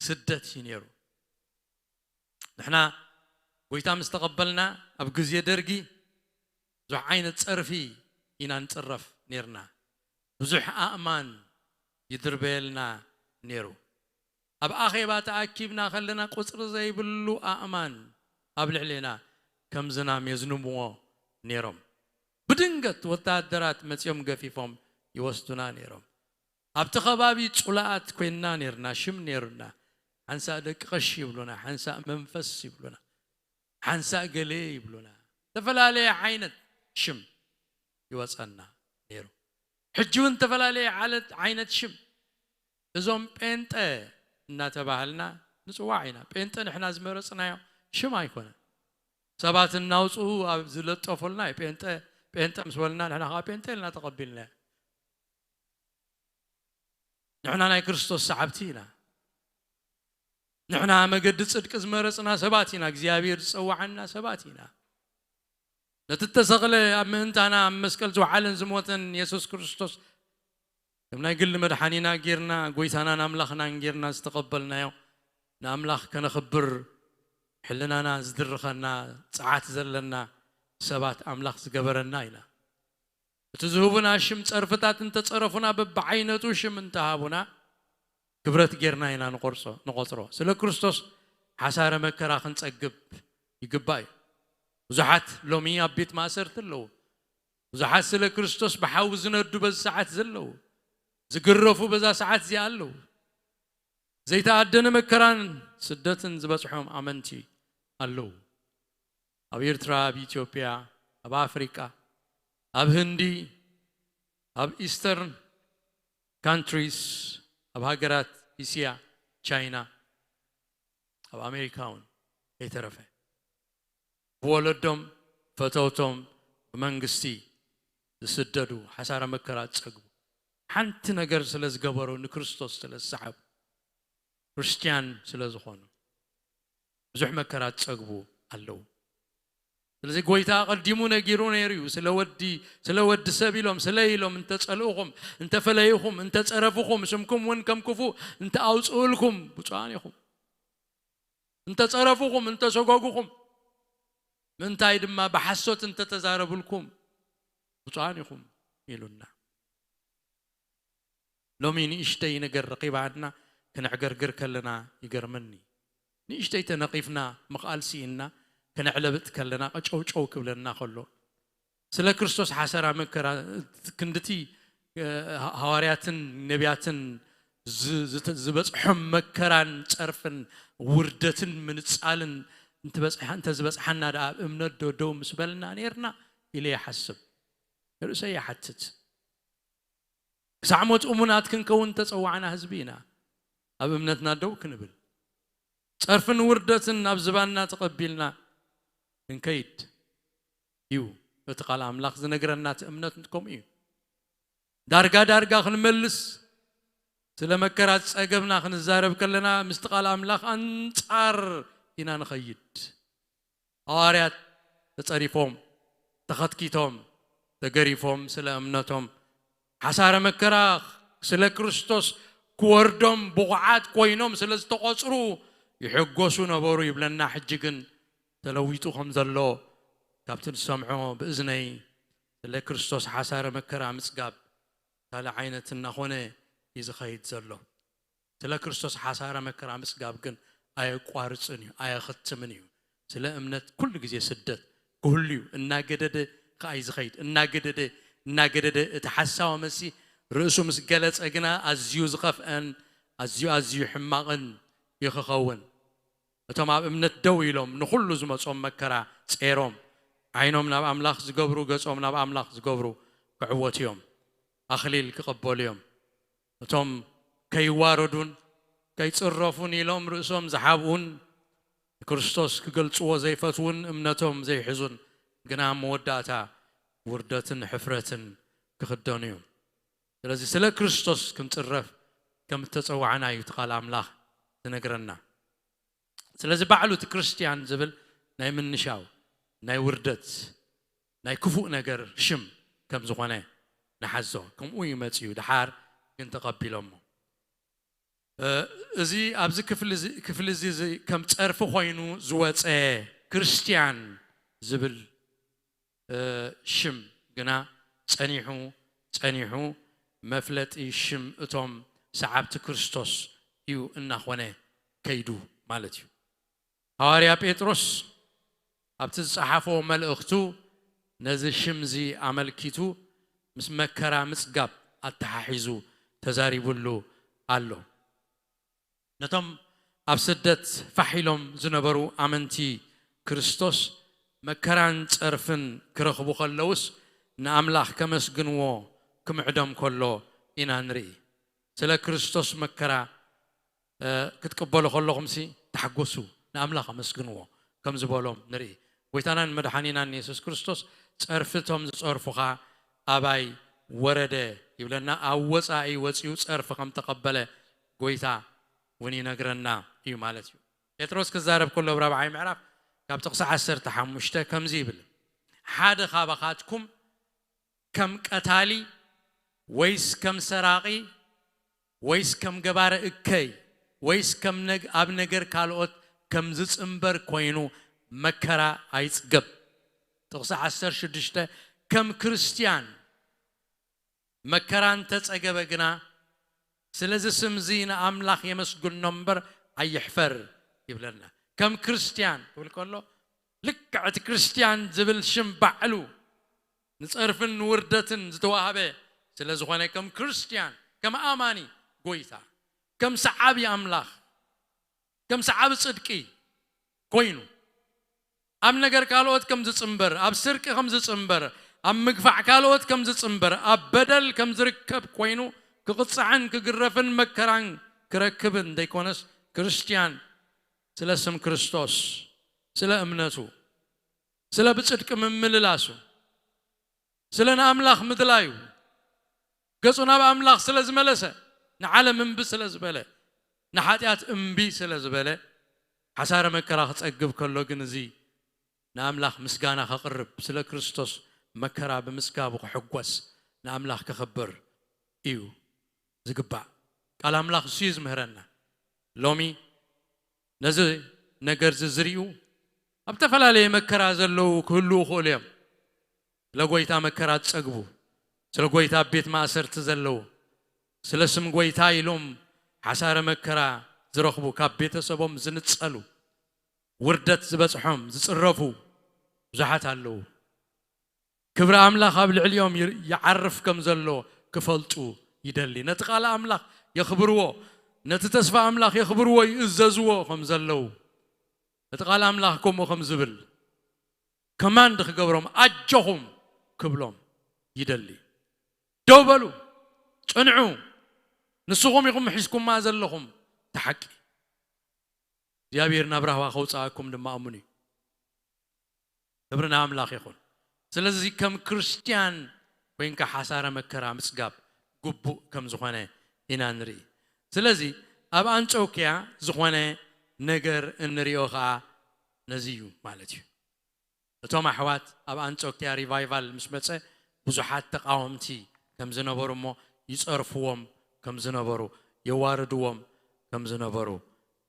ስደት እዩ ነይሩ። ንሕና ጎይታ ምስ ተቐበልና ኣብ ግዜ ደርጊ ብዙሕ ዓይነት ጸርፊ ኢና ንጽረፍ ነይርና። ብዙሕ ኣእማን ይድርበየልና ነይሩ። ኣብ ኣኼባ ተኣኪብና ከለና ቁጽሪ ዘይብሉ ኣእማን ኣብ ልዕሌና ከም ዝናም የዝንብዎ ነይሮም። ብድንገት ወታደራት መጺኦም ገፊፎም ይወስዱና ነይሮም። ኣብቲ ከባቢ ጽሉኣት ኮይንና ነይርና፣ ሽም ነይሩና። ሓንሳእ ደቂ ቀሺ ይብሉና፣ ሓንሳእ መንፈስ ይብሉና፣ ሓንሳእ ገሌ ይብሉና። ዝተፈላለየ ዓይነት ሽም ይወጸና ነይሩ። ሕጂ እውን ዝተፈላለየ ዓለት- ዓይነት ሽም። እዞም ጴንጠ እናተባህልና ንጽዋዕ ኢና። ጴንጠ ንሕና ዝመረጽናዮ ሽም ኣይኮነን። ሰባት እናውጽኡ ኣብ ዝለጠፉልና እዩ። ጴንጠ፣ ጴንጠ ምስ በልና ንሕና ከዓ ጴንጠ ኢልና ተቐቢልናዮ። ንሕና ናይ ክርስቶስ ሰዓብቲ ኢና። ንሕና መገዲ ጽድቂ ዝመረጽና ሰባት ኢና። እግዚኣብሔር ዝጸዋዓና ሰባት ኢና። ነቲ እተሰቕለ፣ ኣብ ምእንታና ኣብ መስቀል ዝወዓለን ዝሞተን የሱስ ክርስቶስ ከም ናይ ግሊ መድሓኒና ጌርና፣ ጎይታናን ኣምላኽናን ጌርና ዝተቐበልናዮ፣ ንኣምላኽ ከነኽብር ሕልናና ዝድርኸና፣ ጸዓት ዘለና ሰባት ኣምላኽ ዝገበረና ኢና። እቲ ዝህቡና ሽም ጸርፍታት እንተጸረፉና፣ በብዓይነቱ ሽም እንተሃቡና፣ ክብረት ጌርና ኢና ንቆርጾ-፣ ንቆጽሮ። ስለ ክርስቶስ ሓሳረ መከራ ክንጸግብ ይግባእ እዩ። ብዙሓት ሎሚ ኣብ ቤት ማእሰርቲ ኣለዉ። ብዙሓት ስለ ክርስቶስ ብሓዊ ዝነዱ በዚ ሰዓት ዘለዉ። ዝግረፉ በዛ ሰዓት እዚኣ ኣለዉ። ዘይተኣደነ መከራን ስደትን ዝበጽሖም ኣመንቲ ኣለዉ። ኣብ ኤርትራ፣ ኣብ ኢትዮጵያ፣ ኣብ ኣፍሪቃ፣ ኣብ ህንዲ፣ ኣብ ኢስተርን ካንትሪስ፣ ኣብ ሃገራት እስያ፣ ቻይና፣ ኣብ ኣሜሪካ እውን ከይተረፈ ብወለዶም ፈተውቶም ብመንግስቲ ዝስደዱ ሓሳረ መከራ ዝጸግቡ ሓንቲ ነገር ስለ ዝገበሩ ንክርስቶስ ስለ ዝሰሓቡ ክርስትያን ስለ ዝኾኑ ብዙሕ መከራ ዝጸግቡ ኣለዉ። ስለዚ ጎይታ ኣቐዲሙ ነጊሩ ነይሩ እዩ። ስለ ወዲ ስለ ወዲ ሰብ ኢሎም ስለ ኢሎም እንተጸልእኹም እንተፈለይኹም እንተጸረፍኹም ስምኩም እውን ከም ክፉእ እንተኣውጽኡልኩም ብፁዓን ኢኹም። እንተጸረፉኹም እንተሰጎጉኹም ምንታይ ድማ ብሓሶት እንተተዛረብልኩም ብፁዓን ኢኹም ኢሉና። ሎሚ ንእሽተይ ነገር ረኺባና ክነዕገርግር ከለና ይገርመኒ። ንእሽተይ ተነቒፍና ምኽኣል ስኢንና ክነዕለብጥ ከለና ቀጨውጨው ክብለና ከሎ ስለ ክርስቶስ ሓሰራ መከራ ክንድቲ ሃዋርያትን ነቢያትን ዝበፅሖም መከራን ፀርፍን ውርደትን ምንፃልን እንተዝበፅሓና ደኣ ኣብ እምነት ዶ ደው ምስ በልና ነርና ኢለ ይሓስብ። ርእሰይ ይሓትት። ክሳዕ ሞት እሙናት ክንከውን ተፀዋዕና ህዝቢ ኢና። ኣብ እምነትና ደው ክንብል ፀርፍን ውርደትን ናብ ዝባንና ተቐቢልና ክንከይድ እዩ እቲ ቃል ኣምላኽ ዝነግረና። እቲ እምነት ከምኡ እዩ። ዳርጋ ዳርጋ ክንመልስ ስለ መከራ ዝጸገብና ክንዛረብ ከለና ምስቲ ቃል ኣምላኽ ኣንጻር ኢና ንኸይድ። ሃዋርያት ተጸሪፎም፣ ተኸትኪቶም፣ ተገሪፎም ስለ እምነቶም ሓሳረ መከራ ስለ ክርስቶስ ክወርዶም ብቑዓት ኮይኖም ስለ ዝተቖጽሩ ይሕጎሱ ነበሩ ይብለና። ሕጂ ግን ተለዊጡ ከም ዘሎ ካብቲ ንሰምዖ ብእዝነይ ስለ ክርስቶስ ሓሳረ መከራ ምጽጋብ ካልእ ዓይነት እናኾነ እዩ ዝኸይድ ዘሎ። ስለ ክርስቶስ ሓሳረ መከራ ምጽጋብ ግን ኣየቋርጽን እዩ፣ ኣየኽትምን እዩ። ስለ እምነት ኩሉ ግዜ ስደት ክህሉ እዩ። እናገደደ ከኣ እዩ ዝኸይድ። እናገደደ እናገደደ እቲ ሓሳዊ መሲ ርእሱ ምስ ገለጸ ግና ኣዝዩ ዝኸፍአን ኣዝዩ ኣዝዩ ሕማቕን እዩ ክኸውን። እቶም ኣብ እምነት ደው ኢሎም ንኹሉ ዝመጾም መከራ ጼሮም ዓይኖም ናብ ኣምላኽ ዝገብሩ ገጾም ናብ ኣምላኽ ዝገብሩ ክዕወቱ እዮም። ኣኽሊል ክቐበሉ እዮም። እቶም ከይዋረዱን ከይጽረፉን ኢሎም ርእሶም ዝሓብኡን ንክርስቶስ ክገልጽዎ ዘይፈትዉን እምነቶም ዘይሕዙን ግና መወዳእታ ውርደትን ሕፍረትን ክኽደኑ እዮም። ስለዚ ስለ ክርስቶስ ክንጽረፍ ከም እተጸዋዕና እዩ እቲ ቃል ኣምላኽ ዝነግረና። ስለዚ ባዕሉ እቲ ክርስትያን ዝብል ናይ ምንሻው ናይ ውርደት ናይ ክፉእ ነገር ሽም ከም ዝኾነ ንሓዞ። ከምኡ እዩ መጺኡ፣ ደሓር ግን ተቐቢሎሞ። እዚ ኣብዚ ክፍሊ እዚ ከም ጸርፊ ኮይኑ ዝወጸ ክርስትያን ዝብል ሽም ግና ጸኒሑ ጸኒሑ መፍለጢ ሽም እቶም ሰዓብቲ ክርስቶስ እዩ እናኾነ ከይዱ ማለት እዩ። ሃዋርያ ጴጥሮስ ኣብቲ ዝጸሓፎ መልእኽቱ ነዚ ሽምዚ ኣመልኪቱ ምስ መከራ ምጽጋብ ኣተሓሒዙ ተዛሪቡሉ ኣሎ። ነቶም ኣብ ስደት ፋሕ ኢሎም ዝነበሩ ኣመንቲ ክርስቶስ መከራን ጸርፍን ክረኽቡ ከለውስ ንኣምላኽ ከመስግንዎ ክምዕዶም ከሎ ኢና ንርኢ። ስለ ክርስቶስ መከራ ክትቅበሉ ከለኹምሲ ተሓጎሱ፣ ንኣምላኽ ኣመስግንዎ ከም ዝበሎም ንርኢ። ጎይታናን መድሓኒናን የሱስ ክርስቶስ ጸርፊ እቶም ዝጸርፉኻ ኣባይ ወረደ ይብለና። ኣብ ወጻኢ ወጺኡ ጸርፊ ከም ተቐበለ ጎይታ እውን ይነግረና እዩ ማለት እዩ። ጴጥሮስ ክዛረብ ከሎ ኣብ ራብዓይ ምዕራፍ ካብ ጥቕሲ ዓሰርተ ሓሙሽተ ከምዚ ይብል፣ ሓደ ካባኻትኩም ከም ቀታሊ ወይስ ከም ሰራቒ ወይስ ከም ገባረ እከይ ወይስ ከም ነግ ኣብ ነገር ካልኦት ከም ዝጽንበር ኮይኑ መከራ ኣይጽገብ። ጥቕሲ ዓሰርተ ሽዱሽተ ከም ክርስትያን መከራ እንተጸገበ ግና ስለዚ ስምዚ ንኣምላኽ የመስግኖ እምበር ኣይሕፈር ይብለና። ከም ክርስትያን ክብል ከሎ ልክዕ እቲ ክርስትያን ዝብል ሽም ባዕሉ ንጸርፍን ንውርደትን ዝተዋህበ ስለ ዝኾነ ከም ክርስትያን ከም ኣማኒ ጎይታ፣ ከም ሰዓቢ ኣምላኽ፣ ከም ሰዓቢ ጽድቂ ኮይኑ፣ ኣብ ነገር ካልኦት ከም ዝጽንበር፣ ኣብ ስርቂ ከም ዝጽንበር፣ ኣብ ምግፋዕ ካልኦት ከም ዝጽንበር፣ ኣብ በደል ከም ዝርከብ ኮይኑ፣ ክቕጻዕን ክግረፍን መከራን ክረክብን ዘይኮነስ፣ ክርስትያን ስለ ስም ክርስቶስ፣ ስለ እምነቱ፣ ስለ ብጽድቂ ምምልላሱ፣ ስለ ንኣምላኽ ምድላዩ፣ ገጹ ናብ ኣምላኽ ስለ ዝመለሰ፣ ንዓለም እምቢ ስለ ዝበለ፣ ንሓጢኣት እምቢ ስለ ዝበለ፣ ሓሳረ መከራ ክጸግብ ከሎ ግን፣ እዚ ንኣምላኽ ምስጋና ከቕርብ፣ ስለ ክርስቶስ መከራ ብምጽጋቡ ክሕጎስ፣ ንኣምላኽ ከኽብር እዩ ዝግባእ። ቃል ኣምላኽ እሱ እዩ ዝምህረና። ሎሚ ነዚ ነገር እዚ ዝርእዩ፣ ኣብ ዝተፈላለየ መከራ ዘለዉ ክህልዉ ይኽእሉ እዮም። ስለ ጎይታ መከራ ዝጸግቡ፣ ስለ ጎይታ ኣብ ቤት ማእሰርቲ ዘለዉ፣ ስለ ስም ጎይታ ኢሎም ሓሳረ መከራ ዝረኽቡ፣ ካብ ቤተሰቦም ዝንጸሉ፣ ውርደት ዝበጽሖም፣ ዝጽረፉ ብዙሓት ኣለዉ። ክብሪ ኣምላኽ ኣብ ልዕሊኦም ይር-፣ ይዓርፍ ከም ዘሎ ክፈልጡ ይደሊ። ነቲ ቃል ኣምላኽ የኽብርዎ፣ ነቲ ተስፋ ኣምላኽ የኽብርዎ፣ ይእዘዝዎ ከም ዘለዉ፣ ነቲ ቃል ኣምላኽ ከምኡ ከም ዝብል፣ ከማንድ ክገብሮም፣ ኣጆኹም ክብሎም ይደሊ። ደው በሉ፣ ጽንዑ፣ ንስኹም ኢኹም ሒዝኩማ ዘለኹም እቲ ሓቂ። እግዚኣብሔር ናብ ራህዋ ከውጽኣኩም ድማ እሙን እዩ። ክብሪ ንኣምላኽ ይኹን። ስለዚ ከም ክርስትያን ኮይንካ ሓሳረ መከራ ምጽጋብ ግቡእ ከም ዝኾነ ኢና ንርኢ። ስለዚ ኣብ ኣንጾክያ ዝኾነ ነገር እንሪኦ ኸኣ ነዚ እዩ ማለት እዩ። እቶም ኣሕዋት ኣብ ኣንጾክያ ሪቫይቫል ምስ መጸ ብዙሓት ተቃወምቲ ከም ዝነበሩ እሞ ይጸርፍዎም ከም ዝነበሩ፣ የዋርድዎም ከም ዝነበሩ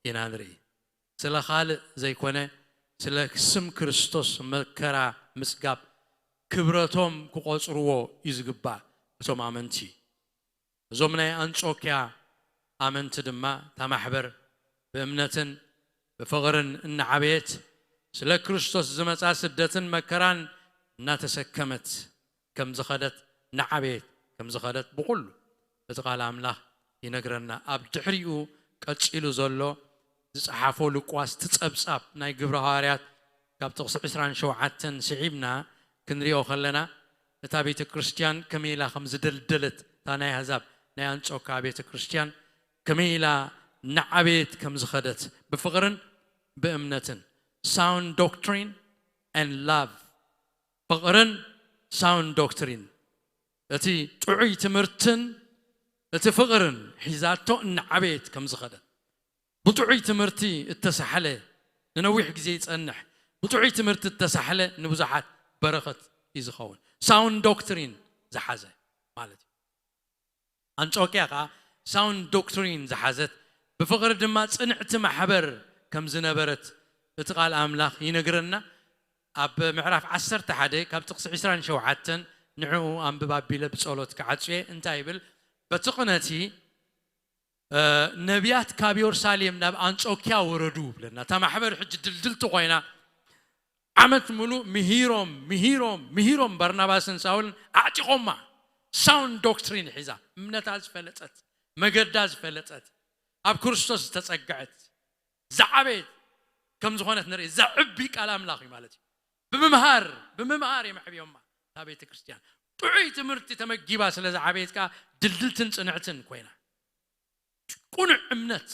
ኢና ንርኢ። ስለ ካልእ ዘይኮነ፣ ስለ ስም ክርስቶስ መከራ ምጽጋብ ክብረቶም ክቖጽርዎ እዩ ዝግባእ እቶም ኣመንቲ። እዞም ናይ ኣንጾክያ ኣመንቲ ድማ እታ ማሕበር ብእምነትን ብፍቕርን እናዓበየት ስለ ክርስቶስ ዝመጻ ስደትን መከራን እናተሰከመት ከም ዝኸደት፣ እናዓበየት ከም ዝኸደት ብኹሉ እቲ ቃል ኣምላኽ ይነግረና። ኣብ ድሕሪኡ ቀጺሉ ዘሎ ዝጸሓፎ ሉቃስ እቲ ጸብጻብ ናይ ግብረ ሃዋርያት ካብ ጥቕሲ ዕስራን ሸውዓተን ስዒብና ክንሪኦ ከለና እታ ቤተ ክርስቲያን ከመይ ኢላ ከም ዝደልደለት፣ እታ ናይ ኣህዛብ ናይ ኣንጾካ ቤተ ክርስቲያን ከመይ ኢላ እናዓበየት ከም ዝኸደት ብፍቕርን ብእምነትን፣ sound doctrine and love፣ ፍቕርን ሳውንድ ዶክትሪን፣ እቲ ጥዑይ ትምህርትን እቲ ፍቕርን ሒዛቶ እናዓበየት ከም ዝኸደት፣ ብጥዑይ ትምህርቲ እተሳሕለ ንነዊሕ ግዜ ይጸንሕ፣ ብጥዑይ ትምህርቲ እተሳሕለ ንብዙሓት በረኸት እዩ ዝኸውን። ሳውንድ ዶክትሪን ዝሓዘ ማለት እዩ። ኣንጾክያ ኸኣ ሳውንድ ዶክትሪን ዝሓዘት፣ ብፍቕሪ ድማ ጽንዕቲ ማሕበር ከም ዝነበረት እቲ ቃል ኣምላኽ ይነግረና። ኣብ ምዕራፍ ዓሰርተ ሓደ ካብ ጥቕሲ ዕስራን ሸውዓተን ንዕኡ ኣንብብ ኣቢለ ብጸሎት ክዓጹ እየ። እንታይ ይብል? በቲ ቕነቲ፣ እ፣ ነቢያት ካብ የሩሳሌም ናብ ኣንጾክያ ወረዱ ብለና። እታ ማሕበር ሕጂ ድልድልቲ ኮይና፣ ዓመት ሙሉእ ምሂሮም፣ ምሂሮም፣ ምሂሮም፣ ባርናባስን ሳውልን ኣዕጢቖማ። ሳውንድ ዶክትሪን ሒዛ፣ እምነታ ዝፈለጠት፣ መገዳ ዝፈለጠት፣ ኣብ ክርስቶስ ዝተጸግዐት፣ ዝዓበየት ከም ዝኾነት ንርኢ። ዘዕቢ ቃል ኣምላኽ እዩ ማለት እዩ። ብምምሃር፣ ብምምሃር እዮም ኣዕብዮማ እታ ቤተ ክርስቲያን። ጥዑይ ትምህርቲ ተመጊባ ስለ ዝዓበየት ከኣ ድልድልትን ጽንዕትን ኮይና። ቅኑዕ እምነት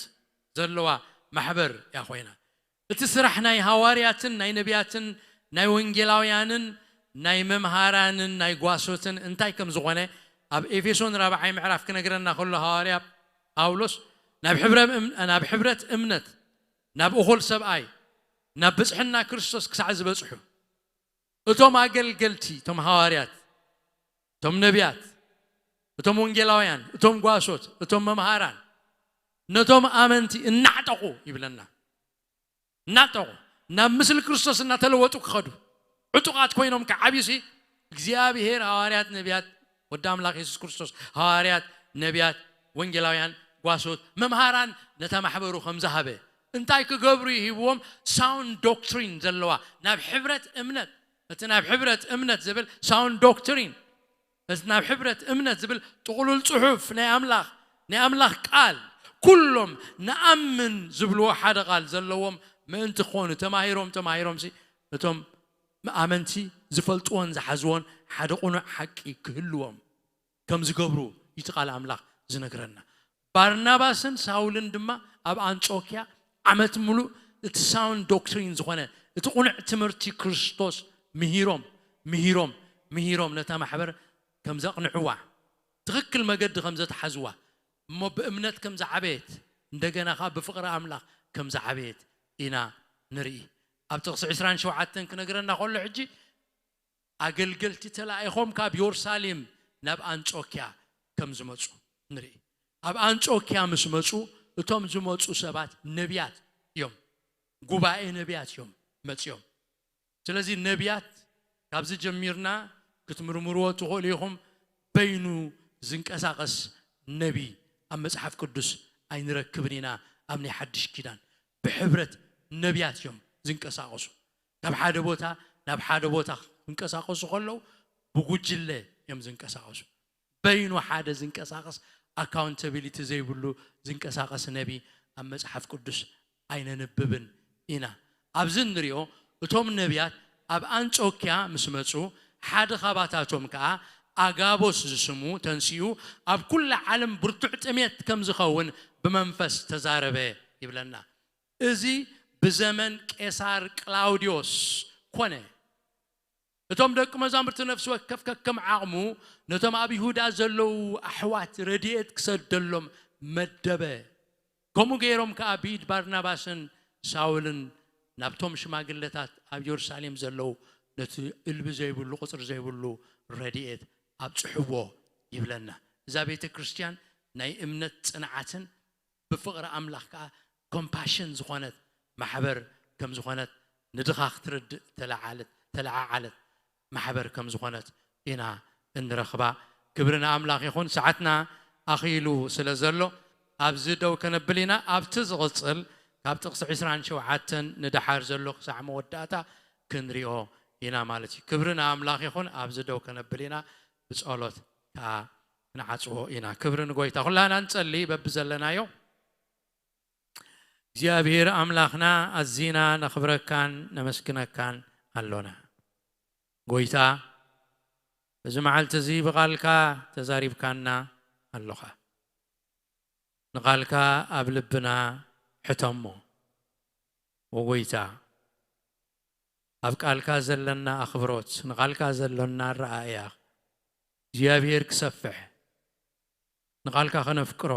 ዘለዋ ማሕበር እያ ኮይና። እቲ ስራሕ ናይ ሃዋርያትን ናይ ነቢያትን ናይ ወንጌላውያንን ናይ መምሃራንን ናይ ጓሶትን እንታይ ከም ዝኾነ ኣብ ኤፌሶን ራብዓይ ምዕራፍ ክነግረና ከሎ ሃዋርያ ጳውሎስ ናብ ሕብረ እም-፣ ናብ ሕብረት እምነት፣ ናብ እኹል ሰብኣይ፣ ናብ ብጽሕና ክርስቶስ ክሳዕ ዝበጽሑ፣ እቶም ኣገልገልቲ፣ እቶም ሃዋርያት፣ እቶም ነቢያት፣ እቶም ወንጌላውያን፣ እቶም ጓሶት፣ እቶም መምሃራን፣ ነቶም ኣመንቲ እናዕጠቑ ይብለና። እናዕጠቑ፣ ናብ ምስሊ ክርስቶስ እናተለወጡ ክኸዱ፣ ዕጡቓት ኮይኖም ክዓብዩሲ፣ እግዚኣብሄር ሃዋርያት፣ ነቢያት፣ ወዲ ኣምላኽ የሱስ ክርስቶስ ሃዋርያት፣ ነቢያት፣ ወንጌላውያን፣ ጓሶት፣ መምሃራን ነታ ማሕበሩ ከም ዝሃበ፣ እንታይ ክገብሩ ይሂብዎም? ሳውንድ ዶክትሪን ዘለዋ፣ ናብ ሕብረት እምነት፣ እቲ ናብ ሕብረት እምነት ዝብል ሳውንድ ዶክትሪን፣ እዚ ናብ ሕብረት እምነት ዝብል ጥቕሉል ጽሑፍ ናይ ኣምላኽ ናይ ኣምላኽ ቃል ኩሎም ንኣምን ዝብልዎ ሓደ ቃል ዘለዎም ምእንቲ ክኾኑ ተማሂሮም ተማሂሮም ሲ እቶም ኣመንቲ ዝፈልጥዎን ዝሓዝዎን ሓደ ቁኑዕ ሓቂ ክህልዎም ከም ዝገብሩ እዩ እቲ ቃል ኣምላኽ ዝነግረና። ባርናባስን ሳውልን ድማ ኣብ ኣንጾኪያ ዓመት ሙሉእ እቲ ሳውንድ ዶክትሪን ዝኾነ እቲ ቁኑዕ ትምህርቲ ክርስቶስ ምሂሮም ምሂሮም ምሂሮም ነታ ማሕበር ከም ዘቕንዕዋ ትኽክል መገዲ ከም ዘትሓዝዋ እሞ ብእምነት ከም ዝዓበየት እንደገና ከዓ ብፍቕሪ ኣምላኽ ከም ዝዓበየት ኢና ንርኢ። ኣብ ጥቕሲ ዕስራን ሸውዓተን ክነግረና ከሎ ሕጂ ኣገልገልቲ ተላኢኾም ካብ ዮርሳሌም ናብ ኣንጾኪያ ከም ዝመጹ ንርኢ። ኣብ ኣንጾኪያ ምስ መጹ እቶም ዝመጹ ሰባት ነቢያት እዮም፣ ጉባኤ ነቢያት እዮም መጽዮም። ስለዚ ነቢያት ካብዚ ጀሚርና ክትምርምርዎ ትኽእሉ ኢኹም። በይኑ ዝንቀሳቐስ ነቢ ኣብ መጽሓፍ ቅዱስ ኣይንረክብን ኢና። ኣብ ናይ ሓድሽ ኪዳን ብሕብረት ነቢያት እዮም ዝንቀሳቐሱ። ካብ ሓደ ቦታ ናብ ሓደ ቦታ ክንቀሳቐሱ ከለዉ ብጉጅለ እዮም ዝንቀሳቐሱ። በይኑ ሓደ ዝንቀሳቐስ ኣካውንታቢሊቲ ዘይብሉ ዝንቀሳቐስ ነቢ ኣብ መጽሓፍ ቅዱስ ኣይነንብብን ኢና። ኣብዚ እንሪኦ እቶም ነቢያት ኣብ ኣንጾኪያ ምስ መጹ ሓደ ካባታቶም ከኣ ኣጋቦስ ዝስሙ ተንሲኡ ኣብ ኩላ ዓለም ብርቱዕ ጥሜት ከም ዝኸውን ብመንፈስ ተዛረበ ይብለና። እዚ ብዘመን ቄሳር ቅላውዲዮስ ኮነ። እቶም ደቂ መዛሙርቲ ነፍሲ ወከፍ ከከም ዓቕሙ ነቶም ኣብ ይሁዳ ዘለዉ ኣሕዋት ረድኤት ክሰደሎም መደበ። ከምኡ ገይሮም ከኣ ብኢድ ባርናባስን ሳውልን ናብቶም ሽማግለታት ኣብ የሩሳሌም ዘለዉ ነቲ እልቢ ዘይብሉ ቁጽሪ ዘይብሉ ረድኤት ኣብጽሕዎ ይብለና። እዛ ቤተ ክርስቲያን ናይ እምነት ጽንዓትን ብፍቕሪ ኣምላኽ ከኣ ኮምፓሽን ዝኾነት ማሕበር ከም ዝኾነት ንድኻ ክትርድእ ተለዓዓለት ተለዓዓለት ማሕበር ከም ዝኾነት ኢና እንረኽባ። ክብሪ ንኣምላኽ ይኹን። ሰዓትና ኣኺሉ ስለ ዘሎ ኣብዚ ደው ከነብል ኢና። ኣብቲ ዝቕጽል ካብ ጥቕሲ ዕስራን ሸውዓተን ንደሓር ዘሎ ክሳዕ መወዳእታ ክንሪኦ ኢና ማለት እዩ። ክብሪ ንኣምላኽ ይኹን። ኣብዚ ደው ከነብል ኢና። ብጸሎት ከኣ ክንዓጽዎ ኢና። ክብሪ ንጎይታ። ኩላና ንጸሊ በብዘለናዮ። እግዚኣብሔር ኣምላኽና ኣዚና ነኽብረካን ነመስግነካን ኣሎና። ጎይታ፣ እዚ መዓልቲ እዚ ብቓልካ ተዛሪብካና ኣሎኻ። ንቓልካ ኣብ ልብና ሕተሞ። ወጎይታ፣ ኣብ ቃልካ ዘለና ኣኽብሮት፣ ንቓልካ ዘሎና ኣረኣእያ እግዚኣብሔር ክሰፍሕ፣ ንቓልካ ከነፍቅሮ፣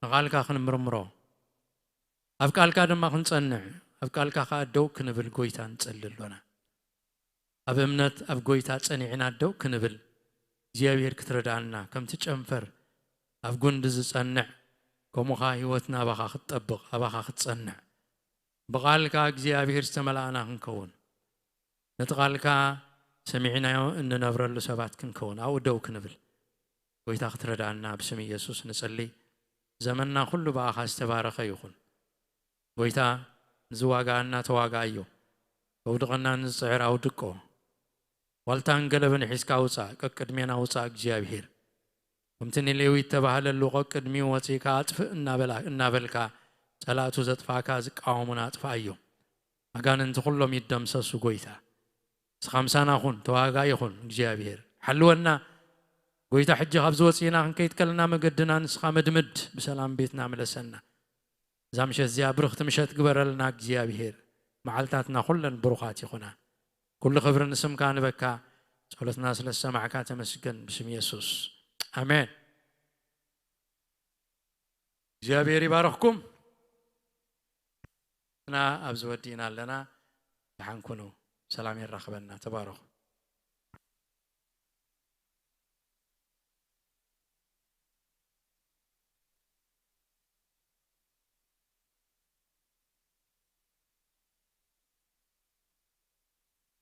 ንቓልካ ክንምርምሮ፣ ኣብ ቃልካ ድማ ክንጸንዕ፣ ኣብ ቃልካ ከኣ ደው ክንብል ጎይታ ንጸሊ ኣሎና። ኣብ እምነት ኣብ ጎይታ ጸኒዕና ደው ክንብል እግዚኣብሔር ክትረዳና፣ ከምቲ ጨንፈር ኣብ ጉንዲ ዝጸንዕ፣ ከምኡ ኸኣ ህይወትና ኣባኻ ክትጠብቕ፣ ኣባኻ ክትጸንዕ፣ ብቓልካ እግዚኣብሔር ዝተመላእና ክንከውን፣ ነቲ ቓልካ ሰሚዕናዮ እንነብረሉ ሰባት ክንከውን፣ ኣብኡ ደው ክንብል ጎይታ ክትረዳና ብስም ኢየሱስ ንጸሊ። ዘመንና ኩሉ ብኣኻ ዝተባረኸ ይኹን። ጎይታ ንዝዋጋኣና ተዋጋኣዮ፣ ከውድቐና ንዝጽዕር ኣውድቆ። ዋልታን ገለብን ሒዝካ ውጻእ፣ ቀቅድሜና ውጻእ እግዚኣብሔር። ከምቲ ንሌዊ እተባህለሉ ቀቅድሚኡ ወጺእካ ኣጥፍእ እናበላ-፣ እናበልካ ጸላእቱ ዘጥፋእካ ዝቃወሙና ኣጥፍኣዮ። ኣጋንንቲ ኩሎም ይደምሰሱ ጎይታ። ንስኻ ምሳና ኩን፣ ተዋጋኢ ኩን እግዚኣብሔር። ሓልወና ጎይታ፣ ሕጂ ካብ ዝወጽእና ክንከይድ ከለና መገድና ንስኻ መድምድ፣ ብሰላም ቤትና ምለሰና። እዛ ምሸት እዚኣ ብርኽቲ ምሸት ግበረልና እግዚኣብሔር። መዓልታትና ኩለን ብሩኻት ይኹና። ኩሉ ክብሪ ንስምካ ንበካ። ጸሎትና ስለ ዝሰማዕካ ተመስገን ብስም የሱስ። ኣሜን። እግዚኣብሔር ይባርኽኩም። እና ኣብዚ ወዲእና ኣለና። ደሓን ኩኑ። ሰላም የራኽበና። ተባረኹ።